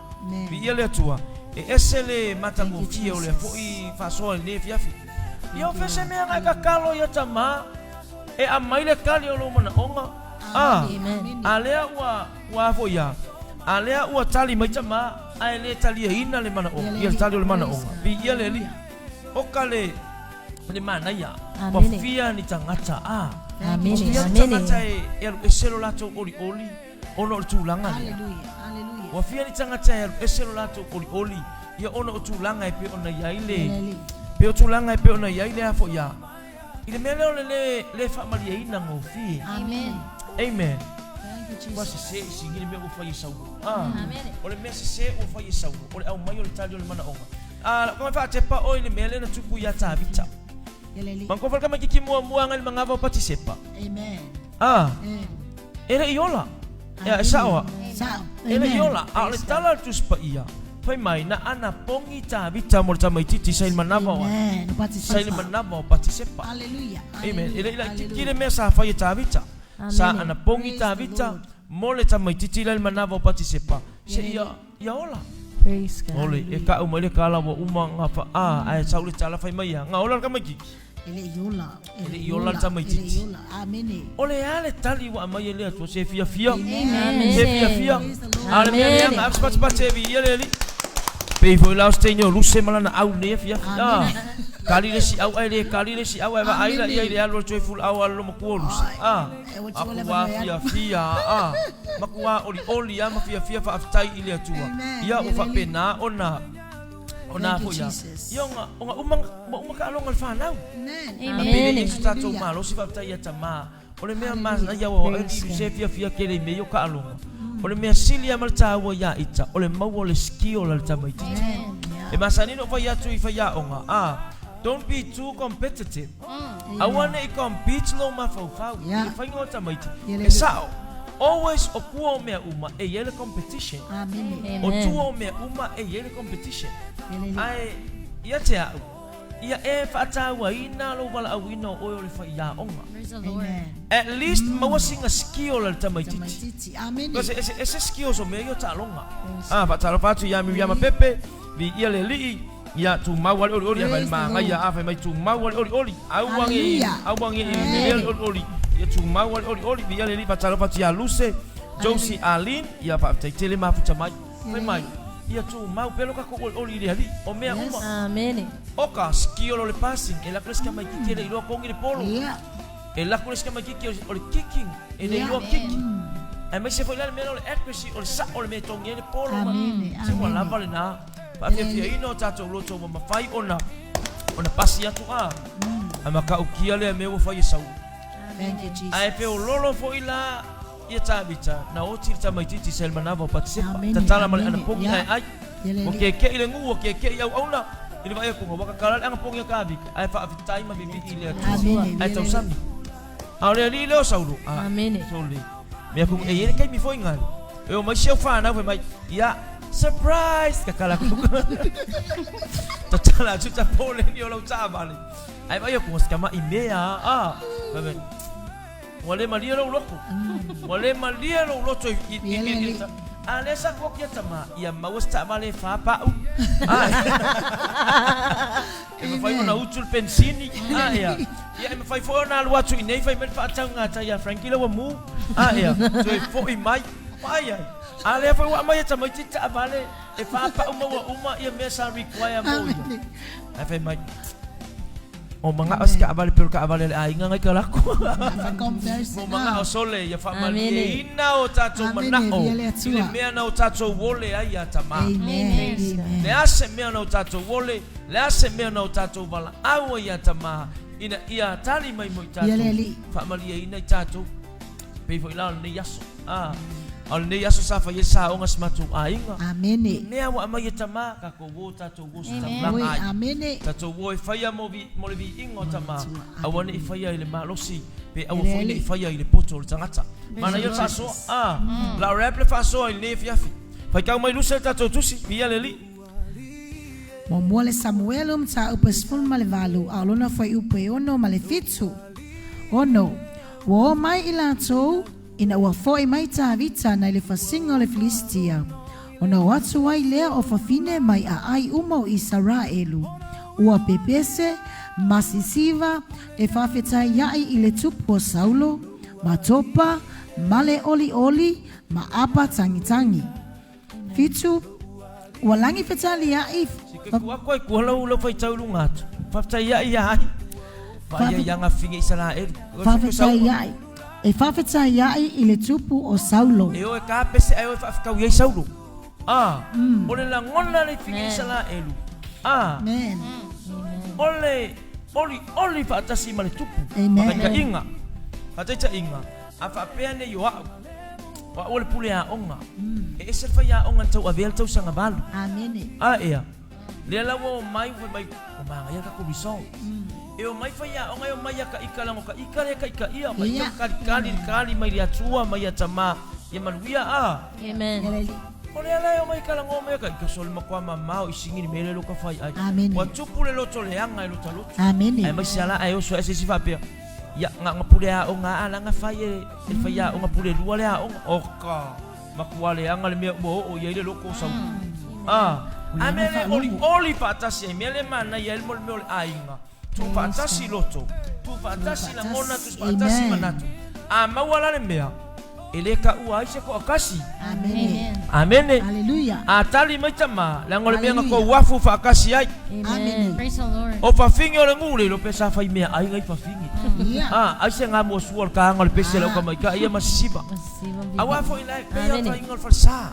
S2: Viia le Atua, e ese le matagofie o lea foi faasoa i lenei afiafi. Ia o fea se mea na e tatalo ia Tama e aumai le tali o lou manaoga? A, a lea ua, ua a foi ia? A lea ua tali mai Tama ae le taliaina le manaoga, ia le tali o le manaoga. Viia le Alii. Oka le le manaia. Ua fia ni tagata, a. Ua fia ni tagata e alu ese lo latou olioli ona o le tulaga lea. Ua fia ni tagata e alu ese lo latou olioli ia ona o tulaga e pei ona i ai le, pei o tulaga e pei ona i ai le a foi a. I le mea lea o le le, le faamalieina gofie.
S4: Amen.
S2: Amen. Ua sese i sigi le mea ua fai e Saulo. Ah. O le mea sese ua fai e Saulo, o le aumai o le tali o le manaoga. A lau tama faatepa oe i le mea lea na tupu iā Tavita. Manatu fale tamaitiiti muamua agai i le magava o Patisepa. A, e le i ola. Ea, e sao a? E le i ola. A o le tala a le Tusi Paia, fai mai, na anapogi Tavita mo le tamaitiiti sa i le manava o ai? Sa i le manava o Patisepa. Amen. E le i laitiiti le mea sa fai e Tavita. Sa anapogi Tavita mo le tamaitiiti la i le manava o Patisepa, seia Ia ola.
S3: Praise God.
S2: Ole, e ka'u mai le kala ua uma nga fa a, ae sau le tala fai mai ia, nga ola le tamaitiiti.
S1: E le i ola.
S2: E le i ola le tamaitiiti.
S1: E le i ola. Amene.
S2: O le a le tali ua aumai e le Atua, se fiafia.
S4: Amen.
S2: Se fiafia. A o le mea leaga, ave se patipati e viia le Alii. Pei foi la o se teine o Luse ma lana au i lenei afiafi. A, kali le isi au ae le kali le isi au ae vaai laia i le alu a le Tuaifula'au a le lomatua o Luse. A. Makuā fiafia a, makuā olioli a ma fiafia faafetai i le Atua. Ia ua faapena ona ona foi a. Ia ona ona uma ua uma taaloga le fanau.
S4: Amen.
S2: Pele i so tatou malosi faafetai ia Tama. O le mea manaia ua e se fiafia tele i mea ia o taaloga. O le mea sili lava ma le taua ia ita o le maua o le skill a le tamaitiiti. E masani ona ou fai atu i faiaoga a, don't be too competitive. Aua ne i compete lou mafaufau i le faiga o tamaiti. E sao, always o tua o mea uma e i ai le competition. O tua o mea uma e i ai le competition. Ae ia te au, ia e faatauaina lou valaauina o oe o le faiaoga. At least maua sina skill a le tamaitiiti. Because e ese skills o mea ia o taaloga. Ah, faatalofa atu ia Miriama Pepe, viia le Alii. Ia, tumau lava le olioli, a fai manaia a fai mai tumau lava le olioli. Aua ne i, aua ne i melea le olioli. Ia tumau lava le olioli, viia le Alii, faatalofa atu ia Luse, Josie, Arlene, ia faafetai tele mafuta mai. Fai mai, ia tumau pea lo tatou olioli i le Alii, o mea uma.
S3: Amene.
S2: Oka, skill o le passing, e lako le isi tamaitiiti e le iloa togi le polo. E lako le isi tamaitiiti o le kicking, e le iloa kiki. Aemaise foi la le mea lea o le accuracy, o le sa'o o le mea e togi ai le polo. Se ua lava lena. Faafiafiaina o tatou loto ua mafai ona ona pasi atu a. A matautia lea mea ua fai e Saulu.
S1: Thank you, Jesus.
S2: Ae feololo foi la ia Tavita na oti le tamaitiiti sa i le manava o Patisepa.
S1: Amene,
S2: Tatala ma le
S1: amene,
S2: anapogi
S1: yeah.
S2: ae ai.
S1: Ia le
S2: Ua
S1: Alii.
S2: keke'i le nuu, ua keke'i auauna i le vaai atuga, ua tatala le anapogi a Tavita ae faafetai ma vivii i le Atua.
S1: Amene,
S2: Ae
S1: ia le Alii.
S2: tausami. A o le alii lea o Saulo, a,
S3: Amene.
S2: sole, mea ku, e i ai le taimi foi gale, e omai si au fanau fai mai, ia, surprise, tatala atu, tatala atu ta poleni o lau taavale, ae vaai atu, ua si tama'i mea a, fai mai, ua le malie lou loto, ua le malie lou loto i, i, i, i, i, a lea sa koki a tama, ia maua se taavale e fa pa'u, a, E mafai ona utu le penisini, a ea. Ia, e mafai foi ona alu atu i inei fai mai le faatau gatai ia Frankie la ua mu, a ea, toe foi mai. Vaai ai. A lea foi ua aumai e tamaiti taavale e faapau ma ua uma ia mea sa require mo ia. Ae fai mai, O mana'o si taavale pei o le taavale a le aiga ngai talaku. Ua mana'o sole ia faamalieina o tatou mana'o i le mea na o tatou ole ai ia Tama. Le a se mea na o tatou ole, le a se mea na o tatou valaau ai ia Tama ina ia tali mai mo i tatou, faamalieina i tatou. Pei foi la o lenei aso. A. A o lenei aso sa fai ai saoga si matou aiga.
S1: Amene.
S2: I mea ua aumai e Tama, tatou o tatou o se
S1: Oi,
S2: taulaga ai.
S1: amene.
S2: Tatou o e faia mo vi, mo le viiga o Tama,
S1: Matua,
S2: aua
S1: amene.
S2: ne i faia i le malosi, pe aua
S1: Le
S2: foi ne i
S1: Alii.
S2: faia i le poto o le tagata.
S4: Praise the
S2: Manaia le
S4: Lord.
S2: faasoa. A, la o rap le faasoa i lenei afiafi. Faitau mai Lusa le tatou tusi, viia le Alii.
S1: Muamua le Samuelu mataupu e 18, a o lona fuaiupu e 6 ma le 7. 6. Ua oo mai i latou ina ua fo'i mai Tavita nai le fasiga o le Filisitia, ona o atu ai lea o fafine mai aai uma o Isaraelu, ua pepese ma sisiva e faafetaia'i i le tupu o Saulo, ma Topa, ma le olioli, ma apa tagitagi. 7. Ua lagi fetalia'i.
S2: Si ke ku aku ai kua lau lau faitau i luga atu. Faafetai ia ai. Vaai ai aga fige Isaraelu.
S1: Faafetaia'i. E faafetaia'i i le tupu o Saulo.
S2: E o e ka pese ae o e faafekau i ai Saulo. A, o le lagona le fige Isaraelu. A,
S1: Amen.
S2: o le olioli faatasi ma le tupu.
S1: Amen.
S2: Faataitaiga. Faataitaiga. A faapea nei o a'u, o a'u o le pule aoga, e ese le faiaoga na tauavea le tausaga valu.
S1: Amene.
S2: A ea, lea la ua omai ua fai mai, ua magaia le tatou result. E omai faiaoga e omai ia ka ika leaga o ka ika lea e kaikaia, o ka ika
S1: Ia.
S2: kalikali le kali mai le Atua mai ia Tama ia manuia a.
S3: Amen.
S1: Ia le Alii.
S2: O lea la e omai kalagoa mai ia ka ika sole matua mamao i sigi le mea lea e loka fai ai.
S1: Amene.
S2: Ua tupu le loto leaga e lota loto.
S1: Amene.
S2: Aemaise a la ae oso ae se isi faapea, Ia, na ona pule aoga a lana fai e le faiaoga pule lua le aoga. Oka, matua leaga le mea ua oo i ai le loko o Saulo. A, a mea le olioli faatasi ai, mea le manaia ai le mea o le aiga. Tuu faatasi loto, tuu faatasi lagona, tuu faatasi manatu. A maua la le mea, E le taua ai se toatasi.
S1: Amene.
S2: Amene.
S1: Hallelujah.
S2: A tali mai tama, leaga o le mea na
S1: Hallelujah.
S2: tou afu faatasi ai.
S1: Amene.
S4: Praise the Lord.
S2: O fafine o le nuu le ilo pe sa fai mea ai ngai fafine.
S1: Ia.
S2: A, ai se nga mua sua o le kaanga o le pese lau kamaika ia ma sisiva. Aua foi la e pei o le
S3: Amene.
S2: faiga o le falesa.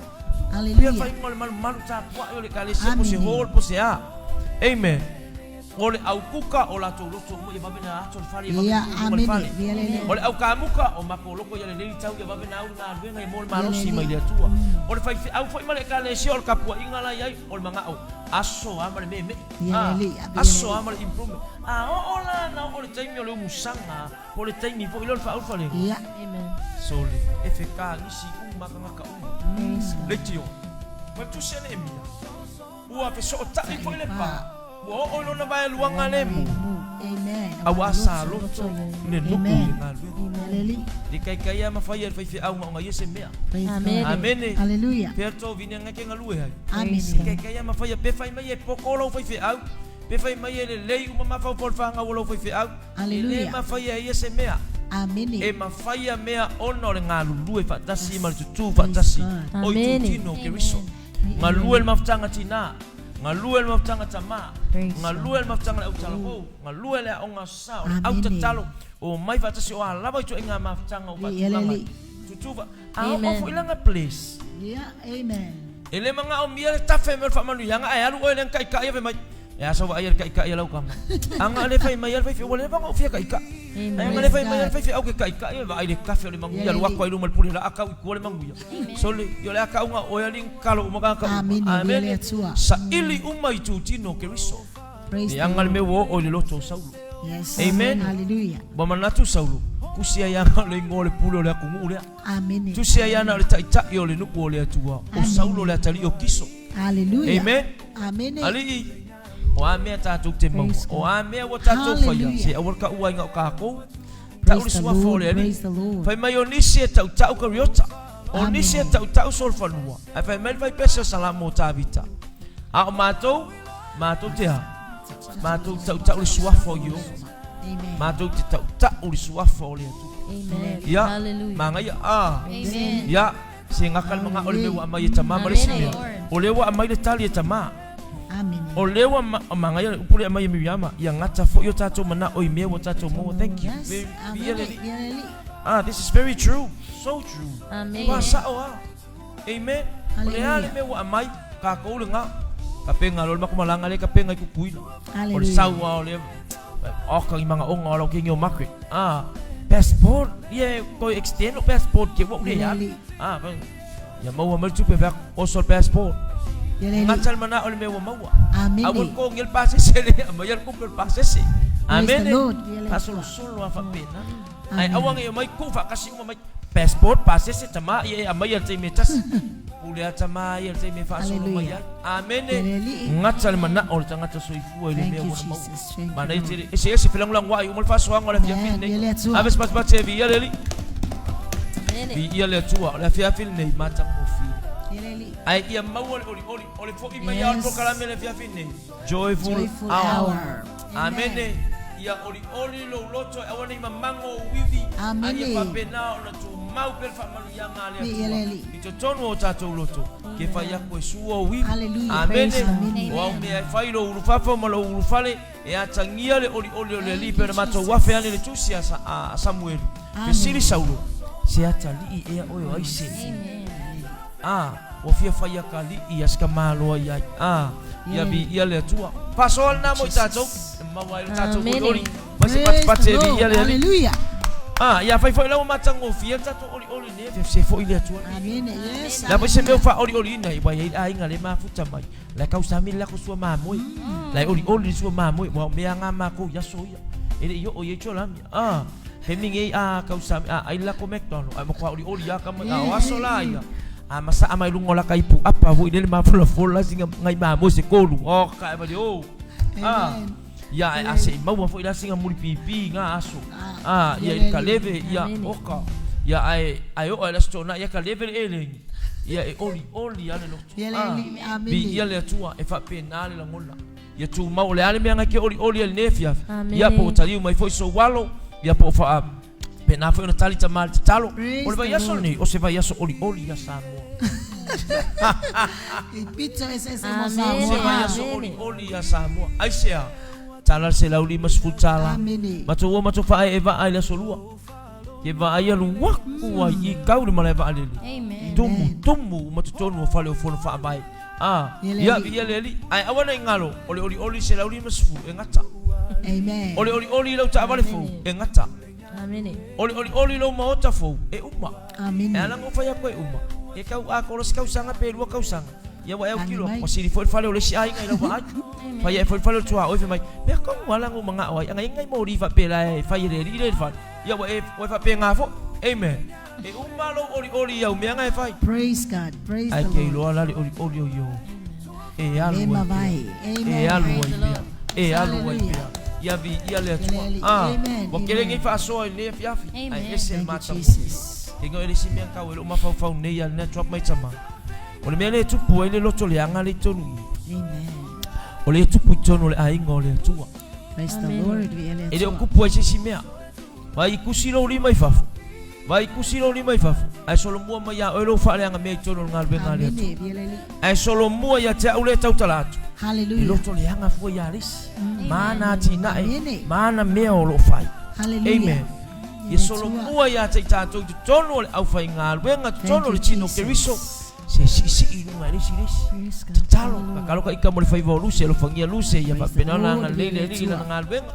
S2: Pei o le
S1: Hallelujah.
S2: faiga o le malumalu tapuai o le ekalesia po se
S1: Amene.
S2: hall po se a. Amen. O le au kuka o latou loto uma ia vave na ato le fale ia vave
S1: Ia,
S2: tu i luga le
S1: amene.
S2: fale.
S1: Ia lele.
S2: O le au kamuka o makou loko ia lelei tau ia vave na au i galuega ia mo le
S1: Ia
S2: malosi mai
S1: lele.
S2: le Atua. O le faifeau foi ma le ekalesia o le tapuaiga la iai o le magao aso a ma le meemee.
S1: Ia
S2: A,
S1: lele, ia
S2: aso
S1: lele.
S2: a ma le improvement. A oo la na oo le taimi o le umusaga po o le taimi foi lea o le faaulufalega.
S1: Ia.
S3: Amen.
S2: Sole, e feka nisi uma tagata uma.
S3: Praise God.
S2: Leitio, ma le tusi a Neemia. Ua fesootai foi le pa, ua oo i lona vaeluaga lemu, aua sa loto le nuu i le galuega. Le kaikai a mafai e le faifeau gaoga ia se mea. Amene. Pea tou vine ngai ke galue ai. Le kaikai a mafai pe fai mai e poko lou faifeau, pe fai mai e lelei uma mafaufau o le fagau o lou faifeau, e le mafai e ia se mea. E mafai a mea ona o le galulue faatasi ma le tutū faatasi o itutino o Keriso. Galue le mafutaga tinā, galue le mafutaga tamā, galue le mafutaga le au talavou, galue le aoga sa o le au tatalo, omai faatasi o a lava ituaiga mafutaga ua faatulaga ai. Tutu fa, a oo foi lana place. E le manaomia le tafe mai o le faamanuiaga ae alu oe lea na taitai ave mai. E a sau vaai a le taitai a lau tama. Aga le fai mai a le faifeau ua leva ona ou fia taitai. Ae aga le fai mai a le faifeau ke taitai e vaai le tafe o le manuia alu atu ai luma le pule laa tau i tua le manuia. Sole, ia o le a tau na oe alii na tatalo uma tagata uma. Amene. Saili uma i tutino o Keriso. Leaga le mea ua oo i le loto o Saulo. Amen. Ua manatu Saulo, tusi ai ana o le igoa o le pule o le atunuu lea. Tusi ai ana o le taitai o le nuu o le Atua, o Saulo le atalii o Kiso. Amen. Alii, o a mea tatou te maua, o a mea ua tatou faia, se aua le taua ai na o tatou. Tau le suafa o le Alii. Fai mai o nisi e tautau Kariota, o nisi e tautau Solofanua, ae fai mai le faipese o Salamo o Tavita. A o matou, matou te a? Matou te tautau le suafa o Ieova. Matou te tautau le suafa o le Atua. Ia, manaia, a. Ia, se gata le manao o le mea ua aumai e Tamā ma le isi mea. O lea ua aumai le tali e Tamā. O lea ua manaia le upu lea e aumai e Miriama, ia gata foi o tatou manao i mea ua tatou maua. Thank you. Viia le Alii. Ah, this is very true. So true. Ua sao a. Amen. O le a le mea ua aumai, tatou lena. Kapenga loa le matou malaga lea kapenga i Tutuila. O le sau lava o le oka i manaoga o lau kegi o Margaret. Ah, passport, ia e toe extend lou passport ke ua ou le alu. Ah, Ia maua mai le tupe fai atu, oso le passport.
S1: Ia le
S2: Gata le manao i le mea ua maua.
S1: Amene.
S2: Aua le totogia le pasese lea, aumaia le tupe o le pasese.
S1: Praise the
S2: Amene.
S1: Lord. Ia le Atua.
S2: Faasolosolo lava faapena. Ae
S1: Amene.
S2: aua ne i omai tuu faatasi uma mai. Passport, pasese, tama ia e aumaia i le taimi e tasi. Pule lava tama ia i le taimi e faasolo mai
S1: Hallelujah.
S2: ai. Amene.
S1: Ia le Alii.
S2: Gata le manao o le tagata soifua i le
S1: Thank
S2: mea
S1: you,
S2: ua na maua.
S1: Jesus. Thank you,
S2: Manaia
S1: Lord.
S2: tele. Eseese felagolagoai uma le faasoaga o le afiafi
S1: Amen.
S2: lenei.
S1: Ia le Atua.
S2: Ave se patipati e viia le Alii.
S3: Amene.
S2: Viia le Atua. O le afiafi lenei, matagofie.
S1: Ia le Alii.
S2: Ae ia maua le olioli, o le fo'i mai lava o le
S1: Yes.
S2: polokalame i le afiafi lenei. Joyful
S1: Joyful
S2: hour.
S1: hour.
S2: Amene. Ia olioli lou loto e aua nei mamago ou ivi.
S1: Amene.
S2: A ia faapena ona tumau pea le faamanuiaga a le
S1: Viia le
S2: Atua
S1: Alii.
S2: i totonu o tatou loto. Ke fai aku e sua ou ivi.
S1: Hallelujah.
S2: Amene.
S1: Praise the Lord.
S2: O au mea e fai lou ulufafo ma lou ulufale, e atagia le olioli o le Alii pei ona matou afe ane i le tusi a a Samuelu. Fesili Saulo, Se atalii ea oe o aise? A, ua fia fai akalii ia si ka maloa iai. A, ia viia le Atua. Faasoa lena mo i tatou, e maua ai lo tatou olioli. Mai se
S1: Praise
S2: patipati
S1: the
S2: e
S1: Lord.
S2: viia le Alii.
S1: Hallelujah.
S2: A, ia fai foi la ua matagofie le tatou olioli nei, e se foi le Atua.
S1: Amen. Yes.
S2: La foi se mea ua faaolioliina i wai ai le aiga le mafuta mai. La e kausami le lako sua mamoe. La e olioli le sua mamoe. Ua o mea nga makou i aso ia. E le i oo i ai Tsolami. A, taimi nei a kausami, a ai le lako McDonald. Ae matua olioli a ka mai. A o aso la ia. A masaa mai luga o laka ipu apa foi lele mafolafola singa ngai mamoe se kolu. O ka e vale o. A, ia ae a se i maua foi la singa muli pipi nga aso. A, ia i ka leve, ia oka. Ia ae, ae oo ai le aso Toonai ia ka leve le eleni. Ia e olioli a le loto. A, viia le Atua e faapena le lagona. Ia tumau, o le a le mea ngai ke olioli ai i lenei afiafi. Ia po ua taliu mai foi sou alo, ia po o faapena foi ona tali tama le tatalo. O le vaiaso lenei, o se vaiaso olioli ia Samoa.
S1: I pito eseese mo
S2: O se
S1: Samoa.
S2: vaiaso olioli ia Samoa. Aisea? Tala le $150.
S1: Amene.
S2: Matou o matou faaee vaa i le aso lua. Ke vaai alu aku ai i kau le malae vaalele.
S4: Amen.
S2: Tumu, tumu uma totonu o fale o fono faavae. A,
S1: Ia le
S2: ia,
S1: Alii.
S2: ia le Alii. Ae aua ne i galo, o le olioli i $150 e gata.
S1: Amen.
S2: O le olioli i lau taavale fou, e gata.
S3: Amene.
S2: O le olioli i lou maota fou, e uma.
S1: Amene.
S2: E ala ona ou fai atu e uma, e tau atoa loa se tausaga pe lua tausaga, ia ua e autilo
S1: Lagi
S2: atu,
S1: mai.
S2: ua sili foi le fale o le isi aiga i lau vaai. Fai ae foi le fale o le tuaoi, fai mai, mea tonu lava la na ou manao ai, ana i ai nai moli faapela e fai e le alii lea i le fale, ia ua e, ua e faapena foi. Amen. E uma lou olioli i au mea na e fai.
S1: Praise God. Praise
S2: Ae
S1: the
S2: ke
S1: Lord.
S2: iloa la le olioli o Io e alu
S1: Le
S2: ai pea.
S1: mavae.
S2: E
S1: Amen.
S2: alu
S3: Praise
S2: ai
S3: the
S2: pea.
S3: Lord.
S2: E alu ai
S1: Hallelujah.
S2: pea. Ia viia le Atua.
S1: Lele.
S2: Ah,
S1: Amen.
S2: ua kele
S1: Amen.
S2: nei faasoa i lenei afiafi. Ae
S4: Amen.
S2: ese le
S1: Thank you,
S2: matagofie.
S1: Jesus.
S2: Ke igoa e le isi mea kau e loo mafaufau nei a lena drop mai tama. O le mea lea e tupu ai le loto leaga le i tonu i.
S1: Amen.
S2: O le e tupu i tonu o le aiga o le Atua.
S1: Praise the
S3: Amen.
S1: Lord. Viia le
S2: E le o
S1: Atua.
S2: kupu ai se isi mea. Vai kusi lou lima i fafo. Vai kusi lou lima i fafo. Ae solomua mai iā oe lou faaleaga mea i tonu o le galuega a le Atua.
S1: Amene. Viia le Alii.
S2: Ae solomua ia te au lea e tautala atu. E
S1: Hallelujah.
S2: loto leaga fua iā le isi. Ma ana atinae,
S1: Amene.
S2: ma ana mea o lo o fai.
S1: Hallelujah.
S2: Amen. Ia solomua ia te i tatou i totonu o le aufaigaluega, totonu o le tino o Keriso, se siisii i luga e le isi le isi. Tatalo, tatalo ka ika mo le faiva o Luse, alofagia Luse, ia faapena ona agalelei le Alii i lana galuega.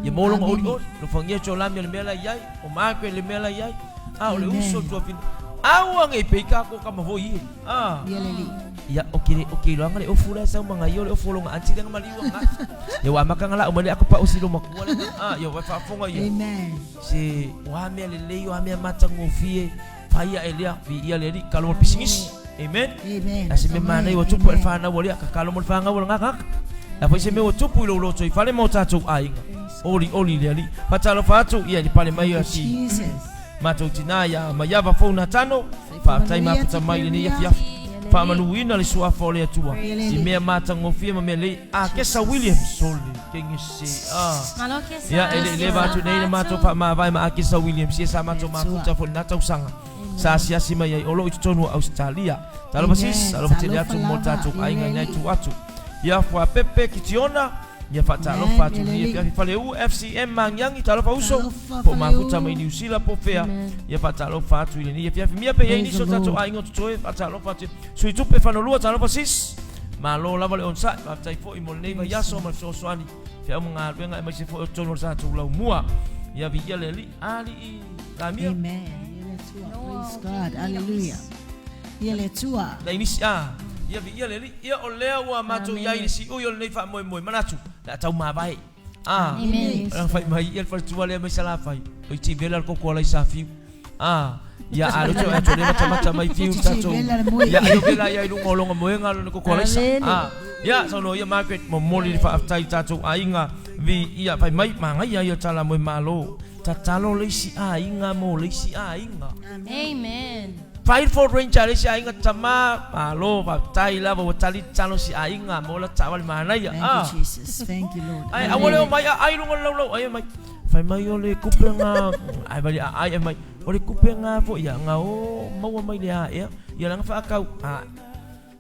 S2: Ia maua lona olioli, alofagia Jolami o le mea la i ai, o Margaret le mea la i ai, a o le uso o le tuafine. Aua nei pei ka ko kama foi ie. A. Ia, o ke, o ke iloaga le ofu la e sau manga ia o le ofu o lona aunty lea na maliu angafi. Ia ua amata ona lau mai le ato pau si loma matua lea. A, ia ua e faafofoga ia.
S1: Amen.
S2: Se, o a mea lelei, o a mea matagofie, fai ae lea, viia le Alii, kalo mo le pisinisi. Amen.
S1: Amen.
S2: A se mea manaia ua tupu ai le fanau a lea, kakalo mo le fanau a le gagaka. A foi se mea ua tupu i lou loto i fale ma o tatou aiga. Olioli le Alii. Faatalofa atu, ia i le pale mai o si
S1: Jesus.
S2: matou tina ia Maiava Fou Natano, faafetai mafuta mai i lenei afiafi. Faamanuina le suafa o le Atua i mea matagofie ma mea lelei. Akesa Williams, sole kenge se a. Ia, e le i leva atu nei le matou faamavae ma Akesa Williams, ia sa matou mafuta foi i lena tausaga. Sa asiasi mai ai o lo o i totonu o Ausetalia. Talofa sis, alofa tele atu mo le tatou aiga i na itu atu. Ia Fuapepe Kitiona, Ia faatalofa atu nei afiafi Faleu FCM Magiagi talofa uso po o mafuta mai Niu Sila po o fea ia faatalofa atu i lenei afiafi mia pe i ai nisi o tatou aiga o totoe faatalofa atu Sui Tupe Fanolua talofa sis Malo lava le onosai faafetai foi mo lenei vaiaso ma le fesoasoani feau ma galuega aemaise foi o totonu o le tatou laumua ia viia le Alii Alii Lamia.
S1: Amen. Praise God. Hallelujah. Ia le Atua.
S2: Nai nisi a ia viia le Alii. Ia o lea ua matou i ai i le siui o lenei faamoemoe, manatu, o le a tau mavae. A, o fai mai ia le faletua lea mai Salafai, o i Tivela le koko alai sa fiu. A, ia a le tau atu le matamata mai fiu tatou. Ia ai o vela ia i luga o longa moenga lona koko alai sa. A, ia saunoa ia Margaret momoli le faafetai i tatou aiga vi ia fai mai magaia ia tala moe malo. Tatalo le isi aiga mo le isi aiga.
S4: Amen.
S2: Fai Ford Ranger a le isi aiga tama malo faafetai lava ua tali tatalo si aiga mo la taavale manaia.
S1: Thank
S2: Ah.
S1: you, Jesus. Thank you, Lord.
S2: Ai aua le o mai aai luga o le laulau ai mai. Fai mai o le kupe nga ai vali aai ai mai o le kupe nga fo ia nga o maua mai le a ea ia langa whaakau a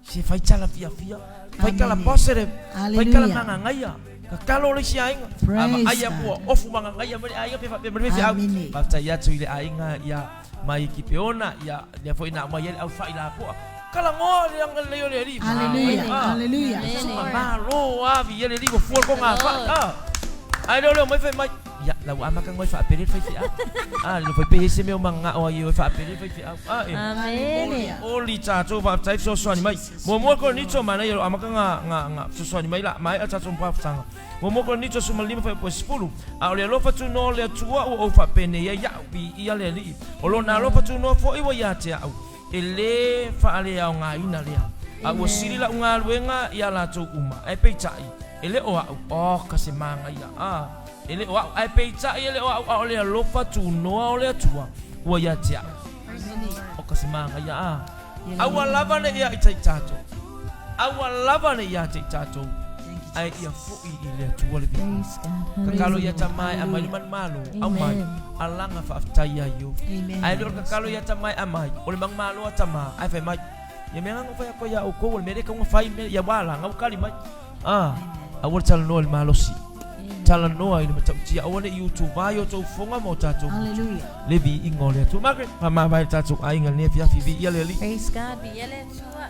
S2: se fai tala fia fia fai kala positive fai kala
S1: Hallelujah.
S2: mangangaia kakalo le isi aiga
S1: Praise
S2: a ai
S1: God.
S2: ua ofu mangangaia mai le aiga pe fa pe mai fe au
S1: Amene.
S2: faafetai atu i le aiga ia mai Kipeona ia lea foi na aumai ai le aufai lapoa kalagoa le agalelei o le Alii.
S1: Hallelujah.
S2: Ah.
S1: Hallelujah.
S2: Suka malo avi ia le Alii ua fua le konga fai. Ah. Ai leo leo mai fai mai. Ia lau amaka ngoi faapele le fai feau. Ah, le fai pe se mea o mangao ai o faapele le fai feau. Ah, e.
S3: Amene.
S2: Oli tatou faafetai fesoasoani mai. Muamua Korinito manaia o lo amaka nga nga nga fesoasoani mai la maea tatou mafutaga. Muamua Korinito 15 fuaiupu e 10, A o le alofa tunoa o le Atua ua ou faapenei ai iaʻu, viia le Alii. O lona alofa tunoa foʻi ua ia te aʻu, e lē faaleaogaina lea. A ua sili laʻu galuega iā latou uma, ae peitai, e le o aʻu, oh, ka se magaia, a, e le o aʻu, ae peitai e le o aʻu, a o le alofa tunoa o le Atua ua ia te aʻu. O ka se magaia, a. Aua lava ne i a i tai tatou. Aua lava ne i a te i tatou. Ae ia foʻi i le Atua le viiga. Kakalo ia tama e aumai le manumalo, aumai, alaga faafetai ia io. Ae le o le kakalo ia tama e aumai, o le manumalo a tama, ae fai mai, ia mea nga fai aku ia oukou, o le mea lea e tau fai mea, ia ua alaga ua kali mai. Ah, aua le talanoa i le malosi. Talanoa i le matautia, aua ne i utuvai o tou fofoga ma o tatou motu.
S1: Hallelujah.
S2: Le viiga o le Atua. Margaret, faamavae le tatou aiga i lenei afiafi, viia le Alii.
S3: Praise God, viia le Atua.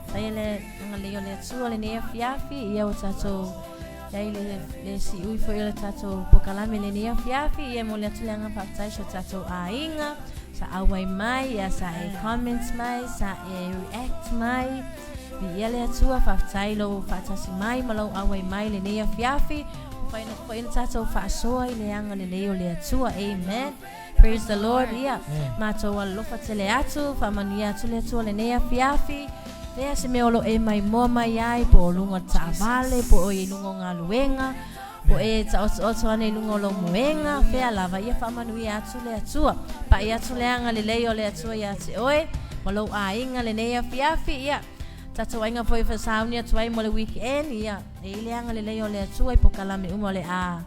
S3: Faia le agalelei o le Atua lenei afiafi, ia ua tatou iai le, le siui foi o le tatou pokalame lenei afiafi, ia e momoli atu le agaga faafetai i so tatou aiga, sa auai mai, ia sa e comments mai, sa e react mai. Viia le Atua, faafetai lou faatasi mai ma lou auai mai lenei afiafi. Ua faina foi ona tatou faasoa i le agalelei o le Atua. Amen. Praise the Lord. Ia, matou alolofa tele atu, faamanuia atu le Atua lenei afiafi. Lea se mea o lo e maimoa mai ai, po o luga o le taavale, po o i luga o galuega, po e taotooto ane i luga o lou moega, fea lava, ia faamanuia atu le Atua. Pai atu le agalelei o le Atua ia te oe, ma lou aiga lenei afiafi, ia, tatou aiga foi e fasauni atu ai mo le weekend, ia, e i le agalelei o le Atua i pokalame uma o le a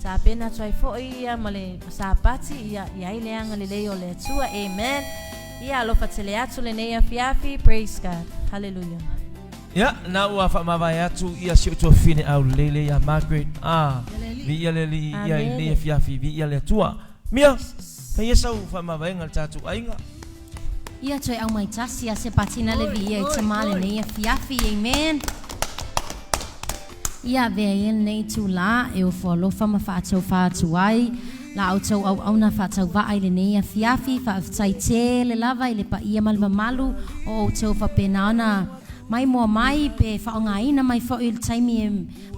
S3: tapena atu ai foi ia ma le Sapati, ia i ai le agalelei o le Atua. Amen. Ia alofa tele atu lenei afiafi. Praise God. Hallelujah.
S2: Ia, na ua faamavae atu ia si ou tuafafine aulelei ia Margaret. Ah, viia le Alii ia i lenei afiafi, viia le Atua. Mia, fai ia sau faamavaega i le tatou aiga.
S4: Ia toe aumai tasi a se patina le viia i tama lenei afiafi. Amen. Ia avea ia lenei itulā e ofo alofa ma faataufa atu ai la outou auauna faatauvaa i lenei afiafi. Faafetai tele lava i le paia ma le mamalu o outou faapena ona maimoa mai pe faaaogaina mai foi le taimi e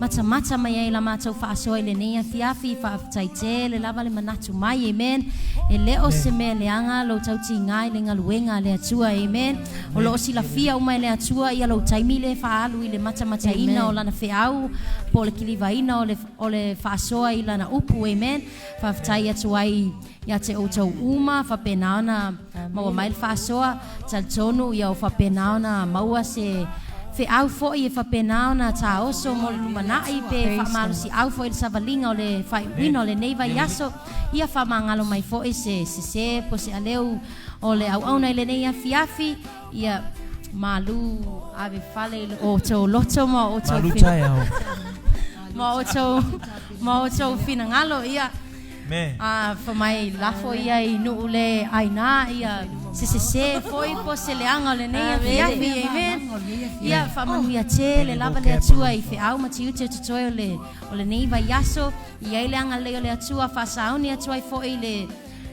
S4: matamata mai ai la matou faasoa i lenei afiafi. Faafetai tele lava le manatu mai. Amen. E le o se mea leaga lou tautiga i le galuega a le Atua. Amen. O lo o silafia uma e le Atua ia lou taimi le faaalu i le matamataina o lana feau po o le kilivaina o le o le faasoa i lana upu. Amen. Faafetai atu ai ia te outou uma faapena ona maua mai le faasoa. Talitonu ia o faapena ona maua se feau foi e faapena ona taoso mo le lumanai pe faamalosiau foi i le savaliga o le faaiuina o lenei vaiaso. Ia faamagalo mai foi se sese po se aleu o le auauna i lenei afiafi. Ia malu ave fale i o outou loto ma o outou
S2: Malu taeao.
S4: ma outou ma outou finagalo. Ia
S2: Me.
S4: a fa mai lafo ia i nuu le aina ia se sese foi po se leaga o lenei afiafi. Amen. Ia faamanuia tele lava le Atua i feau ma tiute o totoe o le o lenei vaiaso. I ai le agalelei o le Atua faasauni atu ai foi le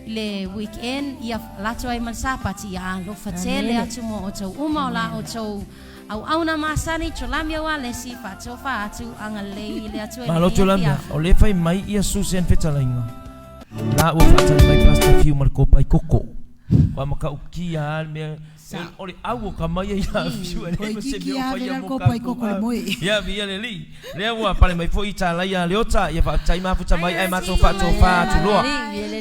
S4: le weekend ia latou ai ma le Sapati ia alofa tele atu mo outou uma o la outou auauna masani Cholami Ualesi faatofa atu agalelei i le Atua i
S2: Malo
S4: lenei
S2: Cholami,
S4: afiafi.
S2: o le fai mai ia Susan fetalaiga. La ua faatali mai Pastor Fiu ma le kopai koko. Ua matautia lava le mea o le au o ka mai ia Fiu e leai ma se mea o faia mo tatou. Ia viia le Alii. Lea ua pale mai foi Talaia Leota, ia faafetai mafuta mai ae matou faatofa atu loa.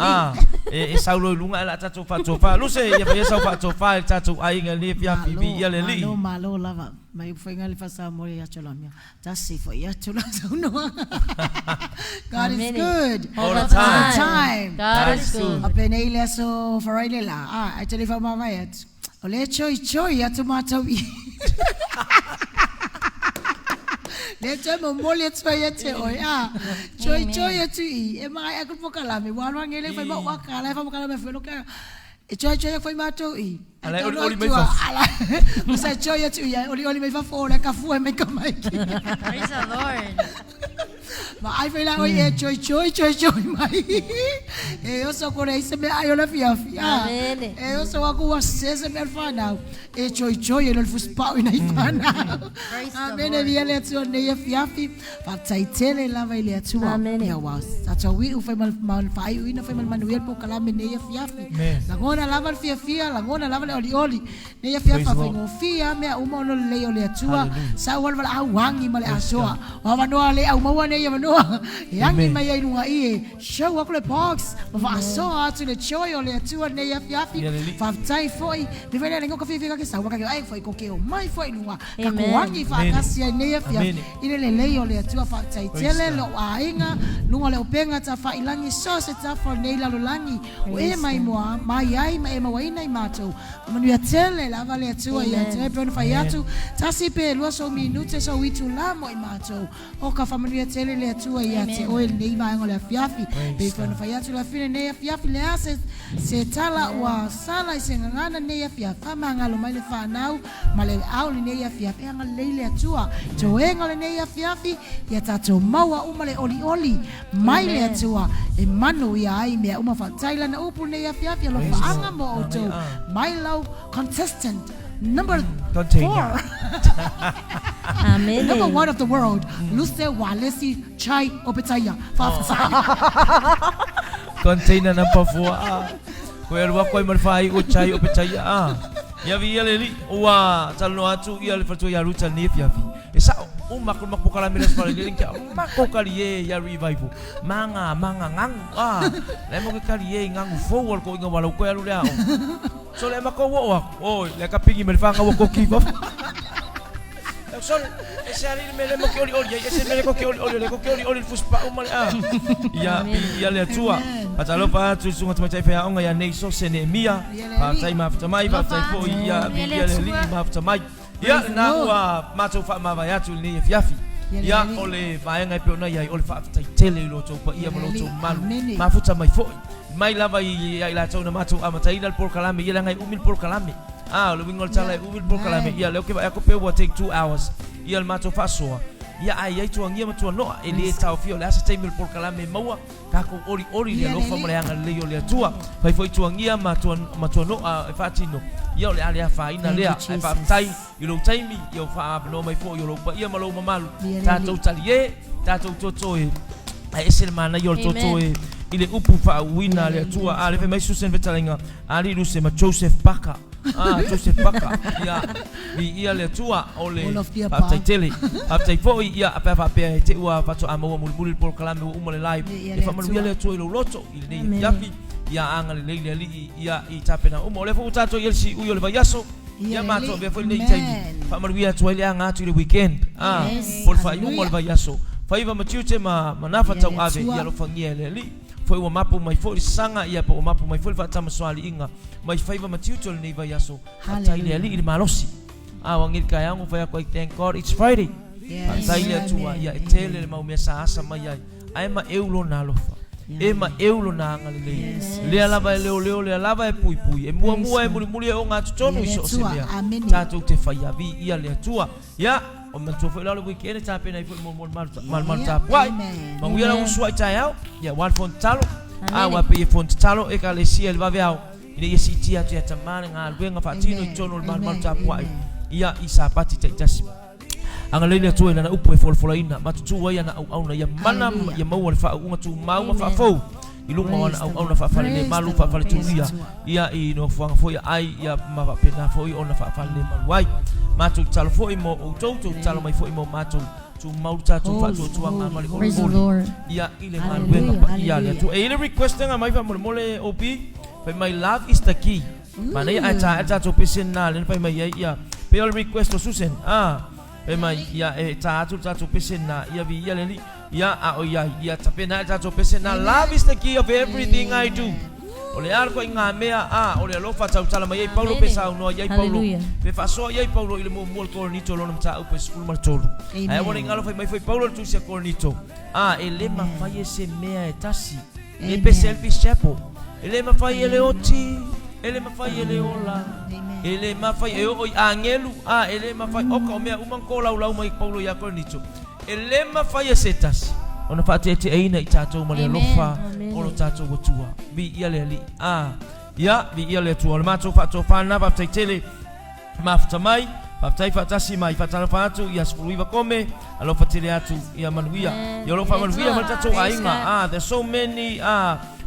S2: A, e sau loa i luga ae o le a tatou faatofa. Luse, ia faia sau faatofa i le tatou aiga i lenei afiafi, viia le Alii.
S1: Malo, malo lava. Mai faiga le faa-Samoa ia Cholami. Tasi foi atu la saunoaga. God is good.
S2: All the time.
S1: Time.
S3: God is good.
S1: A penei le aso Friday la, a, ai te le whaumāwae atu. O le choi choi atu mātou i. Le choi mo moli atu ai ate oi, a. Choi choi atu i. E mai aku pokalame, wa ngele whai mau waka, lai wha me whai ka. E choi choi whai mātou i.
S2: Ala e oli oli mai fafo.
S1: Ala, sa choi atu i, oli oli mai fafo, le ka fua mai ka mai.
S3: Praise the Lord.
S1: Ma ai whai la oi e choi choi choi choi mai. E oso kore i se mea ai o le fiafi.
S3: Amene.
S1: E oso aku wa se se mea whanau. E choi choi e lo fuspau ina i whanau.
S3: Praise the
S1: Amene
S3: Lord.
S1: via le atua nei e fiafi. Whātai tele lava i le atua.
S3: Amene.
S1: Ia wa. Sa wi u whai mal mal whai u ina whai mal manuel po kalame nei e fiafi.
S2: Amen.
S1: Langona lava le fiafia, langona lava le oli oli. Nei e fiafa
S2: Praise the
S1: whai
S2: Lord.
S1: ngofia mea uma ono le lei o le atua.
S2: Hallelujah.
S1: Sa uala wala au wangi ma le asoa. O wanoa le au maua nei e wanoa. E angi
S2: Amen.
S1: mai ai lunga i e. Show aku le box. Ma whaasoa atu le choi o le atua nei e fiafi.
S2: Ia le li.
S1: Whaftai foi. Me whaina le ngoka fiafia kake saua kake ai foi koke o mai foi lunga. Ka
S3: Amen.
S1: koangi whaakasi ai nei e fiafi.
S2: Amen.
S1: I le lelei o le atua whaatai
S2: Praise
S1: tele
S2: God.
S1: lo ainga. Lunga le openga ta whailangi so se ta fo nei lalolangi. O e mai moa, mai ai ma e mawaina i mātou. Manuia tele lava le atua ia te pe ona whai atu. Tasi pe lua so minute so itu la mo i mātou. O ka whamanuia tele le atua ia te oe nei vaenga o le afiafi. Pe
S2: Praise
S1: ona whai atu la whine nei afiafi le a se tala ua sala i se ngangana nei afiafi. Whamangalo mai le whanau ma le au le nei afiafi. E anga lei le atua. Toenga le nei afiafi ia tātou maua uma le oli oli mai le atua. E manu ia ai mea uma whataila na upu nei afiafi. Alo
S2: Praise the
S1: whaanga
S2: Lord.
S1: mo outou.
S2: Amen.
S1: Mai lau contestant number
S2: Container.
S1: 4.
S3: Amen.
S1: Number 1 of the world, Luce Walesi Chai Opetaya. Whaftai.
S2: Container number 4. Ah. Koe alua koe ma le whai o chai o petai a. Ia vi ia le li ua talanoa atu ia le faletua ia Ruta lenei afiafi. E sao o mako le mapokalame le aso faalelei kia mako kali e ia revival. Manga manga ngangu a. Le mo ke kali e ngangu fou o le koiga wala koe alu le ao. So le mako wo o aku. Oi le ka pingi me le whanga wa koki pa. So e se ali me le mo ke oli oli e se me le ko ke oli oli le ko ke oli oli le fuspa o ma le a. Ia ia le atua. Fatalofa atu susuga tamaitai feaoga ia nei so se Neemia. Faafetai mafuta mai, faafetai foi ia ia le alii mafuta mai. Ia lena ua matou faamavae atu i lenei afiafi. Ia o le vaega e pei ona iai o le faafetai tele i lo outou paia ma lo outou mamalu. Mafuta mai foi. Mai lava i ia i latou na matou amataina le polokalame ia leaga e umi le polokalame. A o le uiga o le tala e umi le polokalame. Ia lea ou te vaai atu pe ua take 2 hours ia le matou faasoa. Ia ae iai tuagia ma tuanoa e le taofia o le a se taimi o le polokalame e maua tatou oli oli le alofa ma le agalelei o le Atua. Fai foi tuagia ma ma tuanoa e faatino ia o le a le afaina lea. Ae faafetai i lou taimi ia o faaavanoa mai foi o lou paia ma lou mamalu. Tatou talie, tatou toto e ae ese le manaia o le toto e i le upu faauuina a le Atua. A le fai mai Susan fetalaiga Ali Luse ma Joseph Baka. Ah, Joseph Baka. Ia, vi ia le Atua o le
S1: All of the above.
S2: faafetai tele. Faafetai foi ia pe a faapea e te ua faatoa maua mulimuli le polokalame ua uma le live.
S1: Ia
S2: E
S1: le
S2: faamanuia
S1: Atua.
S2: le Atua i lou loto i lenei afiafi. Ia agalelei le Alii ia i tapena uma. O lea foi ua tatou i le siui o le vaiaso.
S1: Ia
S2: Ia
S1: le
S2: matou
S1: Alii.
S2: avea foi lenei taimi.
S1: Amen.
S2: Faamanuia atu ai le aga atu i le weekend. Ah, po o le faaiuga o le vaiaso. Faiva ma tiute ma manafa
S1: Ia le
S2: tauave
S1: Atua.
S2: ia alofagia e le Alii. Foi ua mapu mai foi le saga ia po ua mapu mai foi le faatamasoaliiga mai faiva ma tiute o lenei vaiaso. Faafetai le Alii i le malosi. A o angeli taeago fai atu ai thank God it's Friday.
S1: Yes.
S2: Faafetai le Atua ia e tele le mau mea sa asa mai ai. Ae maeu lona alofa. E maeu lona agalelei. Lea lava e leoleo, lea lava e puipui. E muamua e mulimuli e oga atu tonu
S1: Ia
S2: i
S1: le
S2: so o se
S1: Atua.
S2: mea.
S1: Amene.
S2: Tatou te faia vi ia le Atua. Ia, o manatua foi la o le weekend e tapena ai foi mo mo le malu malu
S1: Ia,
S2: tapuai.
S1: amen.
S2: Manuia lau uso ai taeao. Ia, aua le fono tatalo. A ua pei e fono tatalo ekalesia i le vaveao ina ia siitia atu ia tamā le galuega faatino i totonu o le malumalu tapuai ia i Sapati taitasi. Agalelei le Atua i Lana upu e folafolaina ma tutū ai ana auauna ia mana ia maua le faauuga tumau ma faafou i luga o ana auauna faafalelemalu faafaletuia ia i nofoaga foi a ai ia ma faapena foi ona faafalelemalu ai. Matou tatalo foi mo outou, tou tatalo mai foi mo matou, tumau le tatou faatuatuaga ma le olioli ia i le galuega paia a le Atua. E i ai le request na mai faamolemole OP, fai mai love is the key. Manaia ae ta ae le tatou pese lena lea na fai mai ai ia pei o le request o Susan ah fai mai ia e ta atu le tatou pese lena ia viia le Alii ia a o iai ia tapena ae le tatou pese lena love is the key of everything I do. O le a le koiga mea a o le alofa tautala mai ai Paulo pe saunoa i ai Paulo pe faasoa i ai Paulo i le muamua o le Korinito lona mataupu e 13. Ae aua ne i galo fai mai foi Paulo i le tusi a Korinito a e le mafai e se mea e tasi le pe selfish chapel e le mafai e le oti e le mafai e le ola e le mafai e oo i agelu a e le mafai oka o mea uma na kolaulau mai Paulo ia Korinito e le mafai e se tasi ona faateeteeina i tatou ma le alofa o lo tatou Atua. Viia le Alii. A, ia, viia le Atua. O le matou faatofa lena, faafetai tele mafuta mai, faafetai faatasi mai, faatalofa atu ia 19 kome, alofa tele atu ia manuia. Ia o lo o faamanuia mai le tatou aiga. Ah, there's so many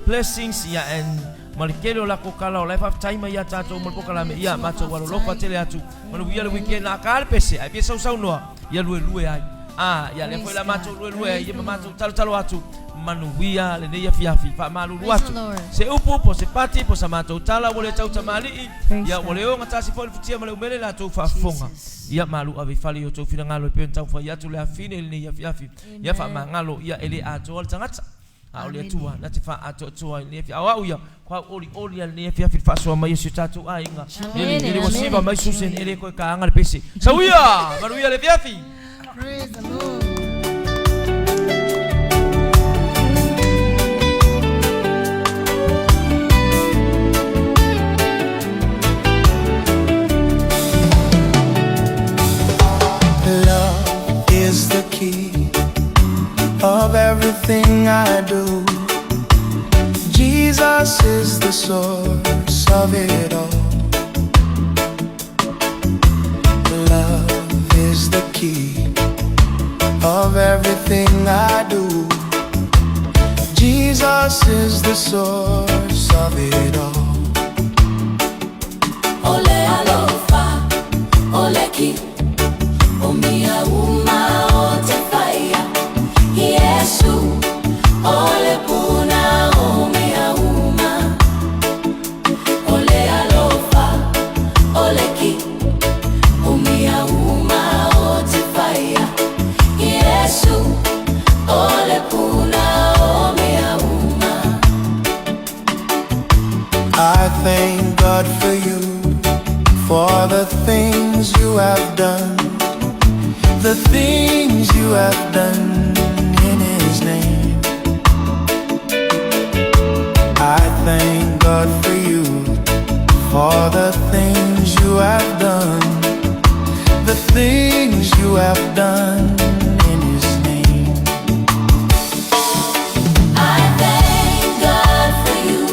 S2: blessings ia and ma le tele o lako kala o la e faafetai mai ia tatou ma le pokalame. Ia, matou alolofa tele atu. Manuia le weekend a ka le pese, ai fia sausaunoa, ia luelue ai. A, ia lea foi la matou luelue ai, ia ma matou talotalo atu, manuia lenei afiafi, faamalulu atu. Se upu, po se pati, po sa matou tala, ua le tau tamalii, ia ua le ogatasi foi le futia ma le umele latou faafofoga. Ia malu ave i fale i o outou finagalo e pei ona taumafai atu le afine i lenei afiafi. Ia faamagalo, ia e le atoa le tagata. A o le Atua na te faaatoatoa i lenei afiafi. A o au ia, ko au olioli lava i lenei afiafi i le faasoa mai o si o tatou aiga. Lele, lele ua siva mai Susan, e le toe kaaga le pese. Sauia! Manuia le afiafi!
S1: Praise the Lord.
S5: Love is the key of everything I do. Jesus is the source of it all. Love is the key of everything I do. Jesus is the source of it all.
S6: O le alofa, o le ki, o mea uma o te whaia. Iesu, o le puna o mea uma. O le alofa, o le ki, o mea uma o te whaia. Iesu, o le puna o mea uma.
S5: I thank God for you, for the things you have done, the things you have done in His name. I thank God for you, for the things you have done, the things you have done in His name.
S6: I thank God for you,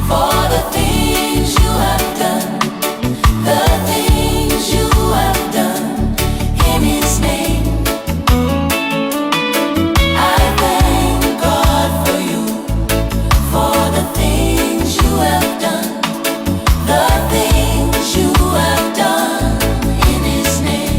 S6: for the things you have done, the things you have done in His name. I thank God for you, for the things you have done, the things you have done in His name.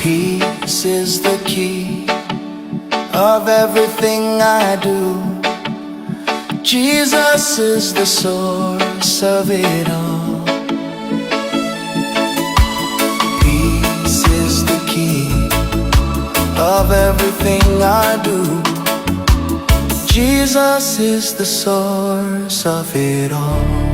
S5: Peace is the key of everything I do. Jesus is the source of it all. Peace is the key of everything I do. Jesus is the source of it all.